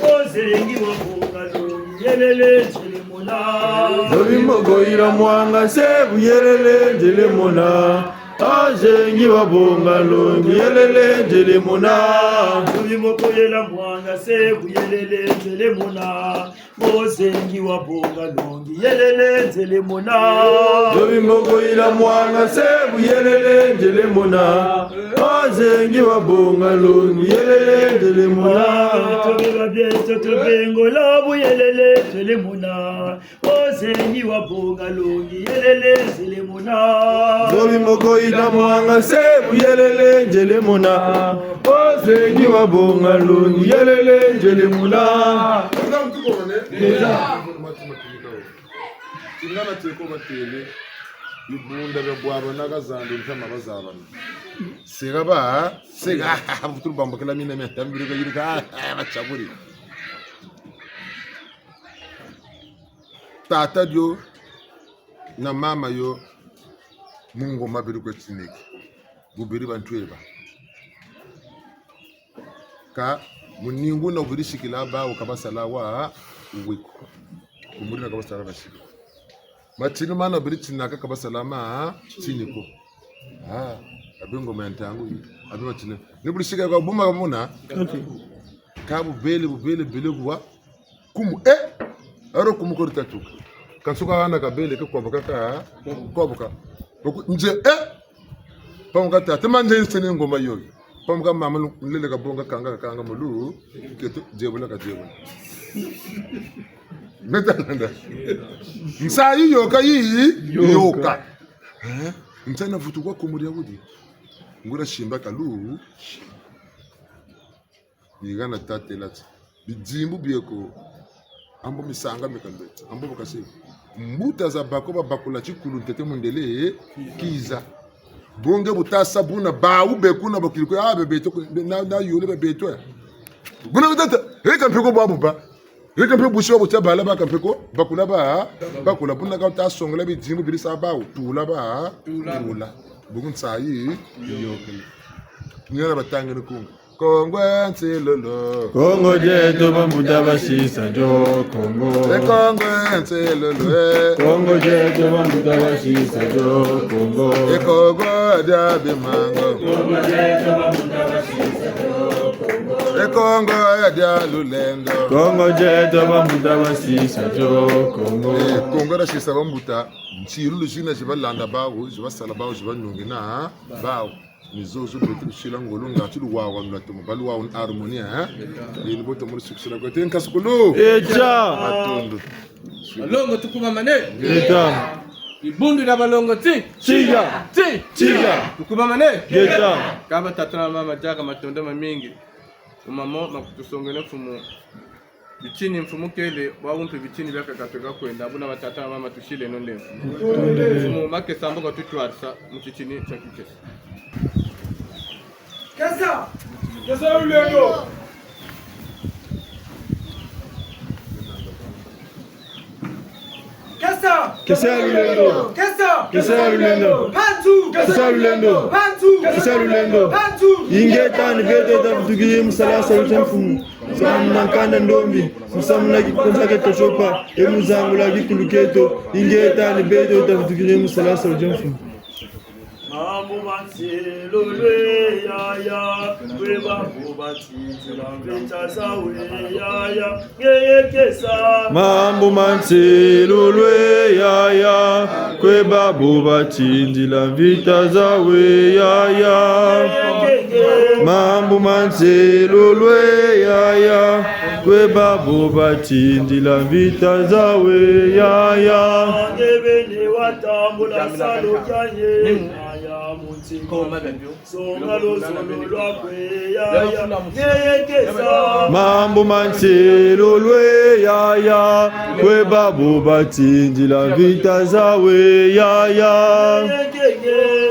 Ozengi wa bonga longi yelele nzele muna. Nzobi moko yila mwanga se buyelele nzele muna. Ozengi wa bonga longi yelele nzele muna. Nzobi moko yila mwanga se buyelele nzele muna. Ozengi wa bonga longi yelele nzele muna. Nzobi moko yila mwanga se buyelele nzele muna. Ozengi wa bonga longi yelele nzele muna. Tobi babieto tobengola buyelele nzele muna. Ozengi wa bonga longi yelele nzele muna. Nzobi moko yila mwanga se buyelele nzele muna. Ozengi wa bonga longi yelele nzele muna. Tingana teko batele, bibunda bia bwabana ka zandu ntama bazabana. Sega ba, sega, butulu bambukila mina mia tambiri ka yirika, bachakuri. Tata dio na mama yo, mu ngoma beri kwe tineke. Buberi bantu eba. Ka muningu na wuberi sikila bawu ka basala wa weko. Kumuri na ka basala basika. Matini mana wuberi tinaka ka basala matini ko. Ah, abe ngoma ya ntangu yi. Abe matini. Ni beri sika kwa buma ka muna. Ka bubele, bubele, bele kuwa. Kumu, eh! Aro kumu ko ditatuka. Kansuka hana kabele ke kwabuka ka, kwabuka. Boku, nze, eh! Pamuka tata, ma nze nsene ngoma yoyo. Pamuka mama lu-, nlele kabonga kanga, kanga mulu, keto, zebula ka zebula. Meta nanda. Nsayi yoka yi, yoka. Eh? Nsa na vutu kwa kumu dia wudi. Nguria simba kalu. Ni hana tatela ti. Bidimbu bieko. Ambo misanga mika mbeti. Ambo bakasi. Mbuta za bako babakula tikulu ntete mundele kiza. Bo nge bu tasa buna bawu be kuna bakiri kwe, ah, bebeto kwe, be-, na, na yole bebeto ya. Buna bu tata, eka mpe ko babu ba. Eka mpe busi wa butia bala baka mpe ko, bakula ba, bakula buna ka tasongela bidimbu biri sa bawu, tula ba, tula. Bungu nsayi, yokele. Ni hana batangene kunga. Kongo nsilulu. Kongo dieto bambuta basisa dio Kongo. E Kongo nsilulu, eh. Kongo dieto bambuta basisa dio Kongo. E Kongo dia bimango. Kongo dieto bambuta basisa dio Kongo. E Kongo dia lulendo. Kongo dieto bambuta basisa dio Kongo. Eh, Kongo dia sisa bambuta. Nsilulu zina zi balanda bawu, zi basala bawu, zi banungina bawu. Ni zozo beto tusila ngolo ngatu luwawanula tomo, baluwawanu harmonie, eh? Beno bo tomo lusukisila kwe te nkasukulu. Eta. Matondo. Balongo tukubamane. Eta. Dibundu dia balongo ti. Tiya. Ti. Tiya. Tukubamane. Eta. Kaba tata na mama diaka matondo mamingi. Mama ma kutusongele mfumu. Bitini mfumu kele, bwawu mpe bitini biakaka tweka kwenda, buna batata na mama tusileno ndemvo. Mfumu makesa mbo katutwarisa mu titini tia kikesa. Kesa! Kesa lulendo! Kesa! Kesa lulendo! Kesa! Kesa lulendo! Mpanzu! Kesa lulendo! Mpanzu! Kesa lulendo! Mpanzu! Ingeta ni beto tavutukiri mu sala salu tia mfumu. Musamu na nkanda ndombi, musamu na kikonza keto tiopa, e mu zangula kikulu kieto, ingeta ni beto tavutukiri mu sala salu tia mfumu. Mambu ma nsilulu e yaya, kwe babu batindila mvita zawu e yaya, ngeye kesa. Mambu ma nsilulu e yaya, kwe babu batindila mvita zawu e yaya. Mambu ma nsilulu e yaya, kwe babu batindila mvita zawu e yaya. Nge beni watambula salu kiaye, yaya mu ntima. Songa luzolo lwaku e yaya, ngeye kesa. Mambu ma nsilulu e yaya, kwe babu batindila mvita zawu e yaya.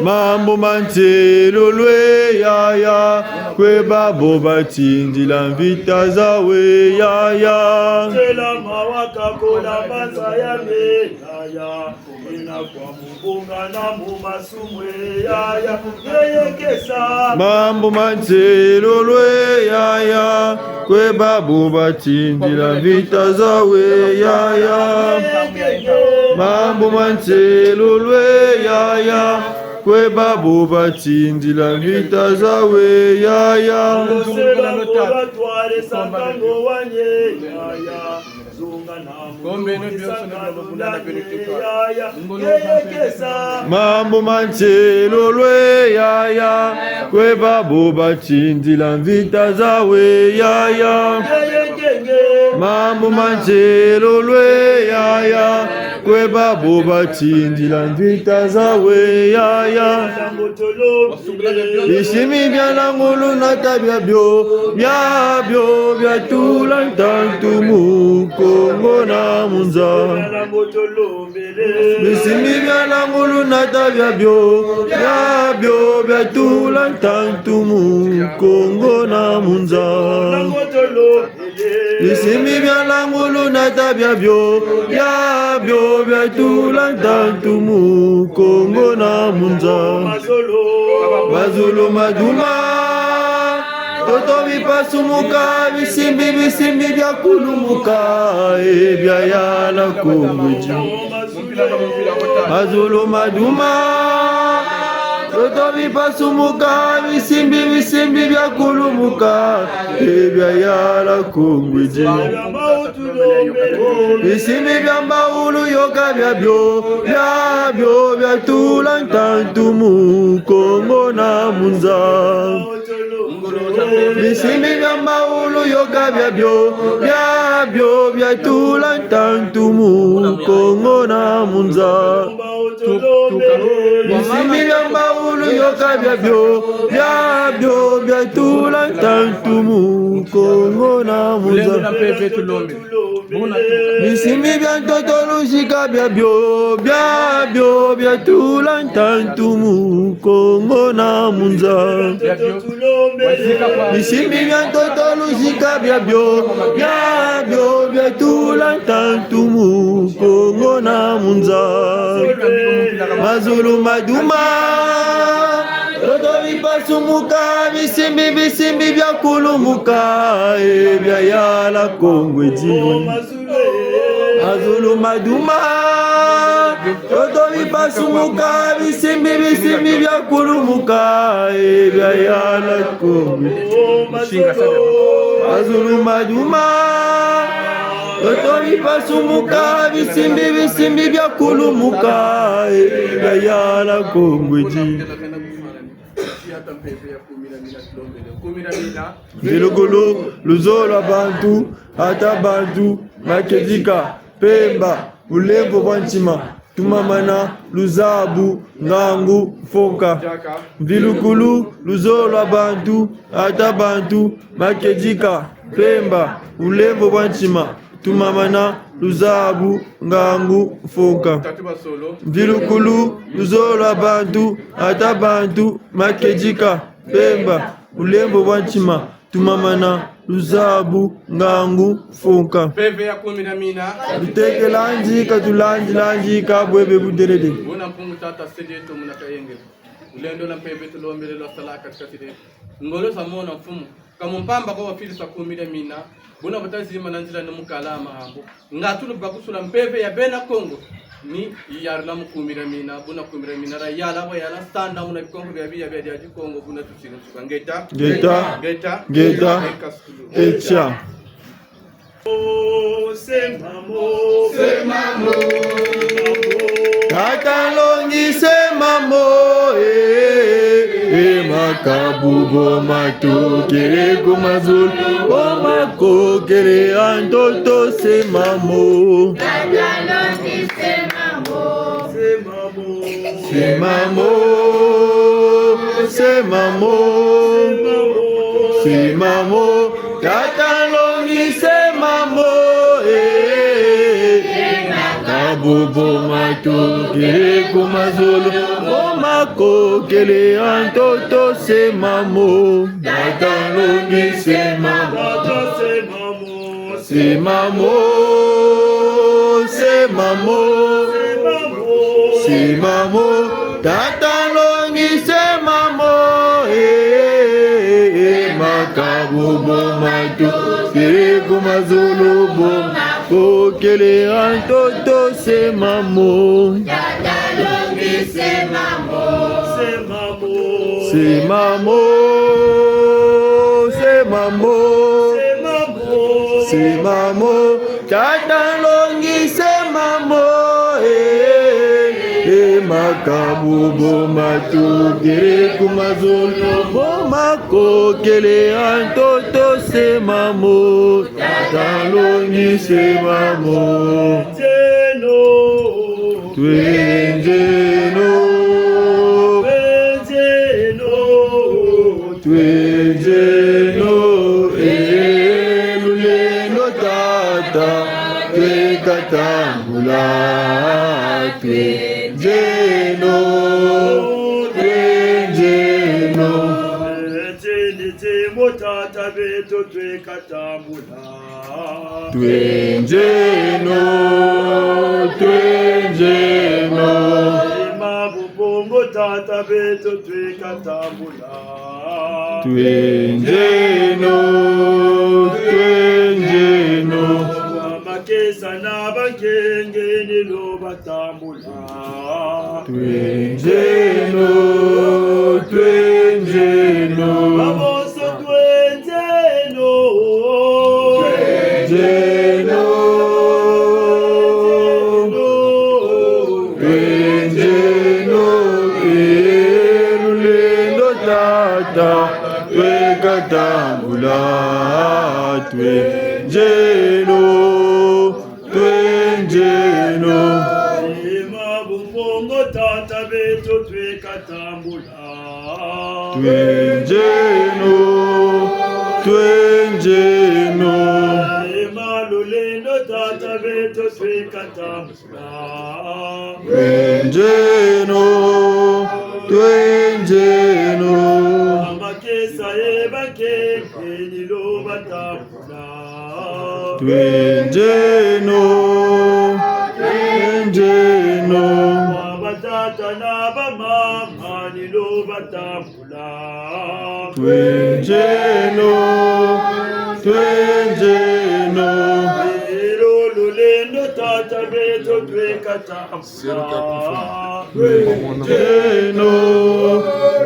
Mambu ma nsilulu e yaya, kwe babu batindila mvita zawu e yaya. Tela mawa kakola mbanza ya me yaya. Mambu ma nselolo e yaya, kwe babo batindila mvita zawu e yaya. Mambu ma nselolo e yaya, kwe babo batindila mvita zawu e yaya. Kombeno bionso na buna na beno tuka. Mambu ma nselolo e yaya, kwe babo batindila mvita zawu e yaya. Mambu ma nselolo e yaya, kwe babo batindila mvita zawu e yaya. Bisimi bia langulu nata biabio, biabio biatula ntantu mu Kongo na mu nza. Bisimi bia langulu nata biabio, biabio biatula ntantu mu Kongo na mu nza. Bisimi bia langulu nata biabio, biabio biatula ntantu mu Kongo na mu nza. Mazulu maduma, ntoto mipasumuka, bisimbi, bisimbi biakulumuka, e biayala Kongo edi. Mazulu maduma, ntoto mipasumuka, bisimbi, bisimbi biakulumuka, e biayala Kongo edi. Bisimbi bia mbaulu yoka biabio, biabio biatula ntantu mu Kongo na mu nza. Bisimbi bia mbaulu yoka biabio, biabio biatula ntantu mu Kongo na mu nza. Bisimbi bia mbaulu yoka biabio, biabio biatula ntantu mu Kongo na mu nza. Bisimbi bia ntoto luzika biabio, biabio biatula ntantu mu Kongo na mu nza. Bisimbi bia ntoto luzika biabio, biabio biatula ntantu mu Kongo na mu nza. Mazulu maduma, ntoto mipasumuka, bisimbi, bisimbi biakulumuka, e biayala Kongo edi. Mazulu maduma, ntoto mipasumuka, bisimbi, bisimbi biakulumuka, e biayala Kongo. Mazulu maduma, ntoto mipasumuka, bisimbi, bisimbi biakulumuka, e biayala Kongo edi. Mvilukulu, luzolo lwa bantu, ata bantu, makedika, mpemba, bulemvo bwa ntima, tumamana, luzabu, ngangu, mfoka. Mvilukulu, luzolo lwa bantu, ata bantu, makedika, mpemba, bulemvo bwa ntima, tumamana, luzabu, ngangu, mfoka. Mvilukulu, luzolo lwa bantu, ata bantu, makedika, mpemba, bulemvo bwa ntima, tumamana, luzabu, ngangu, mfoka. Mpeve ya kumi na mina. Lutekelandi, ka tulandi landi, ka bwebe buderede. Buna Mpungu Tata Sedi eto muna kayengele. Lulendo lwa mpeve tulombele lwasala kati kati dieto. Ngolo za mona mfumu. Ka mu mpamba ko wafilisa kumi na mina, buna batazimbana nzila ni mu kala mambu. Nga tulubakusula mpeve ya bena Kongo, ni yiyarila mu kumi na mina, buna kumi na mina, ra yala bo yala sanda muna bikonko bia biya bia dia Kongo, buna tusiri nsuka. Ngeta. Ngeta. Ngeta. Ngeta. Eka sukulu. Etia. Tata Nlongi se mamo, eh, eh, makabu bo matokele ku mazulu, bo makokele ha ntoto se mamo. Tata Nlongi se mamo. Se mamo, se mamo, se mamo, Tata Nlongi se mamo, eh. Makabu bo matokele ku mazulu, bo makokele ha ntoto se mamo. Tata Nlongi se mamo. Se mamo, se mamo, Sema mo, tata longi sema mo, eh, eh, eh, makabu bo matu, kiri ku mazulu bo, kokele ha ntoto sema mo. Tata longi sema mo. Sema mo. Sema mo. Sema mo. Sema mo. Sema mo. Tata longi sema mo, eh, eh, makabu bo matukiri ku mazulu, bo makokele ha ntoto sema mo, tata longi sema mo. Twenjeno. Twenjeno. Twenjeno. Twenjeno, eh, lulendo tata, tweka tambula. Twenjeno, twenjeno. Twenjeno, tata beto tweka tambula. Twenjeno, twenjeno. Ema bu bongo tata beto tweka tambula. Twenjeno, twenjeno. Ba makesa na ba nkenge ni lo batambula. Twenjeno, twenjeno. Ba bonso twenjeno. Twenjeno. Twenjeno, eh, lulendo tata, tweka tambula. Twenjeno, twenjeno. Ema bu bongo tata beto tweka tambula. Twenjeno, twenjeno. Ema lulendo tata beto tweka tambula. Twenjeno, twenjeno. Ba makesa e ba nkenge ni lo batambula. Twenjeno, twenjeno. Ba batata na ba mama ni lo batambula. Twenjeno, twenjeno. Lelo lulendo tata beto tweka tambula. Twenjeno,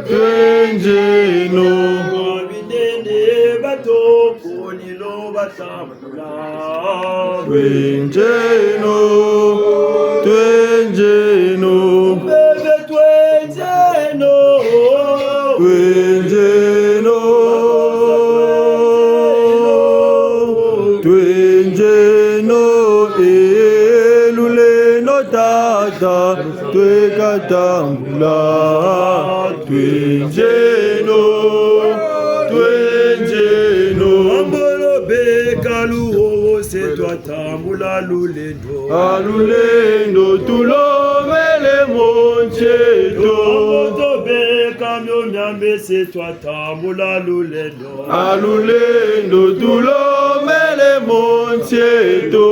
twenjeno. Ba binene ba toko ni lo batambula. Twenjeno, twenjeno. Bebe twenjeno. Twenjeno. Twenjeno, eh, lulendo tata, tweka tambula. Twenjeno, twenjeno. Mbolo beka luwowo se twatambula lulendo. A lulendo tulomele mo nsi eto. Moto beka mio miambe se twatambula lulendo. A lulendo tulomele mo nsi eto.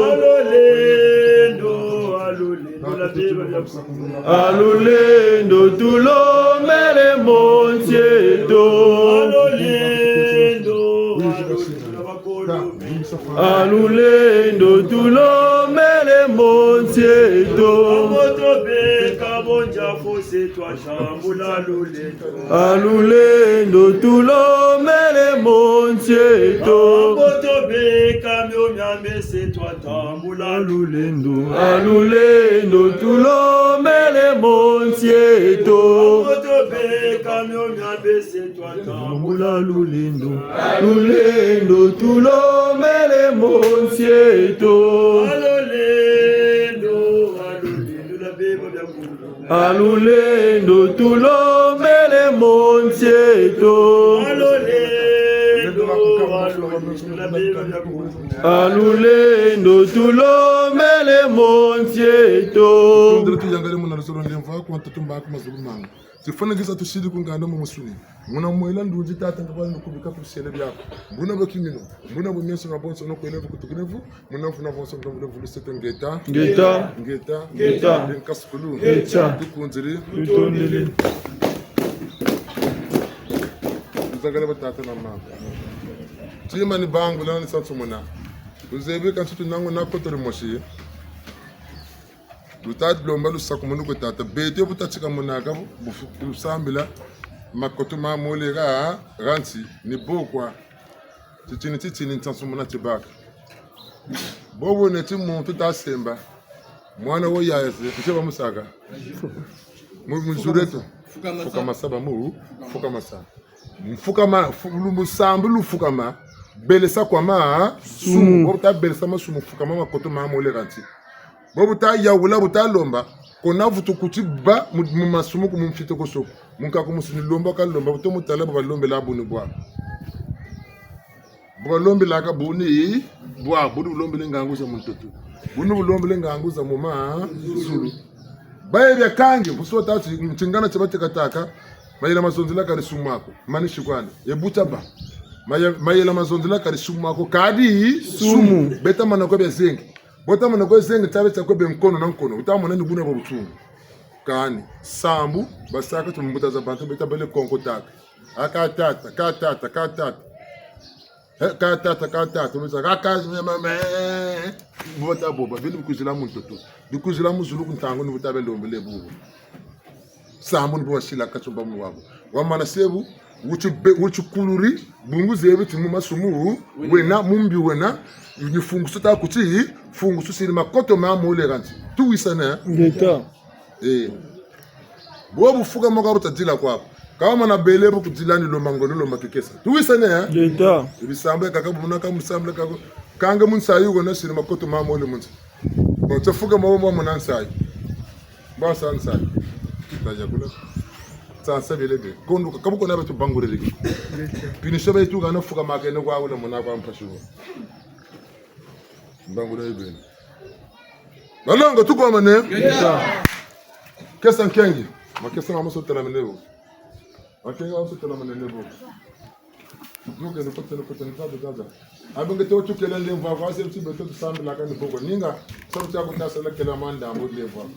A lulendo, a lulendo, la biba ya A lulendo tulomele mo nsi eto. A lulendo, a lulendo, a lulendo tulomele mo nsi eto. A lulendo tulomele mo nsi eto. A lulendo, a lulendo tulomele mo nsi eto. Tambula lulendo, a lulendo tulomele mo nsi eto. A lulendo tulomele mo nsi eto. A lulendo tulomele mo nsi eto. Zolo ndemvo aku, ntoto mbaku, mazulu mangu. Tifwanakisa tusidi ku nganda mu musuni. Muna mwela ndunzi tata, nga bali nukubika ku bisele biaku. Buna bo kiminu, buna bo meso nga bonso no kwele vukutukine vu, muna mfuna bonso nga mule vulu sete ngeta. Ngeta. Ngeta. Ngeta. Ndi nkasukulu. Ngeta. Tukunziri. Tutondele. Nzangala ba tata na mama. Tima ni bangula ni sansumuna. Luzebi ka nsutu nangu na koto dimosi. Luta lomba lusakumunu kwe tata. Beto bu tatika monaka bu, bu fu-, lusambila makoto ma mole ga, ga nsi, ni bo kwa. Titini, titini, nsansu muna tibaka. Bobo neti muntu tasemba. Mwana wo yaya se, ntie bamusaka. Mu, mu zulu eto. Fukamasa bamu, fukamasa. Mfukama, fu-, lu-, musambu lufukama, belesa kwa masumu. Sumu. Bo bu tabelesa masumu, fukama makoto ma mole ga nsi. Bo bu tayawula, bu talomba, ko na vutu kuti ba mu, mu masumu ku mu mfite ko soko. Mu nkaku musuni lomba kalomba, bu to mutala bu balombela buni bwa. Bu balombelaka buni bwa, buni bulombele ngangu za mu ntoto. Buni bulombele ngangu za mu mazulu. Baye bia kangi, bu sota ti, tingana tia batekataka, mayela mazonzela kari sumu ako, mani shikwani, e buta ba. Maye-, mayela mazonzela kari sumu ako, kadi sumu. Beta mana kwe bia zengi. Bota mana kwe zengi, tabe tia kwe be nkono na nkono, uta mona ni buna bo butungu. Kani, sambu, basaka tu mbuta za bantu, beta bele konko taka. Aka tata, ka tata, ka tata. He, ka tata, ka tata, misa, ka, ka, me, me, me. Bota boba, bini bikuzila mu ntoto. Bikuzila mu zulu ku ntangu ni buta belombele bubu. Sambu ni bo wasila katsumba mu wabu. Wamana sebu, wuti be-, wuti kuluri, bungu zebi ti mu masumu, wena, mu mbi wena, ni fungusu ta kuti, fungusu siri makoto ma mole ga nsi. Tuwisane? Ngeta. Eh. Bo bu fukama ka bu tadila kwaku. Ka wamana bele bu kudila ni lomba ngolo lomba kikesa. Tuwisane, eh? Ngeta. Bisambu ya kaka bu muna ka musambu ya kaka. Kanga mu nsayi wena siri makoto ma mole mu nsi. Bon, tsa fukama bo mona nsayi. Ba sa nsayi. Tayakula. Sa nsayi bele be. Kondo ka bu kona beto banguriri. Punition beto kana fukama kene kwa wena mona kwa mpasi wo. Mbangula ibeni. Balongo, tukwamane? Ngeta. Kesa nkengi. Makesa mamoso telamene bo. Makengi mamoso telamene bo. Nuke, nukote, nukote, nukote, nukote. Abe ngete otukela ndemvo kwa se ti beto tusambilaka ni boko. Ninga, sabu tia kutasala kela manda mo ndemvo.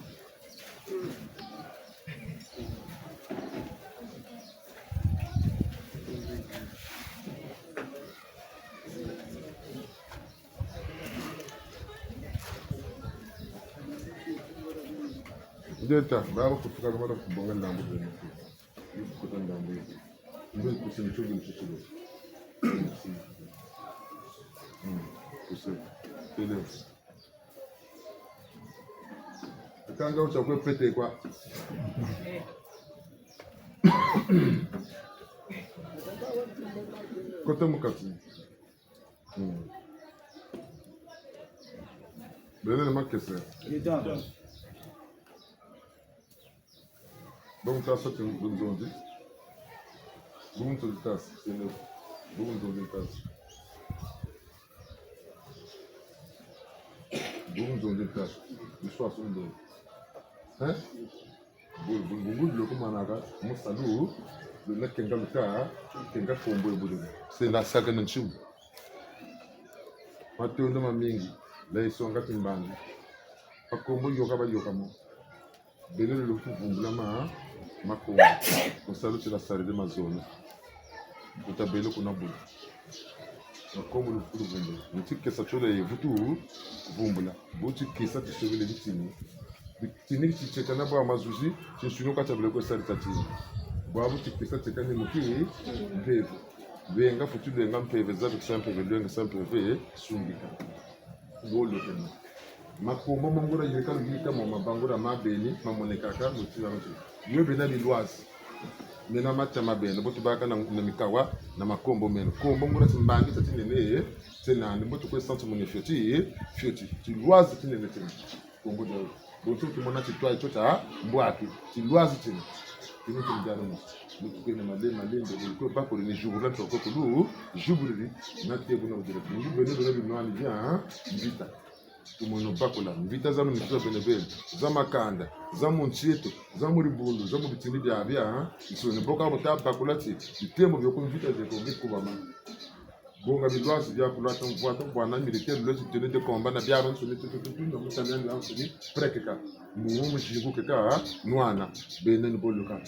Ngeta, baba kutuka, baba kubonga ndambu bene. Kutuka ndambu. Ndio kusema chugu ni chugu. Mm, kusema. Tele. Kanga ucha kwe pete kwa. Kota mu kati. Hmm. Bele ni makese. Bungu tasa ti bunzonzi. Bunzonzi tasa. Bunzonzi tasa. Bunzonzi tasa. Biswa sundo. Hein? Bu, bu, bungu lo kumanaka, musalu, luna kenga luta, kenga kombo e bulu. Se na saka na ntibu. Matondo mamingi, la isonga timbangi. Makombo yoka bayoka mo. Bele lo kuvumbula ma, makombo. Musalu ti la sarire mazono. Kuta bele kuna bulu. Makombo lo kuvumbula. Nti kesa tiola ye vutu vumbula. Bu ti kesa tisobele bitini. Bitini ti tieka na bwa mazuzi, tinsuni kwa tabele kwe sarila tini. Bwabu ti kesa tieka ni muki mpeve. Lwenga futi lwenga mpeve, zabikisa mpeve, lwengisa mpeve, sungika. Bolo tena. Makombo mangura yirika yirika mo mabangura ma beni, mamonekaka, muti na muti. Yo bena bilwazi. Mena matia ma beno, bo tubaka na, na mikawa, na makombo meno. Kombo ngura timbangi tia tinene, tia nandi, bo tukwe santu mune fioti, fioti. Tilwazi tinene tina. Kombo dia. Bonso tumona titwayi tio tia mbwaki. Tilwazi tina. Tino tini diana mo. Bo tukwe na male, male, mbe, bo tukwe bakuri ni jubura, ntoko kulu, juburiri, na tebu na udira. Ni beno, beno, beno, ni bia, mbita. Tumono bakula, mvita za mu nitu za bene beni, za makanda, za mu nsi eto, za mu dibundu, za mu bitini biabia, ha? Nsoni bo ka bo ta bakula ti, bitemo bio ku mvita zeto bikubama. Bonga bilwazi bia kulwata mvwata, bwana militaire, lwazi tenue de combat, na biabiansoni, tu, tu, tu, tu, na mutamia biabiansoni, prekeka. Mu, muzingu keka, ha? Nwana, bene ni bo luka.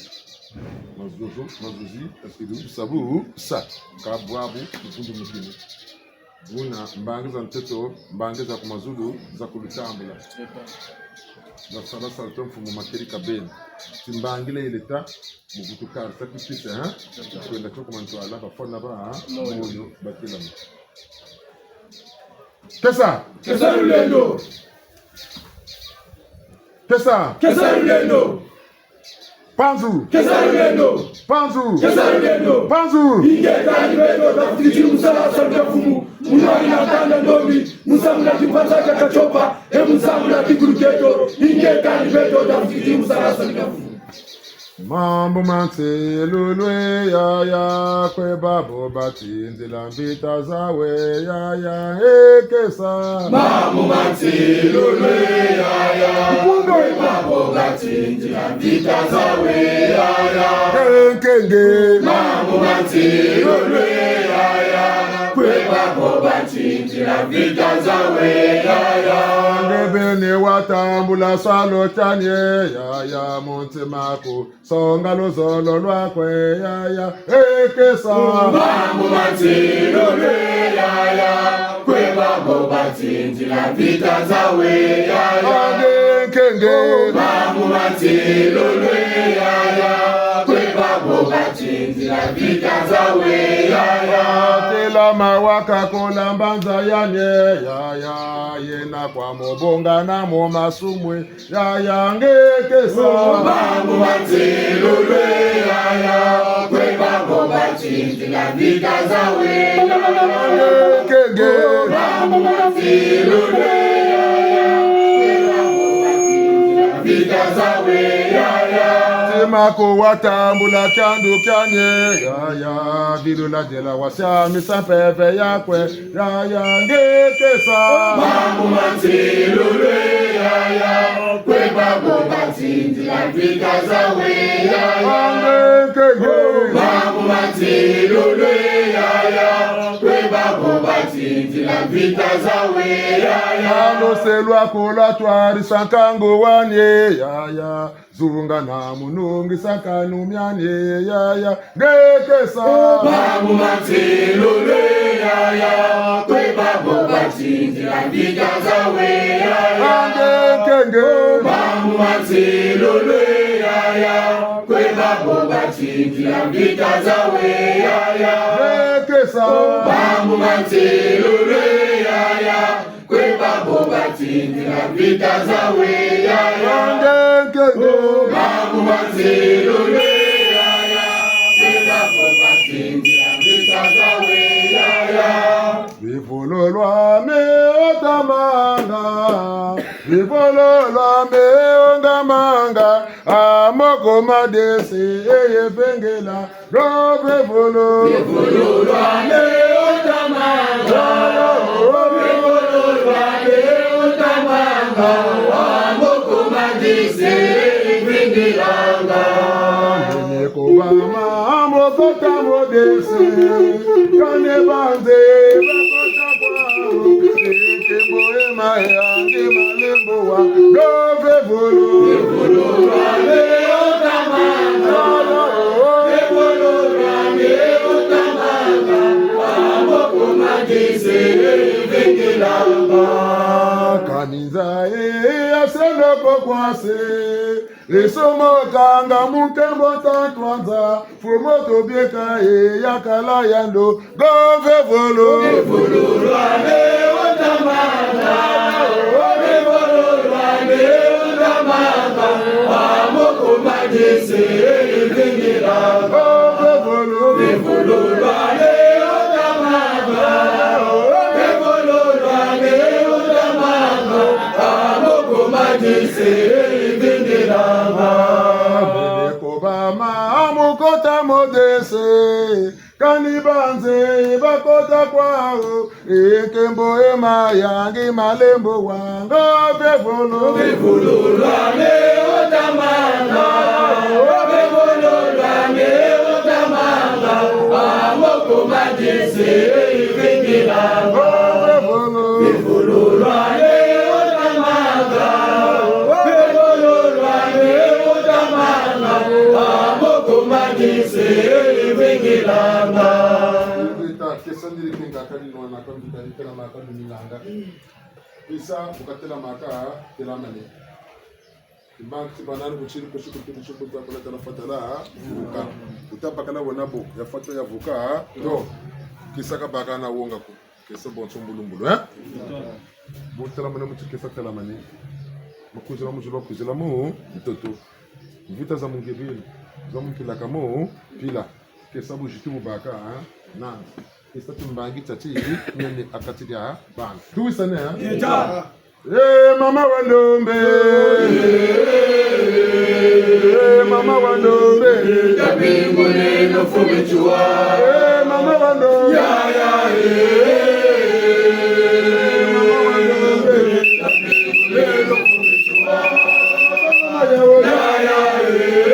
Mazozo, mazozi, parce que bu sa bu sa, ka bwabu, mpundu mukini. Buna, mbangi za ntoto, mbangi za ku mazulu, za kulutambula. Za sala sala to mfumu makeri ka beni. Timbangi le ileta, mu kutu karisa kutisa, ha? Kwenda tio ku mantwala, bafwana ba, ha? Moyo, batelama. Kesa! Kesa lulendo! Kesa! Kesa lulendo! Panzu! Kesa lulendo! Panzu! Kesa lulendo! Panzu! Ingeta ni beto tafutikiri mu sala salu kia mfumu, mu nwanina kanda ndombi, mu sambula kimpanza kia katiopa, e mu sambula kikulu kieto, ingeta ni beto tafutikiri mu sala salu kia mfumu. Mambu ma nsilulu e yaya, kwe babo batindila mvita zawu e yaya, e kesa. Mambu ma nsilulu e yaya, kwe babo batindila mvita zawu e yaya. E nkenge. Mambu ma nsilulu e yaya, kwe babo batindila mvita zawu e yaya. Nge beni watambula salu tiani e yaya, mu ntima aku songa luzolo lwaku e yaya, e kesa. Mambu ma nsilulu e yaya, kwe babo batindila mvita zawu e yaya. Ande nkenge. Mambu ma nsilulu e yaya, kwe babo batindila mvita zawu e yaya. Telama wakakola mbanza yani e yaya, yena kwa mubonga na mu masumu e yaya, nge kesa. Mambu ma nsilulu e yaya, kwe babo batindila mvita zawu e yaya. Nkenge. Mambu ma nsilulu e yaya, kwe babo batindila mvita zawu e yaya. Ntima aku watambula tiandu tiani e yaya, vilula diela wasiamisa mpeve yaku e yaya, nge kesa. Mambu ma nsilulu e yaya, kwe babo batindila mvita zawu e yaya. Ande nkenge. Mambu ma nsilulu e yaya, kwe babo batindila mvita zawu e yaya. Lwalo se lwaku lwatwarisa nkangu wani e yaya. Zunga na munungisa kanu miani e yaya, nge kesa. Mambu ma nsilulu e yaya, kwe babo batindila mvita zawu e yaya. Ande nkenge. Mambu ma nsilulu e yaya, kwe babo batindila mvita zawu e yaya. Nge kesa. Mambu ma nsilulu e yaya, kwe babo batindila mvita zawu e yaya. Ande nkenge. Mambu ma nsilulu e yaya, kwe babo batindila mvita zawu e yaya. Bivululu ame otamanga, bivululu ame ongamanga, a moko madese eye vengela. Lo bevulu. Bevulu lwame otamanga. Bevulu lwame otamanga. Wa moko madise vingilanga. Nene kobama moko ta modese. Kane banze bakota kwa. Ekembo ema yange malembo wa. Lo bevulu. Bevulu lwame otamanga. Kani nza e ya selo ko kwase, esomokanga mu nkembo ta twanza, fumo tobieka e ya kala yando, Go vevolo. Vevolo lwame otamanga. Vevolo lwame otamanga. Amoko madese vingila. Go vevolo. Vevolo lwame otamanga. Vevolo lwame otamanga. Amoko madese vingila. Bebe kobama amoko ta modese. Kani banze Bakota kwawu, e nkembo e mayangi malembo wanga vevolo. Vevolo lwame otamanga, vevolo lwame otamanga, amoko madise ivingilanga. Vevolo. Vevolo lwame otamanga, vevolo lwame otamanga, amoko madise ivingilanga. Beta, kesa ndiri kenga kadi nwana kambi kadi tela maka duminanga. Bisa, bu katela maka, tela mane. Imbangi ti banani kutiri kusi kutiri sukuta kuna tala fatala, vuka. Kuta bakala wena bo, ya fata ya vuka, to. Kesa kabaka na wonga ko. Kesa bonso mbulumbulu, eh? Bu tela mane muti kesa tela mane. Makwizila mu zulu, makwizila mu ntoto. Mvita za mu nge beni, za mu mpila ka mu mpila. Kesa buzitu bubaka, hein? Na. Kesa timbangi tiati nene ha kati dia bana. Tuwisane, hein? Yeta. Eh, mama wa ndombe. Eh, mama wa ndombe. Tabingule no fumitiwa. Eh, mama wa ndombe. Ya, ya, eh. Eh, mama wa ndombe. Tabingule no fumitiwa. Ya, ya, eh.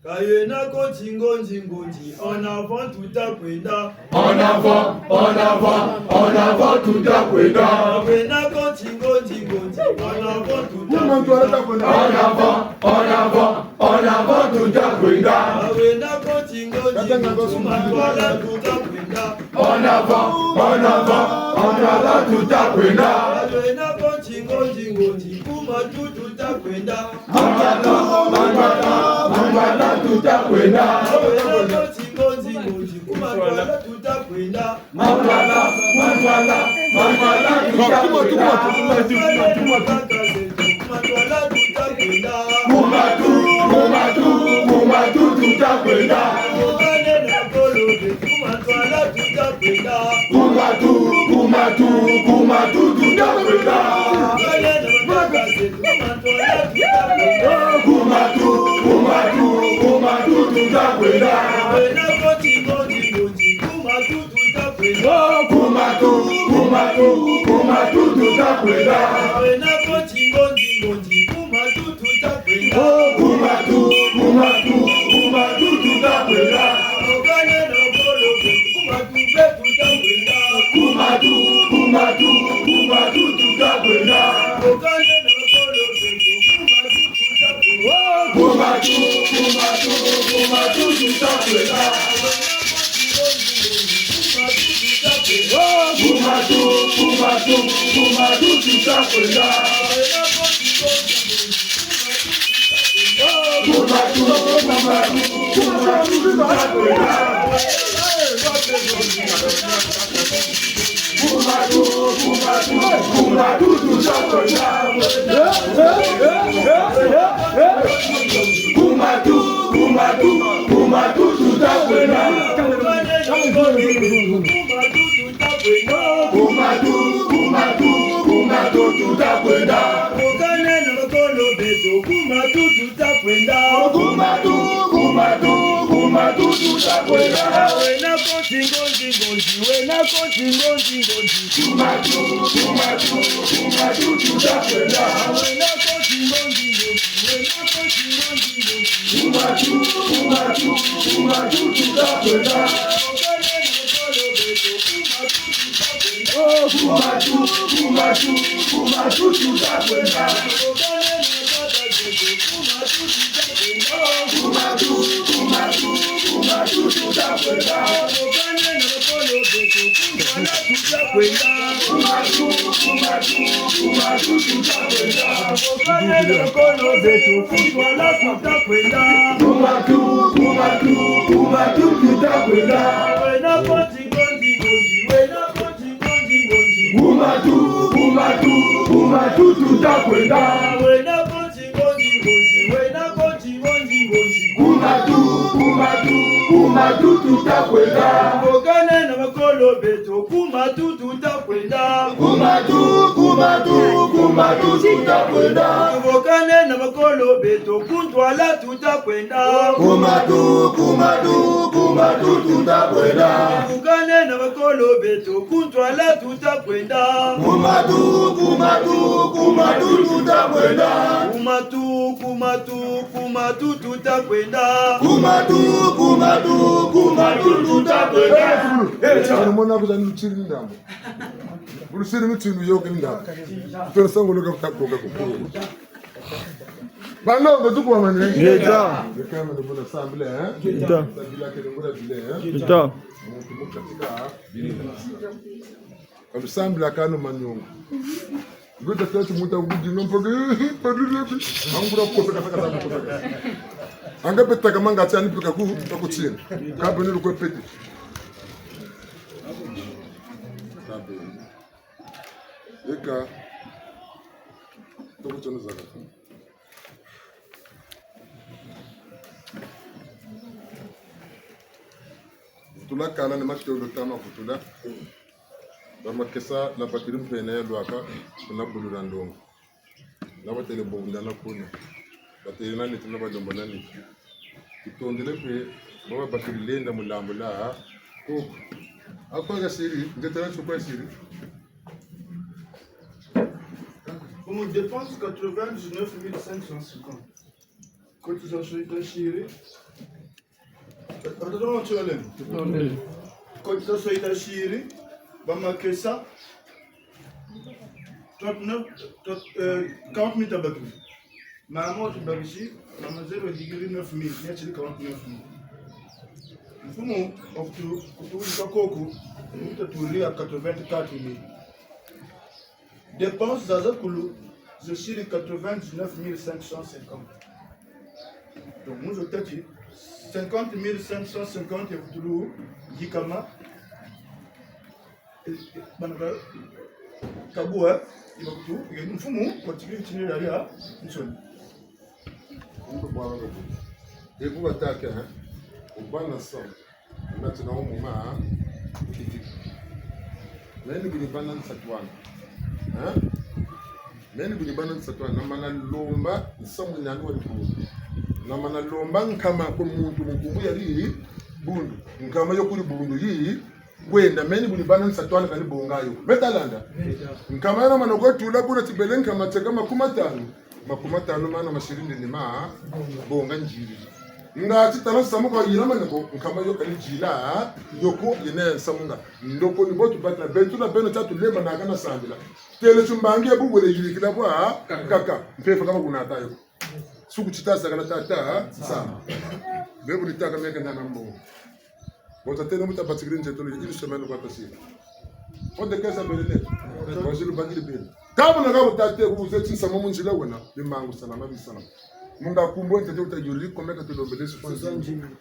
Kayena ko nzingo, nzingo, nzi, en avant tout a kwenda. En avant, en avant, en avant tout a kwenda. Kayena ko nzingo, nzingo, nzi, en avant tout a kwenda. En avant, en avant, en avant tout a kwenda. Kayena ko nzingo, nzingo, nzi, kuma twala tout a kwenda. En avant, en avant, en avant tout a kwenda. Kayena ko nzingo, nzingo, nzi, kuma tu tout a kwenda. Mangwala, mangwala, mangwala tout a kwenda. Kayena ko nzingo, nzingo, nzi, kuma twala tout a kwenda. Mangwala, mangwala, mangwala tout a kwenda. Kuma twala tout a kwenda. Kuma tu, kuma tu, kuma tu tout a kwenda. Kuma tu, kuma tu, kuma tu tout a kwenda. Kuma tu, kuma tu, kuma tu tout a kwenda. Kuma tu, kuma tu, kuma tu tout a kwenda. Kuma tu, kuma tu, kuma tu tout a kwenda. Kuma tu, kuma tu, kuma tu tout a kwenda. Kuma tu, kuma tu, kuma tu tout a kwenda. Kuma tu, kuma tu, kuma tu tutakwenda. Bokane na bakolo beto, kuma tu tutakwenda. Kuma tu, kuma tu, kuma tu tutakwenda. Wena koti ngonzi ngonzi, wena koti ngonzi ngonzi. Kuma tu, kuma tu, kuma tu tutakwenda. Wena koti ngonzi ngonzi, wena koti ngonzi ngonzi. Kuma tu, kuma tu, kuma tu tutakwenda. Bokane na bakolo beto, kuma tu tutakwenda. Kuma tu, kuma tu, kuma tu tutakwenda. Kuma tu, kuma tu, kuma tu tutakwenda. Kuma tu, kuma tu, kuma tu tutakwenda. Kuma tu, kuma tu, kuma tu tutakwenda. Wena koti ngonzi ngonzi, wena koti ngonzi ngonzi. Kuma tu, kuma tu, kuma tu tutakwenda. Wena koti ngonzi ngonzi, wena koti ngonzi ngonzi. Kuma tu, kuma tu, kuma tu tutakwenda. Bokane na bakolo beto, kuma tu tutakwenda. Kuma tu, kuma tu, kuma tu tutakwenda. Bokane na bakolo beto, ku ntwala tutakwenda. Kuma tu, kuma tu, kuma tu tutakwenda. Bokane na bakolo beto, ku ntwala tutakwenda. Kuma tu, kuma tu, kuma tu tutakwenda. Kuma tu, kuma tu, kuma tu tutakwenda. Kuma tu, kuma tu, kuma tu tutakwenda. Eh, eh, mona kuza nutiri ndambu. Bulusiri nutiri yoke ndambu. Tona sangoloka kutakoka kukuru. Banongo tukuwa mane. Ngeta. Lekama ndo mona sambile, eh? Ngeta. Sambila kele mona bile, eh? Ngeta. Muntu mukatika, bile. Kabisambila kanu manyongo. Ngeta tatu muta kudino mpaka, padule bi. Angura kosa kasa kasa kosa kasa. Anga petaka manga tiani pika ku, takutina. Kabe ni lukwe pete. Kabe. Eka. Toko tsono zaka. Vutula kala ni matondo tama vutula. Bamakesa na batiri mpene ya lwaka, kuna bulula ndongo. Na batele bonda na kuna. Batele na nitu na balombo na nitu. Tutondele mpe, baba batiri lenda mu lambo la koko. Akwa kasiri, ngetela tsukwa siri. On dépense quatre-vingt-dix-neuf mille cinq cent cinquante. Cotisation ya chérie. Attends, tu vas aller. Cotisation ya chérie. Bamakesa. Trente-neuf, trente, euh, quarante mille tabaki. Mama tubakisi, mama zero digiri neuf mille, ya tiri quarante-neuf mille. Mfumu, wakutu, kutuwika koko, muta tuli ya quatre-vingt-quatre mille. Dépenses za zakulu, zisiri quatre-vingt-dix-neuf mille cinq cent cinquante. Donc, muzo tati, cinquante mille cinq cent cinquante ya kutulu, yikama, bana ka, kabu, eh, ibakutu, ye mfumu, kwa tikiri tini ya ya, nsoni. Muntu bwana kabu. Ebu batake, eh? Ubana somme. Ngati na umuma, kiti. Meni bini bana nsatu wana. Eh? Meni bini bana nsatu wana. Namana lomba, nsamu nani wa dibundu. Namana lomba nkama kwa muntu mu nkumbu ya dibundu. Nkama yo ku dibundu yi, kwenda, meni buni bana nsatu wana kani bonga yo. Meta landa. Nkama yana mana kwe tula kuna tibele nkama teka makumi matanu. Makumi matanu mana masiri ndeni ma bonga njiri. Ngati tala samu kwa yila mana ko, nkama yo kani jila, yo ko yene samu nga. Ndoko ni bo tubata, beto na beno tatu lema na kana sambila. Tele tumbangi ya bu wele yirikila bwa, kaka, mpeve kama kuna ta yo. Suku tita sakala tata, sa. Bebu ni taka meka na nambo. Bo tateno muta batikiri nze tolo, une semaine kwa tasiri. Onde kesa belele. Bonjour, bandiri bele. Kabu na kabu tate, bu zeti nsamu mu nzila wena. Bimangu salama, bisalama. Munga kumbu ntete wuta yuri, komeka tulombele soixante-dix mille.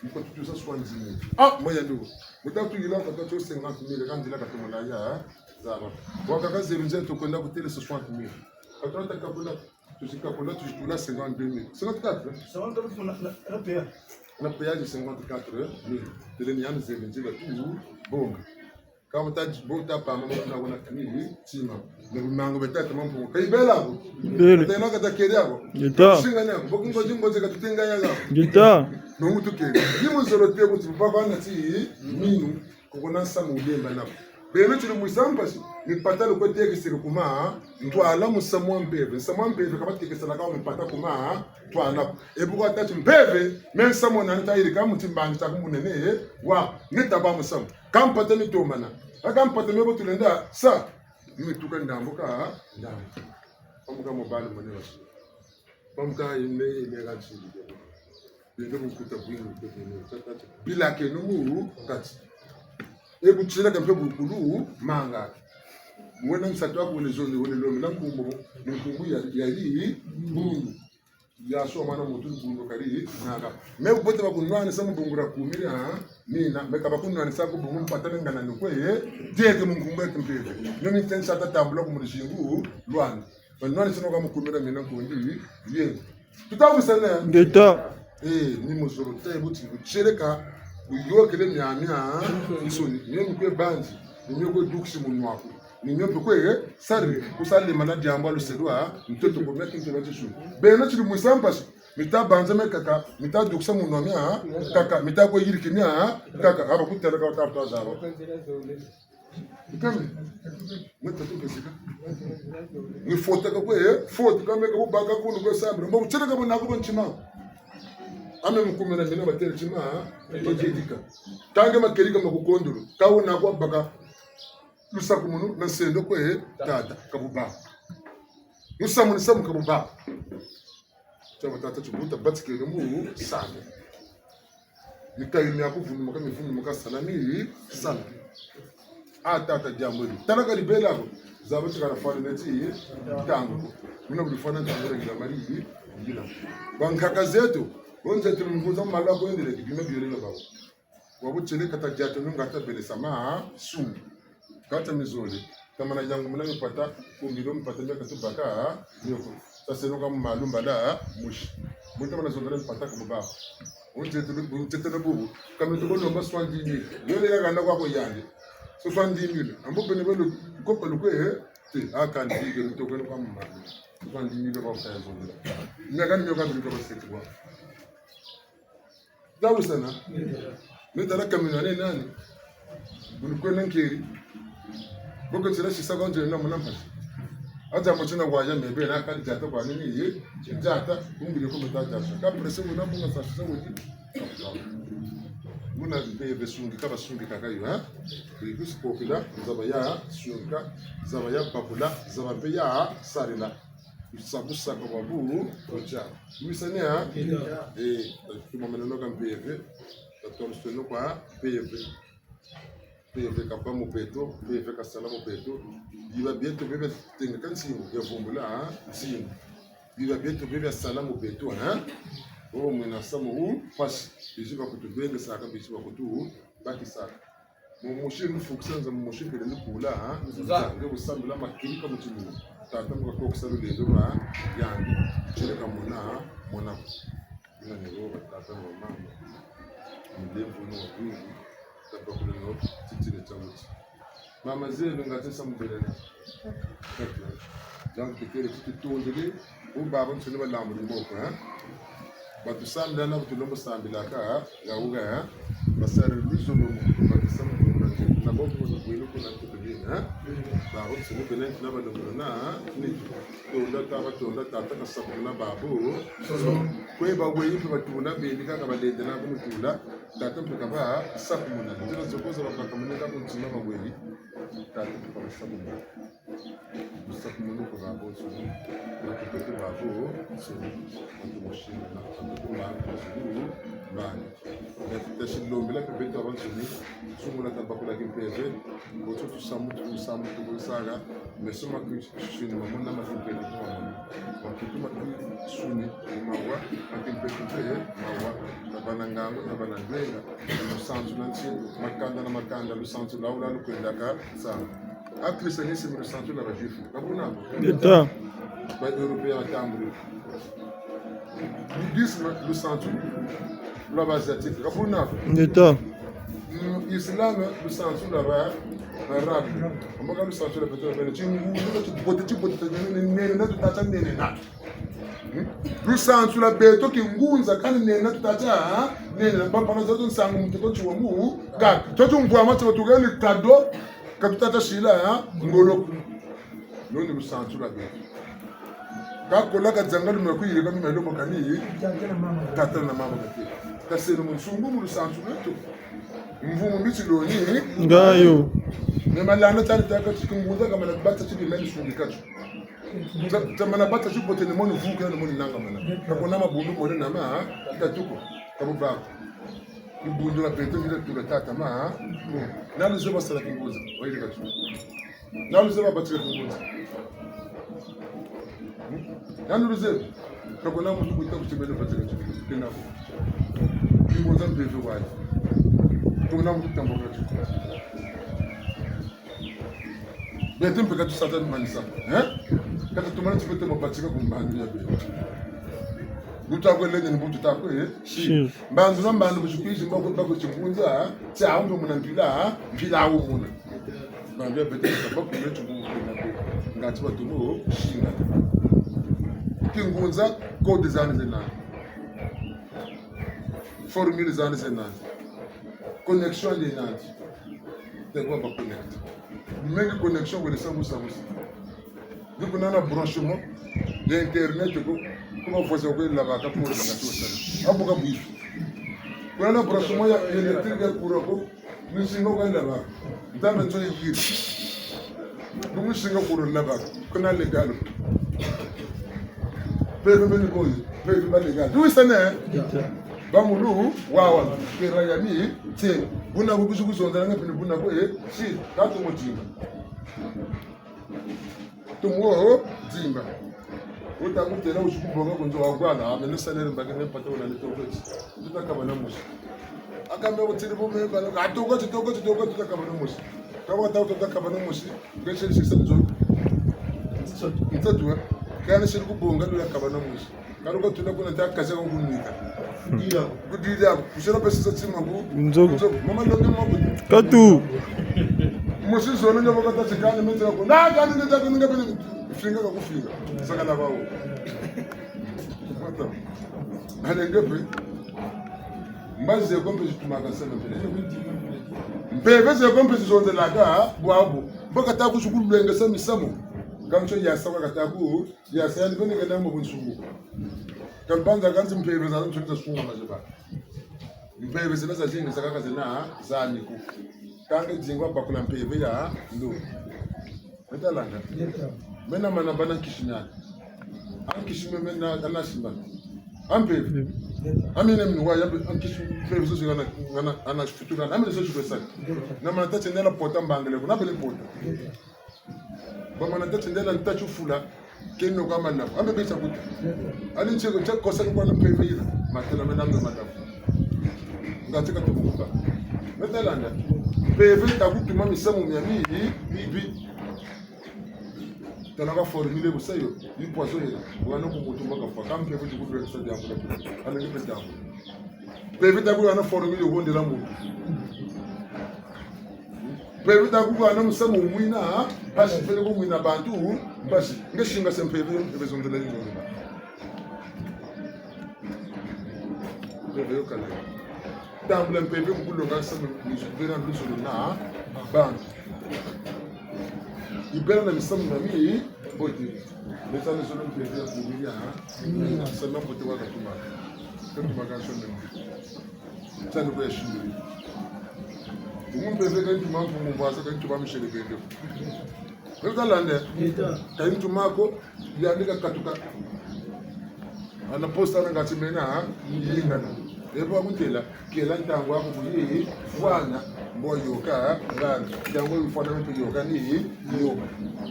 Mu katutusa soixante-dix mille. Ah, moya ndu. Wuta tuyila kata tu cinquante mille, ka nzila katumona ya, eh? Zaba. Wakaka zero nze tukwenda kutele soixante mille. Kata wata kakula, tuzi kakula, tuzi tula cinquante-deux mille. Cinquante-quatre, eh? Cinquante-quatre na, na, na péage. Na péage cinquante-quatre mille. Tele ni yami zero nzila tu, bonga. Ka mu ta, bo ta pamba, bo na wona kani, tima. Na bimangu beta tama mpungu. Ka yibela ko. Bele. Tena kata keri ako. Ngeta. Singa ni ako. Bo kingo jingo zeka tutenga ya ako. Ngeta. No mutu keri. Ni mu zolo te kuti papa na ti minu. Koko na nsamu wulemba nako. Beno tiri mu mpasi. Mipata lukwe tekisiri kuma. Ntwala musamu wa mpeve. Nsamu wa mpeve ka batekisala ka mipata kuma. Ntwala. E bu kwa tâ ti mpeve. Me nsamu nani ta yirika mu timbangi tia ku munene. Wa. Ni taba musamu. Ka mpata mitombana. Ka mpata mio bo tulenda sa. Mituka ndambu ka ndambu. Pamuka mobali mone basu. Pamuka ime ime ka nsiri. Bende bunkuta bwingi bwingi. Tata ti. Bilakeno mu kati. E bu tieleka mpe bukulu manga. Wena nsatu aku wele zoni wele lombela nkumbu. Nkumbu ya, ya yi bundu. Ya so mwana muntu bundu kari naka. Me bu bote bakunwanisa mu bungu dia kumiri, ha? Mina, me ka bakunwanisa ku bungu mpata me ngana ni kwe, eh? Dieke mu nkumbu ya kimpeve. Nio ni tensa tatambula ku mulizingu lwani. Banwanisa no ka mu kumiri mina nkundi, ye. Tuta wisana? Ngeta. Eh, ni mu zolo te buti, bu tieleka, bu yokele miamia, nsoni. Mio mi kwe banzi, ni mio kwe dukisi munwa aku. Ni mio mpe kwe, eh, sari, ku sari mana diambu a luse lwa, ntoto ko mia kintu na tisu. Beno tiri mu mpasi, mita banza mia kaka, mita dukisa munwa mia, kaka, mita kwe yiriki mia, kaka, aba kutela ka wata zaba. Ikame, meta tu kesika. Ni fota ka kwe, eh, fota ka me ka bubaka kunu kwe sambila. Mbo tieleka bo naku ba ntima. Ame mu kumiri mina batele ntima, bakedika. Tange makedika ma kukondolo. Ka wuna kwa baka. Lusakumunu na nsendo kwe tata, ka bubâ. Lusamu, lusamu ka bubâ. Tia batata tibuta batikele mu sala. Mikayi mia kuvunumuka, mivunumuka sala, mi sala. A tata diambu edi. Tala ka dibela ko. Zaba ti ka difwana neti ntangu ko. Muna bu difwana ntangu dia ngila mari, ngila. Bankaka zeto, bo nzeto mu ngunza malu kwendele, bima biolela bawu. Wa bu tieleka ta diata nunga ta belesa masumu. Kata mizole. Tamana yangu muna mipata, kumbilo mipata mia ka tubaka, mioko. Taseno ka mu malu mbala, musi. Muta mana zongela mipata ku baba. Untetele, untetele bubu. Kami tuko lomba soixante-dix mille. Yole ya ganda kwa ko yandi. Soixante-dix mille. Ambo bene belo, kopa lukwe, eh? Te, a kandi ke mutoko kwa mu malu. Soixante-dix mille kwa kaya zongela. Mia kandi mio ka bili kwa baseti kwa. Tawisana. Ni tala kamina ne nani? Buni kwena nkeri. Boko ntila sisa kwa nzele na muna mpasi. Ata mo tina waya mebe na kali diata kwa nini ye? Diata, kumbile ko meta diata. Ka presse muna bunga sa sisa weti. Muna mpe besungi, ka basungi kaka yo, ha? Bikusi popula, zaba ya sunga, zaba ya bakula, zaba mpe ya sarila. Kusa, kusaka kwa bu, kutia. Wisane, ha? Ngeta. Eh, tumameno ka mpeve, tatonsweno kwa mpeve. Mpeve kabâ mu beto, mpeve kasala mu beto. Biba bieto bie biatengeka nsimu, biavumbula, ha? Nsimu. Biba bieto bie biasala mu beto, ha? Bo mwena samu wu, mpasi. Bizi bakutubengesaka, bizi bakutubakisaka. Mu mosi nufukisa nza, mu mosi mpele nikula, ha? Nza. Nge kusambila makiri ka mutimunu. Tata mu kakokisa lulendo lwa yandi. Tiele ka mona, mona. Bina ni bo batata na bamama. Mulemvo no wa bwingi. Tabakula no titile tia muti. Mama zebe ngati sa mubelena. Donc, tukele tutondele, bo babansoni balambuli moko, hein? Batusambila na bu tulombo sambilaka, ya wuka, hein? Basarila luzolo mu bakisa mu na bo mu bwelo kuna tukubina, hein? Babansoni bena na balombo na, ni tonda taba tonda tata kasabu na babo. Kwe baweyi mpe batula bendi kaka balendela ku mutula, tata mpe kaba sakumuna. Nzila zo ko za babaka muneka ku ntima baweyi. Tata mpe kaba sakumuna. Lusakumunu kwa babonsoni, na ku beto babonsoni, na ku mushinga, na ku beto babonsoni, Bana. Tasi lombela mpe beto babansoni, sungula tabakula kimpeve, boto tusamu, tusamu, tukusaka, meso ma kinsuni mamona, ma kimpeve mamona. Ma kitu ma kinsuni mawa, ma kimpeve mpe mawa, tabâ na ngangu, tabâ na ndwenga, lusansu lwa nsi, makanda na makanda, lusansu lwawu lwa lukwendaka, sa. A christianisme, lusansu lwa ba juifs. Ka buna ko? Ngeta. Ba européens batambula. Bouddhisme, lusansu lwa ba asiatiques. Ka buna ko? Ngeta. Mm, islam, lusansu lwa ba, ba arabes. Amaka lusansu lwa beto bena. Tingunza tibote, tibote, tinene, na tutata nene na. Hmm? Lusansu lwa beto kingunza, kani nene na tutata, ha? Nene na bapana zeto nsangu mutoto tiwa mu, ka. Tio tumvwama tiwa tukeni cadeau, ka tutata sila, ha? Ngolo. Lo ni lusansu lwa beto. Ka kola ka zanga lumela kuyirika mimelo mo kani, tata na mama kate. Kaseno mu nsungu mu lusansu lweto. Mvumu miti loni. Ngayo. Me malanda tani taka ti kingunza kamana bata ti bimeni sungika tio. Ta-, tamana bata tibote ni moni vuka ni moni nangamana. Ka kuna mabundu mole na ma, tatuko. Ka bubako. Ni bundu lwa beto ni lwa tula tata ma. Na luzeba sala kingunza. Wayirika tio. Na luzeba batika kingunza. Hmm? Na luzeba. Ka kuna muntu kuta kutimela batika tio. Kena ko. Kingunza mpeve wayi. Ka kuna muntu tambula tio. Beto mpe ka tusa ta manisa, eh? Ka tutumana ti beto mabatika ku mbandu ya beto. Bu takwele ni bu tutakwe, eh? Si. Mbandu na mbandu bu tikwizi mba ku, mba ku tingunza, tiawu mpe muna mpila, mpila wu muna. Mbandu ya beto, mba ku meti mbu muna ko. Ngati batumo, singa. Kingunza, code zani zena. Formule zani zena. Connexion yena. Te kwa ba connecter. Mengi connexion wele sa busa busa. Ni kuna na branchement ya internet ko, kuma voisin ko yela baka pour na tuwa sala. Abu ka bwifu. Kuna na branchement ya électrique ya courant ko, ni singa ko yela baka. Nzambe nzo yikiri. Bungu singa courant yela baka. Kuna légal. Mpeve beni boyi, mpeve ba légal. Tuwisane? Ba mulu, wawa, kera ya mi, tie. Buna ko kuzi kuzonza nga pene buna ko, eh, si, ka tumo dimba. Tumo dimba. Wuta kutêla wuzi kubonga ku nzo wa kwana, ah, meno salaire mbake me pata wuna ni tokoti. Tuta kabana mosi. Aka me kutiri bu me bana, ah, tokoti, tokoti, tokoti, tuta kabana mosi. Kaba ta tuta kabana mosi. Nge siri sisa nzo. Nsatu, eh. Kani siri kubonga lula kabana mosi. Kaluka tula kuna ta kasa ko kunika. Kudila. Kudila. Kusela pesa sa tima ku. Nzogo. Nzogo. Mama longe mwa ku. Katu. Mosi zolo nyobo kata tikani mete ko. Na kani neta ko nga bele finga ka kufinga. Saka na bawo. Mata. Alenge mpe. Mba zeko mpe zitumaka sana mpe. Mpeve zeko mpe zizonzelaka, bwabu. Mbo kata kuzi kulwengesa misamu. Kamtio yasa kwa kata ku, yasa yani bene kena mu bunsungu. Kambanza kanzi mpeve za ntu za sunga maziba. Mpeve zina zazingi zakaka zina zaniku. Kanga zingi wa bakula mpeve ya ndo. Betalanga. Mena mana bana nkisi nani. Ankisi me mena ana simba. Ampe. Amine mini wa yambe ankisi mpeve zo zingana, ngana, ana futura. Amine zo zingana. Na mana tati nela pota mbangele ko. Na bele pota. Ba mana tati nela ntati fula. Keno kwa malavu. Ambe bisa kuta. Ali ntseko tsa kosa kwa na mpeve yina. Matela mena mbe malavu. Ngati ka tumuka. Betalanga. Mpeve ta kutuma misamu mia mi, mi, bi. Tala ka formule bu sa yo, yi poison yena. Wana ku muntu mbo kafwa, ka mpeve ti kulwengesa diambu na pila. Ana nge pe diambu. Mpeve ta ku wana formule yo hondela muntu. Mpeve ta ku wana musamu mwina, ha? Mpasi pele ku mwina bantu, mpasi. Nge singa se mpeve yo, mpeve zondela yi zondela. Mpeve yo kala. Tambula mpeve mu kulonga samu, mu bena luzolo na bantu. Yibela na misamu na mi, mbote. Beta luzolo mpeve ya kumilia, ha? Samu mbote wa katuma. Katuma ka nsoni. Tani ko ya shimbi. Umu mpeve ka ntuma mfumu vwasa, ka ntuma mishele kende. Betalande. Ka ntuma ko, yandi kakatuka. Ana posta na ngati mena, ha? Yingana. Ebo akutêla, kêla ntangu aku kuyi fwana, mbo yôka, ngana, ntangu yi fwana mpe yôka ni, yôka.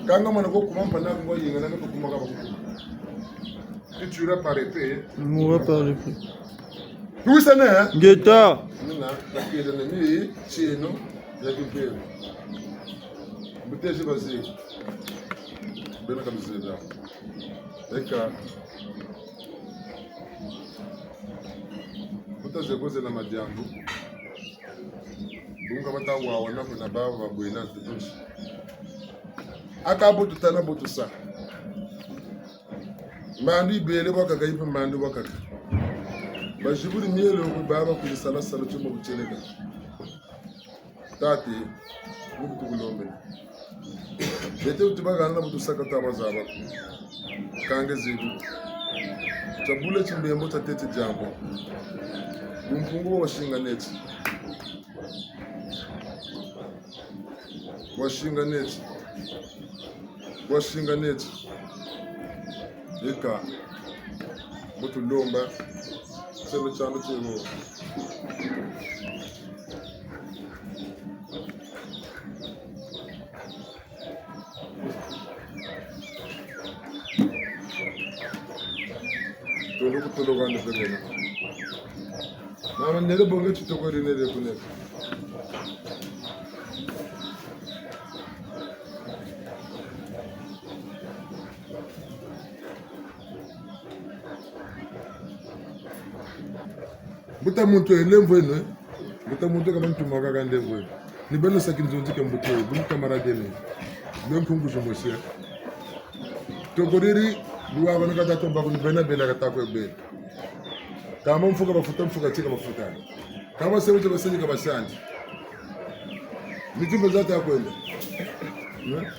Kanga mwana ko kuma mpangi aku mbo yingana mpe kuma kaba kukuma. Qui tuera par épée mourra par épée. Tuwisane, hein? Ngeta. Nina, bakêla na mitieno ya kimpeve. Mbuta zi bazebi. Bena ka mizeba. Eka. Mbuta zebi ko zena madiambu. Bungu bata wawana kuna baba babwena tutunsi. Aka bo tutana bo tusa. Mbandu yibele bwakaka, yi mpe mbandu bwakaka. Bazibuli mielo kwe baba kwiza sala salu tio mu butieleka. Tata, ni bu tukulombele. Beto bu tubahana bu tusaka tabazaba ko. Kâ nge zebi. Tabula timbembo tatete diambu. Bumpungu bwa basinga neti. Bwa singa neti. Bwa singa neti. Eka. Mbo tulomba. Sebe tiambu tieno. Tolo ku tolo kwandi pelena. Mama, nele bonga titoko ri nele kuneka. Mbuta muntu e, lemvo eno e. Mbuta muntu ka bantu maka ka lemvo eno. Ni beno sa kinzonzi kia mbuta e, buni camarade eno. Mbe nkungu zumosi e. Toko riri, luwa kono kata tomba kuni bena bela kata kwe bela. Kâ mbo mfuka bafuta, mfuka tika bafuta. Kâ basebe tia baseni ka basandi. Ni timbo zata kwenda. Ne?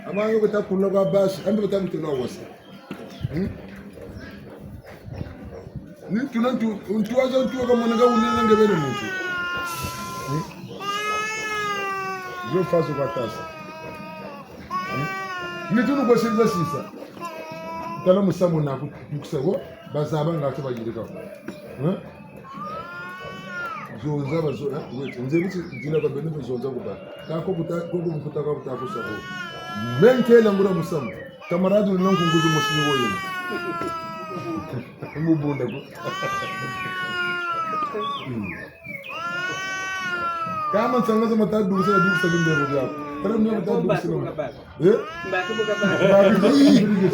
Ama yo kata kula kwa basi, ambe bata mutela wasa. Hmm? Ni tuna ntu, ntu waza ntu waka mwana ka wunene nge bene muntu. Hmm? Zo faso kwa tasa. Hmm? Ni tunu kwa sisa sisa. Tala musamu na ku, kusa wo, bazaba ngati bayirika. Hmm? Zonza ba zo, eh? Wait, nze biti dila kwa bene zonza kuba. Ka ko kuta, ko ko mputa ka kuta kusa ko. Mentela ngura musamu. Camarade, wuna nkungu zumosi ni wo yena. Mu bunda ko. Hmm. Kama nsanga za mata dukisa, dukisa bimbembo biaku. Kala mwe mata dukisa bimbembo. Eh?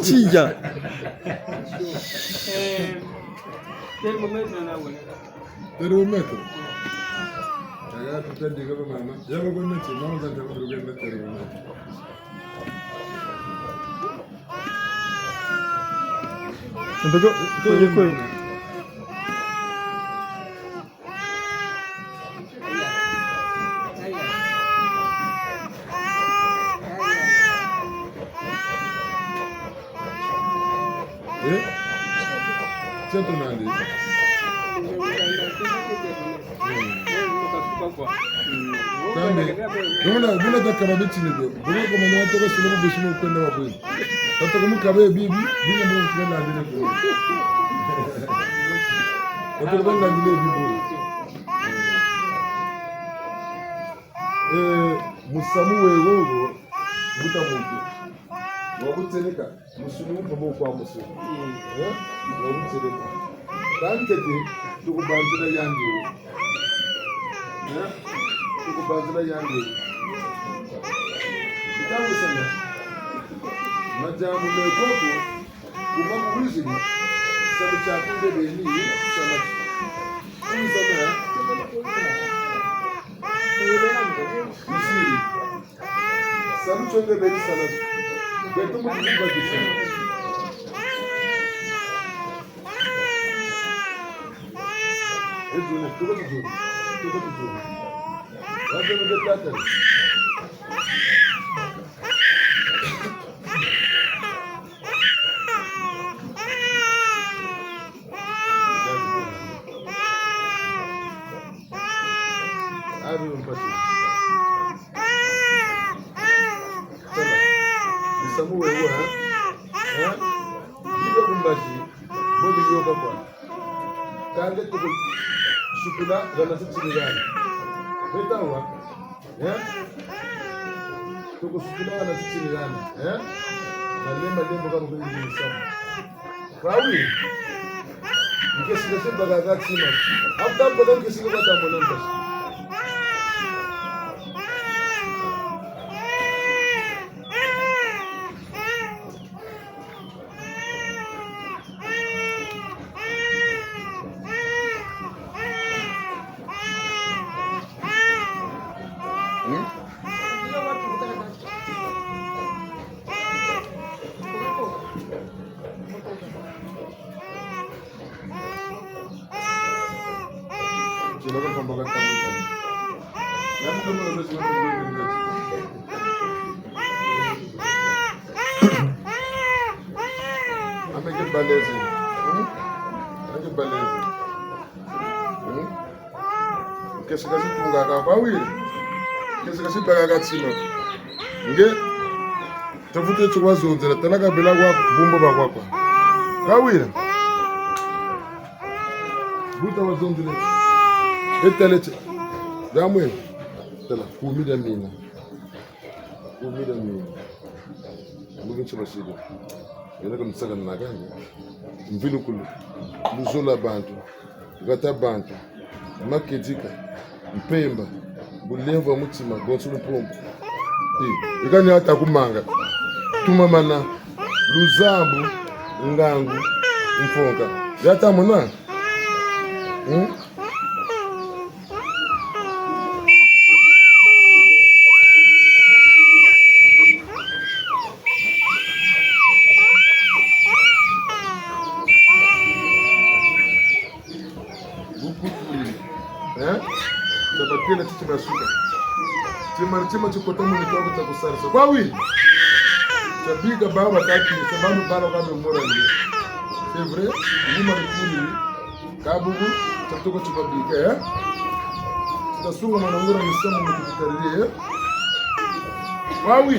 Tija. Eh, thermomètre na wona. Thermomètre. Aya, tutandika ba mama. Yaba kwa nati, mama za thermomètre. Mpaka, kwa, kwa. Eh? Tiento nandi. Hmm. Tambe, buna, buna takaba bitini do. Buna kwa mwana toko sile mu busi mu kwenda wa bwini. Tata ko mu kabe bibi, bina mu kwenda ndile ko. Tata ko kwenda ndile bibi. Eh, musamu we wowo, mbuta muntu. Wa kuteleka, musuni wumpa bo kwa musuni. Eh? Wa kuteleka. Kâ ntete, tukubanzila yandi wo. Eh? Tukubanzila yandi wo. Ntangu sana. Madiambu me koko, kuma kuwizini, salu tiaku nge beni, sala. Kuwizana. Misiri. Salu tio nge beni sala. Beto mu kubakisa. Ezone, tuka tuzone. Tuka tuzone. Wazone nge tata. Ari mpasi. Tala. Musamu wewe, ha? Ha? Yibe ku mbazi. Bo ni yoka kwa. Kâ nge tuku, Sukula, hana titini hana. Beta wa? Eh? Toko sukula, hana titini hana. Eh? Malembe, malembe, kama kwenye msamu. Bawu. Nkesi ka si baka ka tima. Ata baka nkesi ka ta mona mpasi. Hmm? Ameke balezi. Hmm? Ameke balezi. Hmm? Nkesi ka si tungaka, bawiri. Nkesi ka si bakaka tima. Nge, tafuti tio wazonzela, tala ka bela kwa, bumba ba kwa kwa. Bawiri. Buta wazonzela. Etale ti. Damwe. Tala, kumi dia mina. Kumi dia mina. Mugi nti basidi. Yena ka musaka na kani. Mvilukulu. Luzolo lwa bantu. Hata bantu. Makedika. Mpemba. Bulemvo bwa mutima. Bonso lumpombo. Eh, ikani hata kumanga. Tumamana. Luzabu. Ngangu. Mfonka. Yata mona. Hmm? Bukutuli. Eh? Tabatela titi basuka. Tima, tima tikota mu nitu aku tia kusarisa. Kwa wi? Tabika baba kati, sababu bala kwa be mora nge. C'est vrai? Nguma kuli. Kabubu, tatuka tubabika, eh? Tutasunga manangura misamu mu kutukariri, eh? Wawi.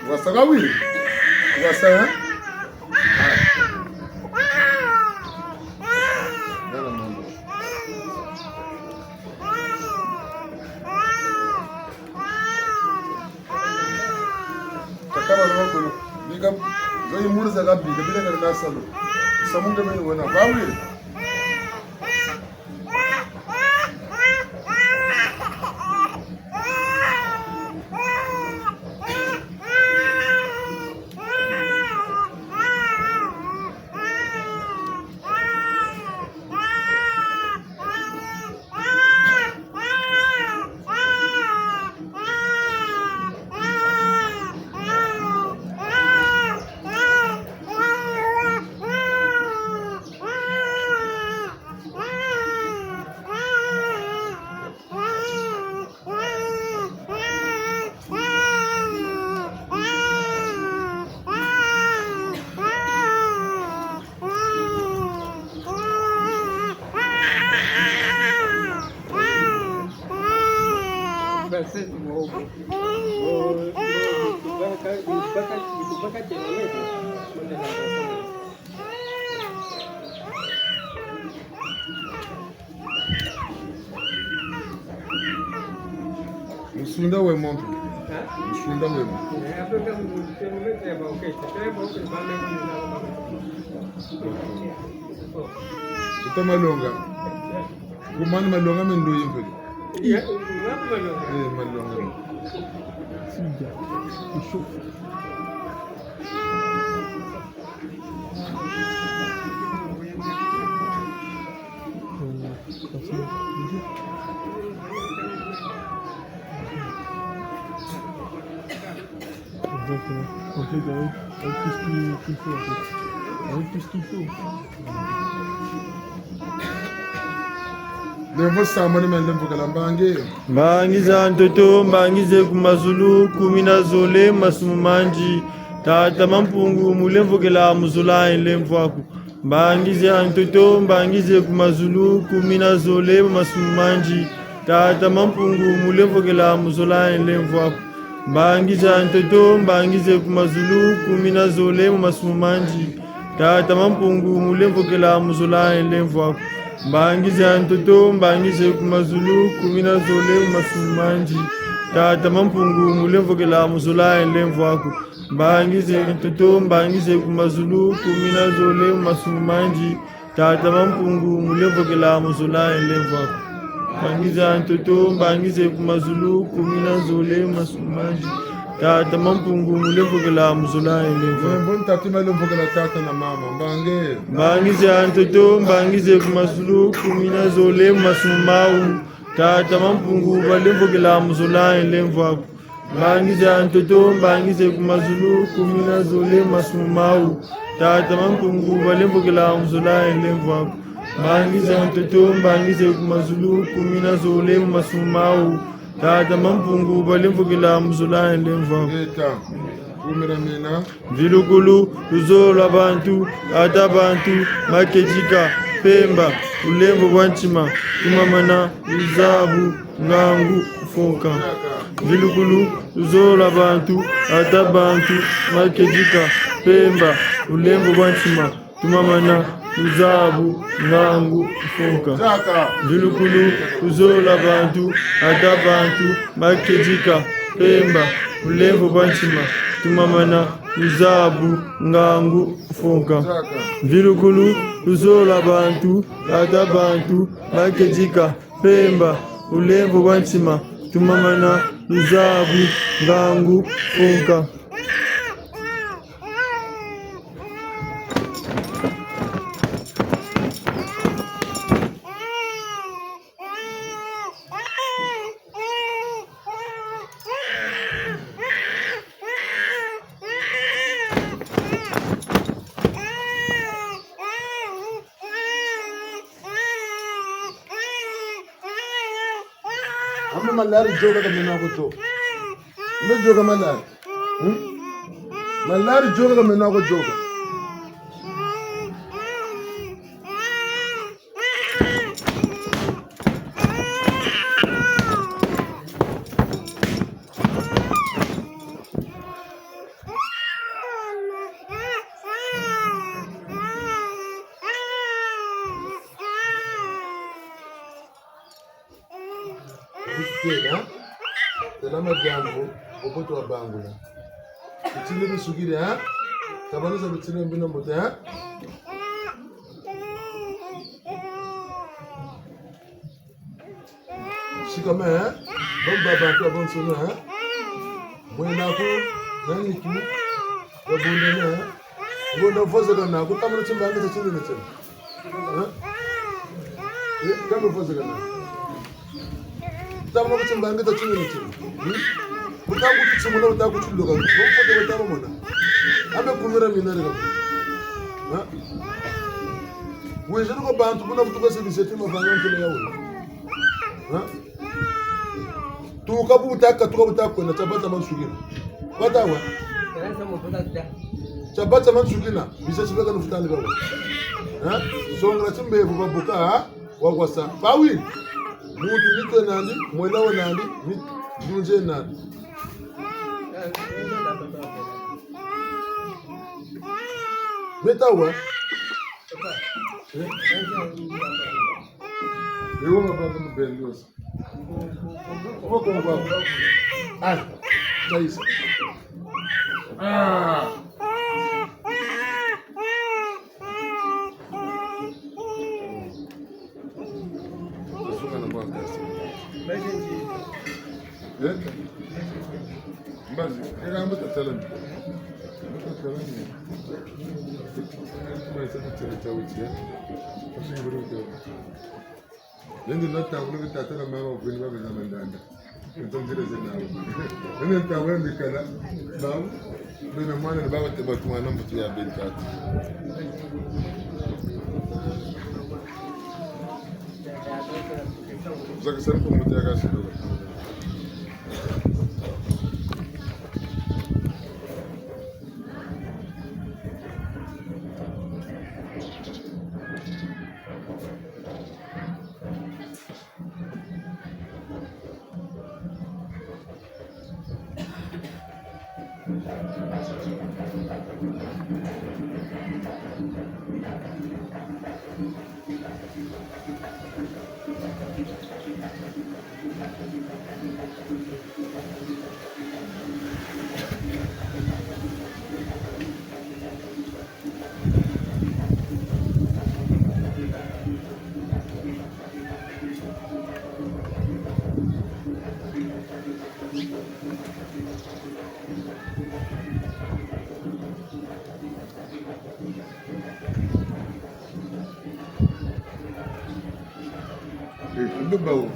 Wasa ka wi? Wasa, eh? Nana mambo. Takaba na makulu. Bika, zo yi muri za ka bika, bika ka na salo. Samu nge meni wena. Bawi. Nsunda wemo mpe. Nsunda wemo. Tuta malonga. Kumani malonga me ndoyi mpe. Eh, malonga. Sida. Exactement. En fait, avec, avec tout ce qu'il, qu'il faut, en fait. Avec tout ce qu'il faut. Lemvo sambanu me lemvokela mbangi. Mbangi za ntoto, mbangi ze ku mazulu, kumi na zole, masumu mandi. Tata Mampungu, mu lemvokela mu zola e nlemvo aku. Mbangi za ntoto, mbangi ze ku mazulu, kumi na zole, masumu mandi. Tata Mampungu, mu lemvokela mu zola e nlemvo aku. Mbangi za ntoto, mbangi ze ku mazulu, kumi na zole, masumu mandi. Tata Mampungu, mu lemvokela mu zola e nlemvo aku. Mbangi za ntoto, mbangi ze ku mazulu, kumi na zole, masumu mandi. Tata Mampungu, mu lemvokela mu zola e nlemvo aku. Mbangi ze ntoto, mbangi ze ku mazulu, kumi na zole, masumu mandi. Tata Mampungu, mu lemvokela mu zola e nlemvo aku. Mbangi za ntoto, mbangi ze ku mazulu, kumi na zole, masumu mandi. Tata Mampungu, mu lemvokela mu zola e nlemvo aku. Lemvo ntatu me lemvokela tata na mama, mbangi. Mbangi za ntoto, mbangi ze ku mazulu, kumi na zole, masumu mawu. Tata Mampungu, ba lemvokela mu zola e nlemvo aku. Mbangi za ntoto, mbangi ze ku mazulu, kumi na zole, masumu mawu. Tata Mampungu, ba lemvokela mu zola e nlemvo aku. Mbangi za ntoto, mbangi ze ku mazulu, kumi na zole, masumu mawu. Tata Mampungu, ba lemvokela mu zola e nlemvo aku. Ngeta. Kumira mina. Mvilukulu, luzolo lwa bantu, tata bantu, makedika, mpemba, bulemvo bwa ntima, tumamana, luzabu, ngangu, mfunka. Mvilukulu, luzolo lwa bantu, tata bantu, makedika, mpemba, bulemvo bwa ntima, tumamana, luzabu, ngangu, mfunka. Mvilukulu, luzolo lwa bantu, tata bantu, makedika, mpemba, bulemvo bwa ntima, tumamana, luzabu, ngangu, mfunka. Mvilukulu, luzolo lwa bantu, tata bantu, makedika, mpemba, bulemvo bwa ntima, tumamana, luzabu, ngangu, mfunka. Ambe malari yoka ka meno ko yoka. Mbe yoka malari. Hmm? Malari yoka ka meno ko yoka. Tela, tela madiambu, bobo twabangula. Bitini bisukiri, ha? Tabanisa bitini bina mbote, ha? Sikama, ha? Bamba bantu abonsono, ha? Mwena ku, nani ki, babundana, ha? Ngonda vozekana, ku tamana timbangi tia tinene tiena. Eh? Eh, kambe vozekana. Tamana ku timbangi tia tinene tiena. Hmm? Buta kuti timuna, buta kuti loka. Bobo te bata bamona. Ambe kumira mina rika. Eh? Wiziri kwa bantu buna kutuka se biseti mavanga ntele yawe. Eh? Tuka bu butaka, tuka butaka kwenda, tia bata mansukina. Bata wa? Tia bata mansukina, bisa sibeka nufutani bawa. Eh? Songela timbevo babuka, ha? Wakwasa. Bawi. Muntu nitwe nandi, mwela wa nandi, ni-, nunze nandi. Meta wa? Eh? Ewo mabaka mu beni yonso. Okongo. Ah, taisa. Ah. Tasunga na bantu. Eh? Mbazi, kaka mbo tatalani. Mbo tatalani. Mbazi, tatalani, tatalani. Nende na tangulu ke tata na mama veni ba bena mandanda. Ntonzile ze nawo. Nende tangulu ndikala. Bawu. Bena mwana ni baba te batu mwana mbutu ya beni tata. Zaka sari ko mbutu ya kasi. Eh, ndo bawu.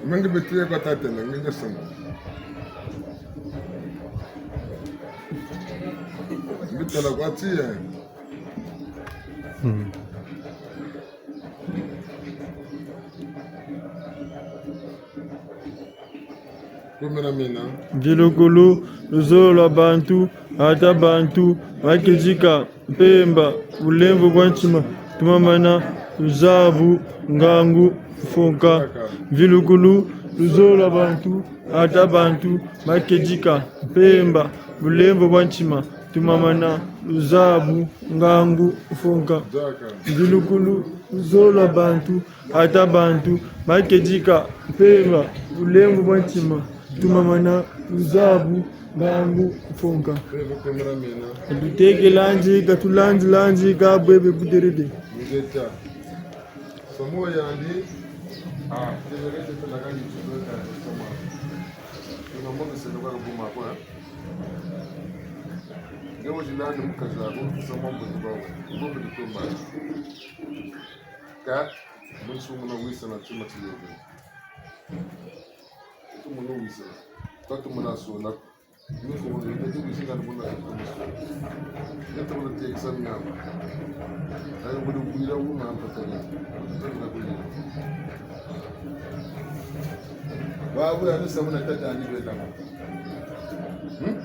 Mengi beti ye kwa tata na ngenye songo. Mbitala kwa tiye. Hmm. Mvilukulu, luzolo lwa bantu, ata bantu, makedika, mpemba, bulemvo bwa ntima, tumamana, luzabu, ngangu, mfonka. Mvilukulu, luzolo lwa bantu, ata bantu, makedika, mpemba, bulemvo bwa ntima, tumamana, luzabu, ngangu, mfonka. Mvilukulu, luzolo lwa bantu, ata bantu, makedika, mpemba, bulemvo bwa ntima, tumamana, luzabu, ngangu, mfonka. Tutekelandi, ka tulandilandi, ka bwebe buderede. Samu yandi, ah, tebele tepelaka ni tuzo ka samu. Tuna mo biselo ka buma kwa. Nge wazilandi mukaza ko, samu mbo tubawe. Mbo tutumba. Ka, munsu muna wisa na tima tiyobe. Tumuna wisa. Ka tumuna sona. Munsu muna wisa, tumuna sona. Yeto muna tekisa nyama. Ayo muna wira wuma mpatana. Tumuna kuya. Wa wira ni samu na tata ni weta. Hmm?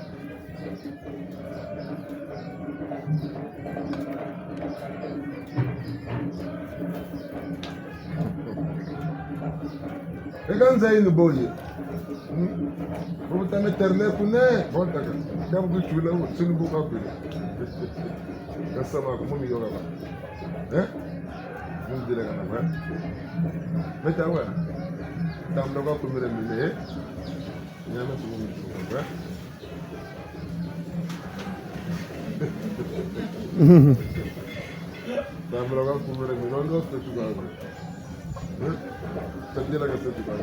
Eka nza yini boye. Hmm? Bo buta me terle kune, bo taka. Ka bu kutula wo, sunu bu ka kule. Ka sama ko mu mi yoga ba. Eh? Mu mi dile kana ba. Meta wa. Tambula kwa kumire mine, eh? Nyama tu mu mi yoga ba. Tambula kwa kumire mine, ndo se tu kwa. Eh? Tandila ka se tu kwa.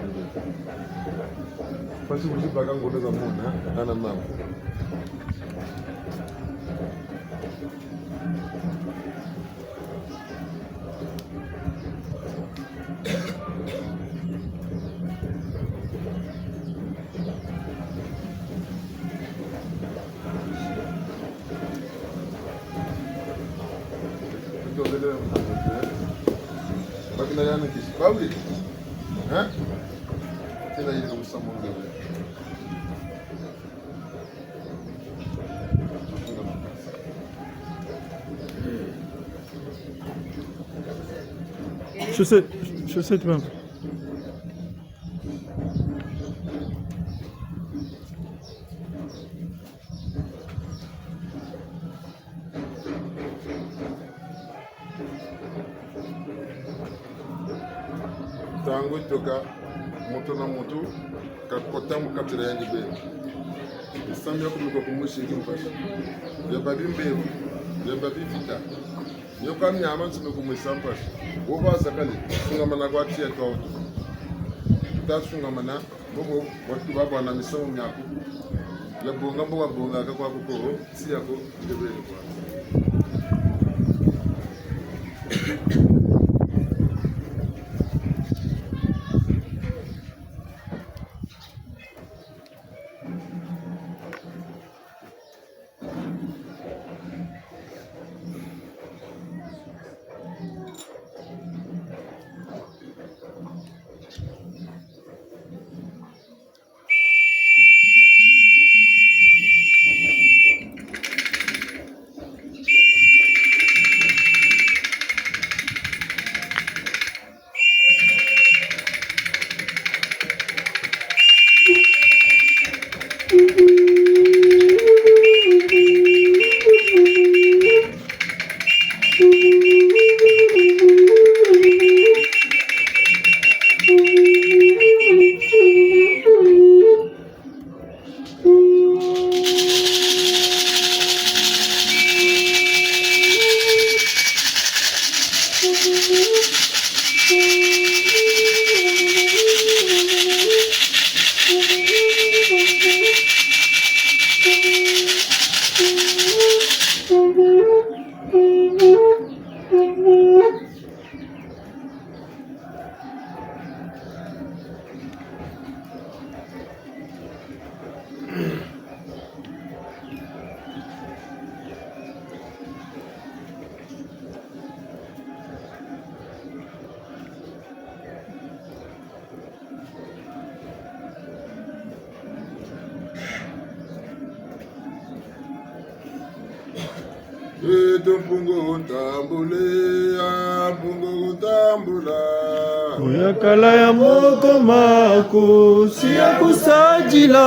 Pasi wuzi baka ngolo za mona, ana mama. Bakina yana kisi. Bawi. Hein? Tena yiri musamu. Chaussette, chaussette même. Ntangu yitoka, muntu na muntu kakota mu kati dia yandi beni. Misamu mia kumi kwa kumusingi mpasi. Bia babi mbevo, bia babi vita. Nioka miamiansoni kumwisa mpasi. Wo bazakale, sungamana kwa tiya twa wutu. Tuta sungamana, bobo, batu babwana misamu miaku. Bia bonga mbo babongaka kwaku ko, tiya ko, ndebele kwa. Beto Mpungu tambule, ah, Mpungu tambula. Buyakala ya moko maku, si ya kusadila.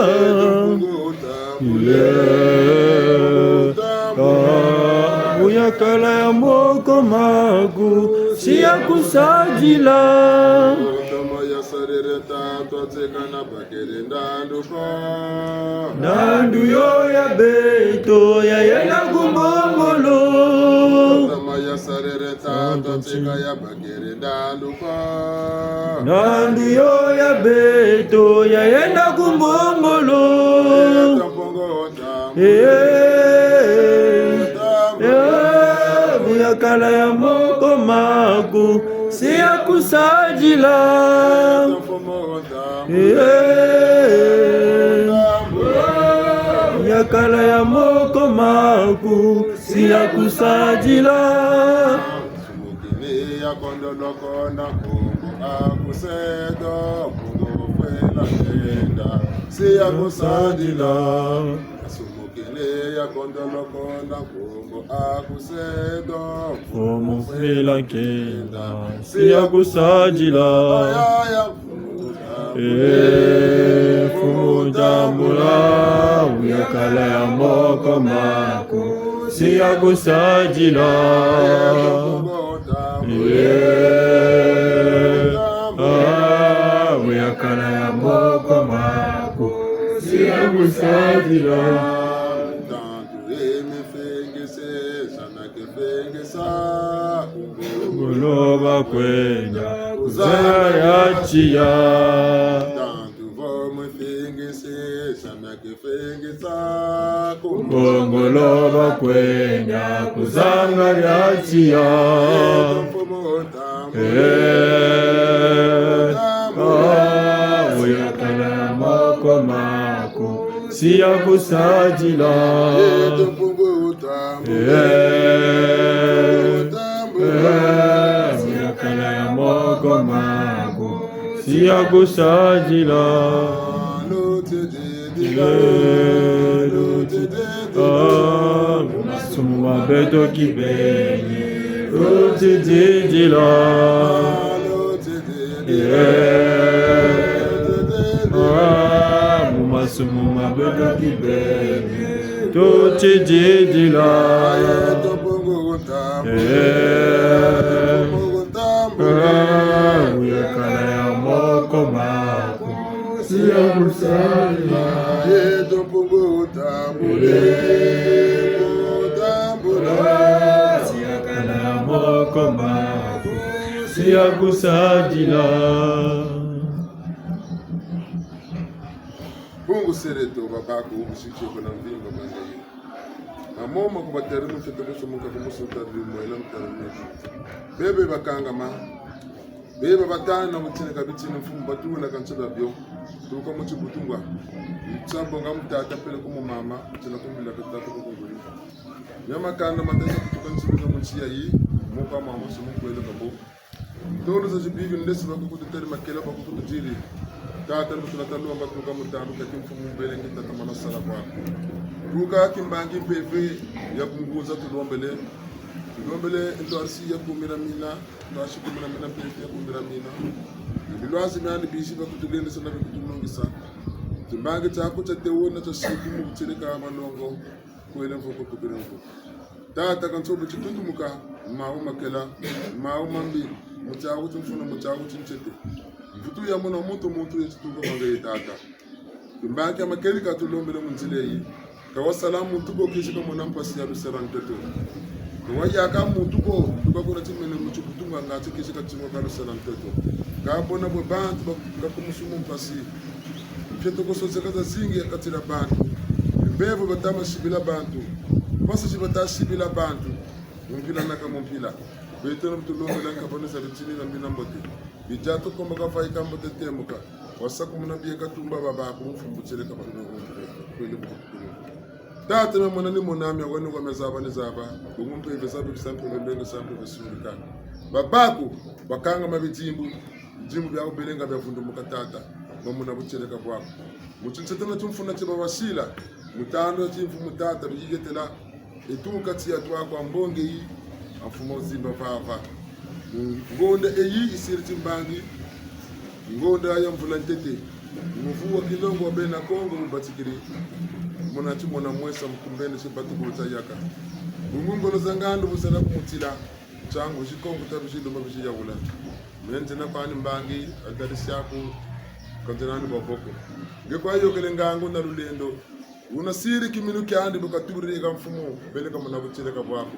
Beto Mpungu tambule, Mpungu tambula. Ah, buyakala ya moko maku, si ya kusadila. Ntama ya sarere tata tseka na bakele ndandu ko. Ndandu yo ya beto ya yenda ku mbongolo. Ntama ya sarere tata tseka ya bakele ndandu ko. Ndandu yo ya beto ya yenda ku mbongolo. Beto Mpungu tambula. Eh, eh, buyakala ya moko maku, si ya kusadila. Eh, buyakala ya moko maku, si ya kusadila. Sumukini ya kondolo ko na nkumbu aku sedo, Mpungu fwela nkenda, si ya kusadila. Sumukini ya kondolo ko na nkumbu aku sedo, Mfumu fwela nkenda, si ya kusadila. Eh, Mfumu tambula, buyakala ya moko maku, si ya kusadila. Eh, ah, buyakala ya moko maku, si ya kusadila. Ntantu e mifengese, sana kifengesa, ku mbongolo bakwenda, kuzanga ya tiya. Ntantu vo mifengese, sana kifengesa, ku mbongolo bakwenda, kuzanga ya tiya. Eh, ah, buyakala ya moko maku, si ya kusadila. Eh, eh, buyakala ya moko maku, si ya kusadila. Eh, ah, mu masumu ma beto kibeni, lutididila. Eh, ah, mu masumu ma beto kibeni, tutididila. Eh, ah, buyakala Koma ku, si ya kusadila. Yeto Mpungu tambule, tambula. Si ya kana mo koma ku, si ya kusadila. Mpungu seleto, babaku, musiki ko na mvimba manga ye. Mamo ma kubatari mu mfete kuso muka kumuso tari mwela mtari mwetu. Bebe bakangama. Beba batanu na mutini kabitini mfumu batula kansi babio. Tuka mu tibutungwa. Itsabo nga mutata pele ku mumama, tina kumbila katatu kukunguli. Nyama kana matesa kutuka nsibu na munsi ya yi, muka mama sumu kwele kabo. Ntolo za zibibi ndesi bakukututeri makela bakukututiri. Tata, mutula talomba tuka mutambi kati mfumu mbele ngi tata mana sala kwa. Tuka kimbangi mpeve ya kungunza tulombele. Tulombele ntwarisi ya kumira mina. Twasi kumina mina mpeve ya kumira mina. Bilwazi miandi bisi bakutulendesa na bikutunungisa. Timbangi tiaku tia tewo na tia siku mu kuteleka malongo. Kwele mvoko kubira mvoko. Tata kansobe titutumuka, mawu makela, mawu mambi, mu tiaku timfuna, mu tiaku tintete. Mvutu ya mona muntu, muntu ya tituka manga ye tata. Timbangi ya makeli ka tulombele mu nzila yi. Ka wasala muntu ko kisi kamona mpasi ya lusala ntoto. Ka wayaka muntu ko, tuka kuna timene mu tikutunga ngati kisi katingo ka lusala ntoto. Ka bona bwe bantu ba-, ka kumusumu mpasi. Mfeto ko sozeka zazingi ya katila bantu. Mbevo batama sibila bantu. Mpasi zi bata sibila bantu. Mu mpila naka mu mpila. Beto na tulombela nkabone za bitini na mbila mbote. Bidia tukomba kavayi ka mbote temuka. Wasa kumuna bieka tumba babaku mfumu tieleka bantu. Kwele bukutukulu. Tata, me mona ni mona, me wani kwa me zaba ni zaba. Bungu mpeve zabi kisa mpeve mbenge sa mpeve sungika. Babaku, bakangama bidimbu. Bidimbu bia kubelenga bia vundumuka tata. Bamona butieleka bwaku. Mu tintete na timfuna tia babasila. Mu tando ya timfumu tata, biyiyetela. Etu kati ya twa kwa mbongi yi, a mfumu wa zimba vava. Ngonda eyi yisiri timbangi, ngonda ya mvula ntete. Muvu wa kilongo wa bena Kongo wubatikiri. Muna timona mwesa mukumbene ti batu bota yaka. Bungu ngolo za ngandu bu zena kumutila. Tiangu zi Kongo tabi zi luma bizi yawula. Me nzena kwani mbangi, atali siaku, ka nzena ni baboko. Nge kwa yokele ngangu na lulendo. Wuna siri kiminu kiandi bu katubiri ka mfumu, beleka muna butieleka bwaku.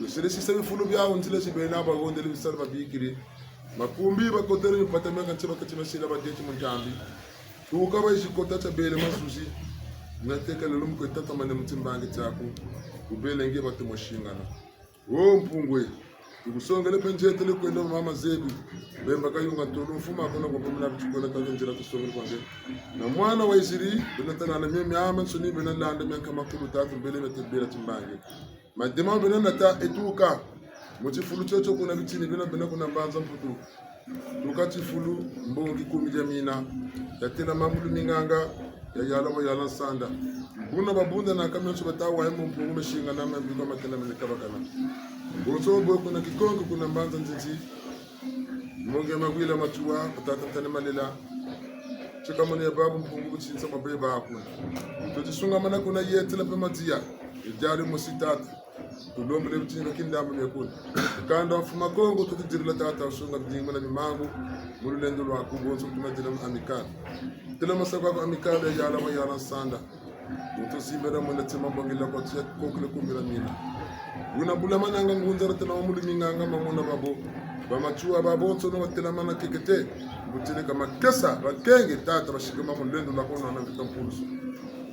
Wusiri sisa bifulu biawu nzila zi bena bahondele bisalu babikiri. Makumbi bakotele mipata miaka nti bakati masila badeti mu ntambi. Tuka bayizi kota tia bele mazuzi. Natekele lumu kwe tatamane mu timbangi tiaku. Wubele nge batu mwashingana. O Mpungu e, tukusongele mpe nzietele kwenda mama zebi. Bemba kayunga ntolo mfumu akona kwa pemela bitukwela tata nzila tusongele kwa nge. Na mwana wa yiziri, bena tala na mie miamiansoni, bena landa mia nkama kulu tata mbele mia tebela timbangi. Madema bena nata etuka. Mu tifulu tiotio kuna bitini bina bena kuna mbanza Mputu. Tuka tifulu, mbongi kumi dia mina. Yatelama mu luminganga, yayala wayala nsanda. Buna babunda na kamionso bata waye mu Mpungu meshinga na mambi kwa matela mene kabakana. Bonso bwe kuna Kikongo kuna mbanza Nzinzi. Mbongi ya Mawila Matsoua, batata Ntane Malela. Tika mone ya babu Mpungu butinsa mabe baku. Tutisungamana kuna yetela mpe madia. Yadiali mosi tata. Tulombele bitini bia kindambu mia kuna. Kanda mfumu a Kongo, tutudirila tata, wusunga bidingi na bimangu, mu lulendo lwaku, bonso tumadila mu Amicale. Tela masaka ku Amicale, yala wayala nsanda. Muntu zimbela mwena tima mbongela kwa tia kokele kumbila mina. Wuna bula mananga ngunza ratela wa mu luminganga mamona babo. Ba Matsoua babonso no batela mana kekete. Butieleka makesa, bakenge, tata, basikama mu lulendo lwaku na mvita mpulusu.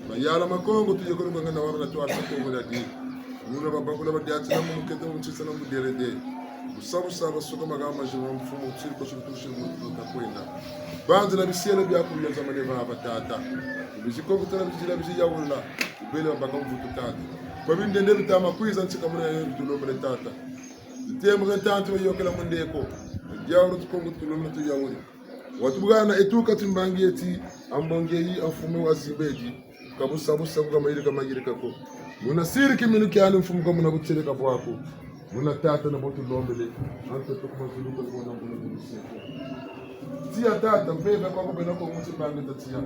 Mayala ma Kongo tuyekolo kwa ngana wabana tuwasa Kongo dia di. Muna babakula badiatila mu mukete mu ntisa na mu derede. Busa busa basuka magamba mazima mfumu tsiri kwa sukutusi mu tuka kwenda. Banzila bisiele biaku bianzamane baba tata. Bizi Kongo tala bizi la bizi yawula. Wubele babaka mvutu tata. Kwa bindende bitama kwiza ntika muna ya tulombele tata. Ntembo ke ntantu yokela mu ndeko. Diawu tu Kongo tulombele tuyawuli. Watubuhana etuka timbangi eti, a mbongi yi, a mfumu wa zimba edi. Ka busa busa ko, ka mayirika mayirika ko. Muna siri kiminu kiandi mfumu ka muna butieleka bwaku. Muna tata na bo tulombele. Anta tuku mazulu ko muna muna muna seko. Tiya tata, mpeve kwa kubena ko mu timbangi ta tiya.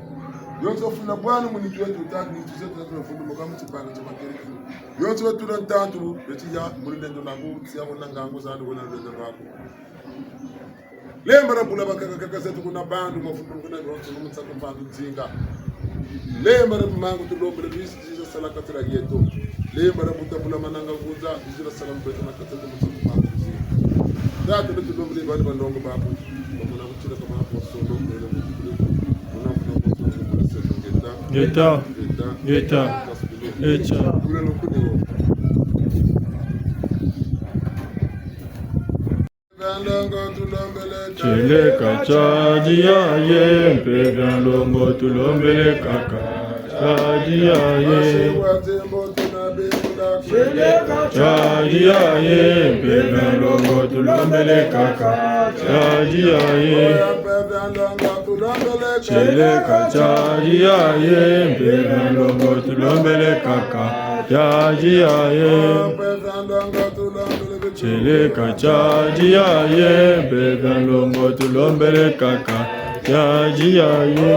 Yonso funa bwana mu nitu yetu tata, nitu zetu tata, funa mboka mu timbangi tia makerika. Yonso batula ntantu, beti ya, mu lulendo lwaku, tiya wuna ngangu zandi wuna lulendo lwaku. Lemba dia bula bakaka kaka zeto kuna bantu, mafutu kuna bantu, mu nsatu mpandu nzinga. Lemba dia mangu tulombele lwisi ziza sala kati dia yeto. Lemba dia buta bula mananga kuza, ziza sala mbeta na kati dia nsatu mpandu nzinga. Tata, beto tulombele bana ba nlongo baku, bamona kutila kama hapo solo, mbele mutile. Muna kuna kwa solo, muna seto ngeta. Ngeta. Ngeta. Ngeta. Echa. Kule lukuni wo. Tieleka tia diaye, mpeve ya nlongo tulombele kaka tia diaye. Tia diaye, mpeve ya nlongo tulombele kaka tia diaye. Tieleka tia diaye, mpeve ya nlongo tulombele kaka tia diaye. Tieleka tia diaye, mpeve ya nlongo tulombele kaka tia diaye.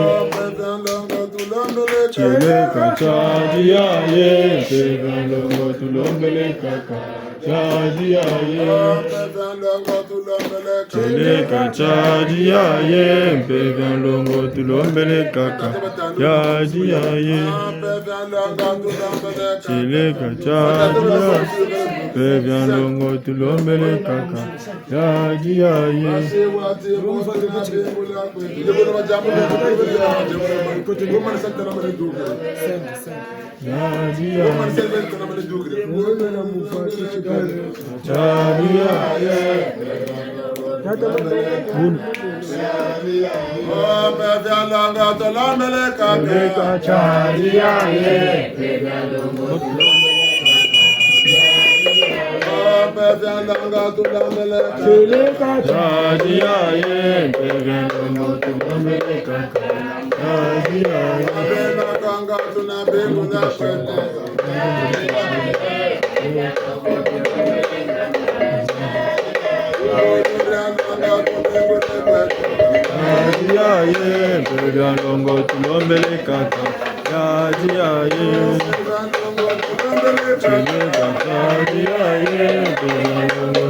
Tieleka tia diaye, mpeve ya nlongo tulombele kaka tia diaye. Tieleka tia diaye, mpeve ya nlongo tulombele kaka tia diaye. Tieleka tia diaye, mpeve ya nlongo tulombele kaka tia diaye. Tia diaye. Tia diaye. Mpeve ya nlongo tulombele kaka tia diaye. Mpeve ya nlongo tulombele kaka tia diaye. Mpeve ya nlongo tulombele kaka tia diaye. Mpeve ya nlongo tulombele kaka tia diaye. Tia diaye, mpeve ya nlongo tulombele kaka tia diaye. Tia diaye, mpeve ya nlongo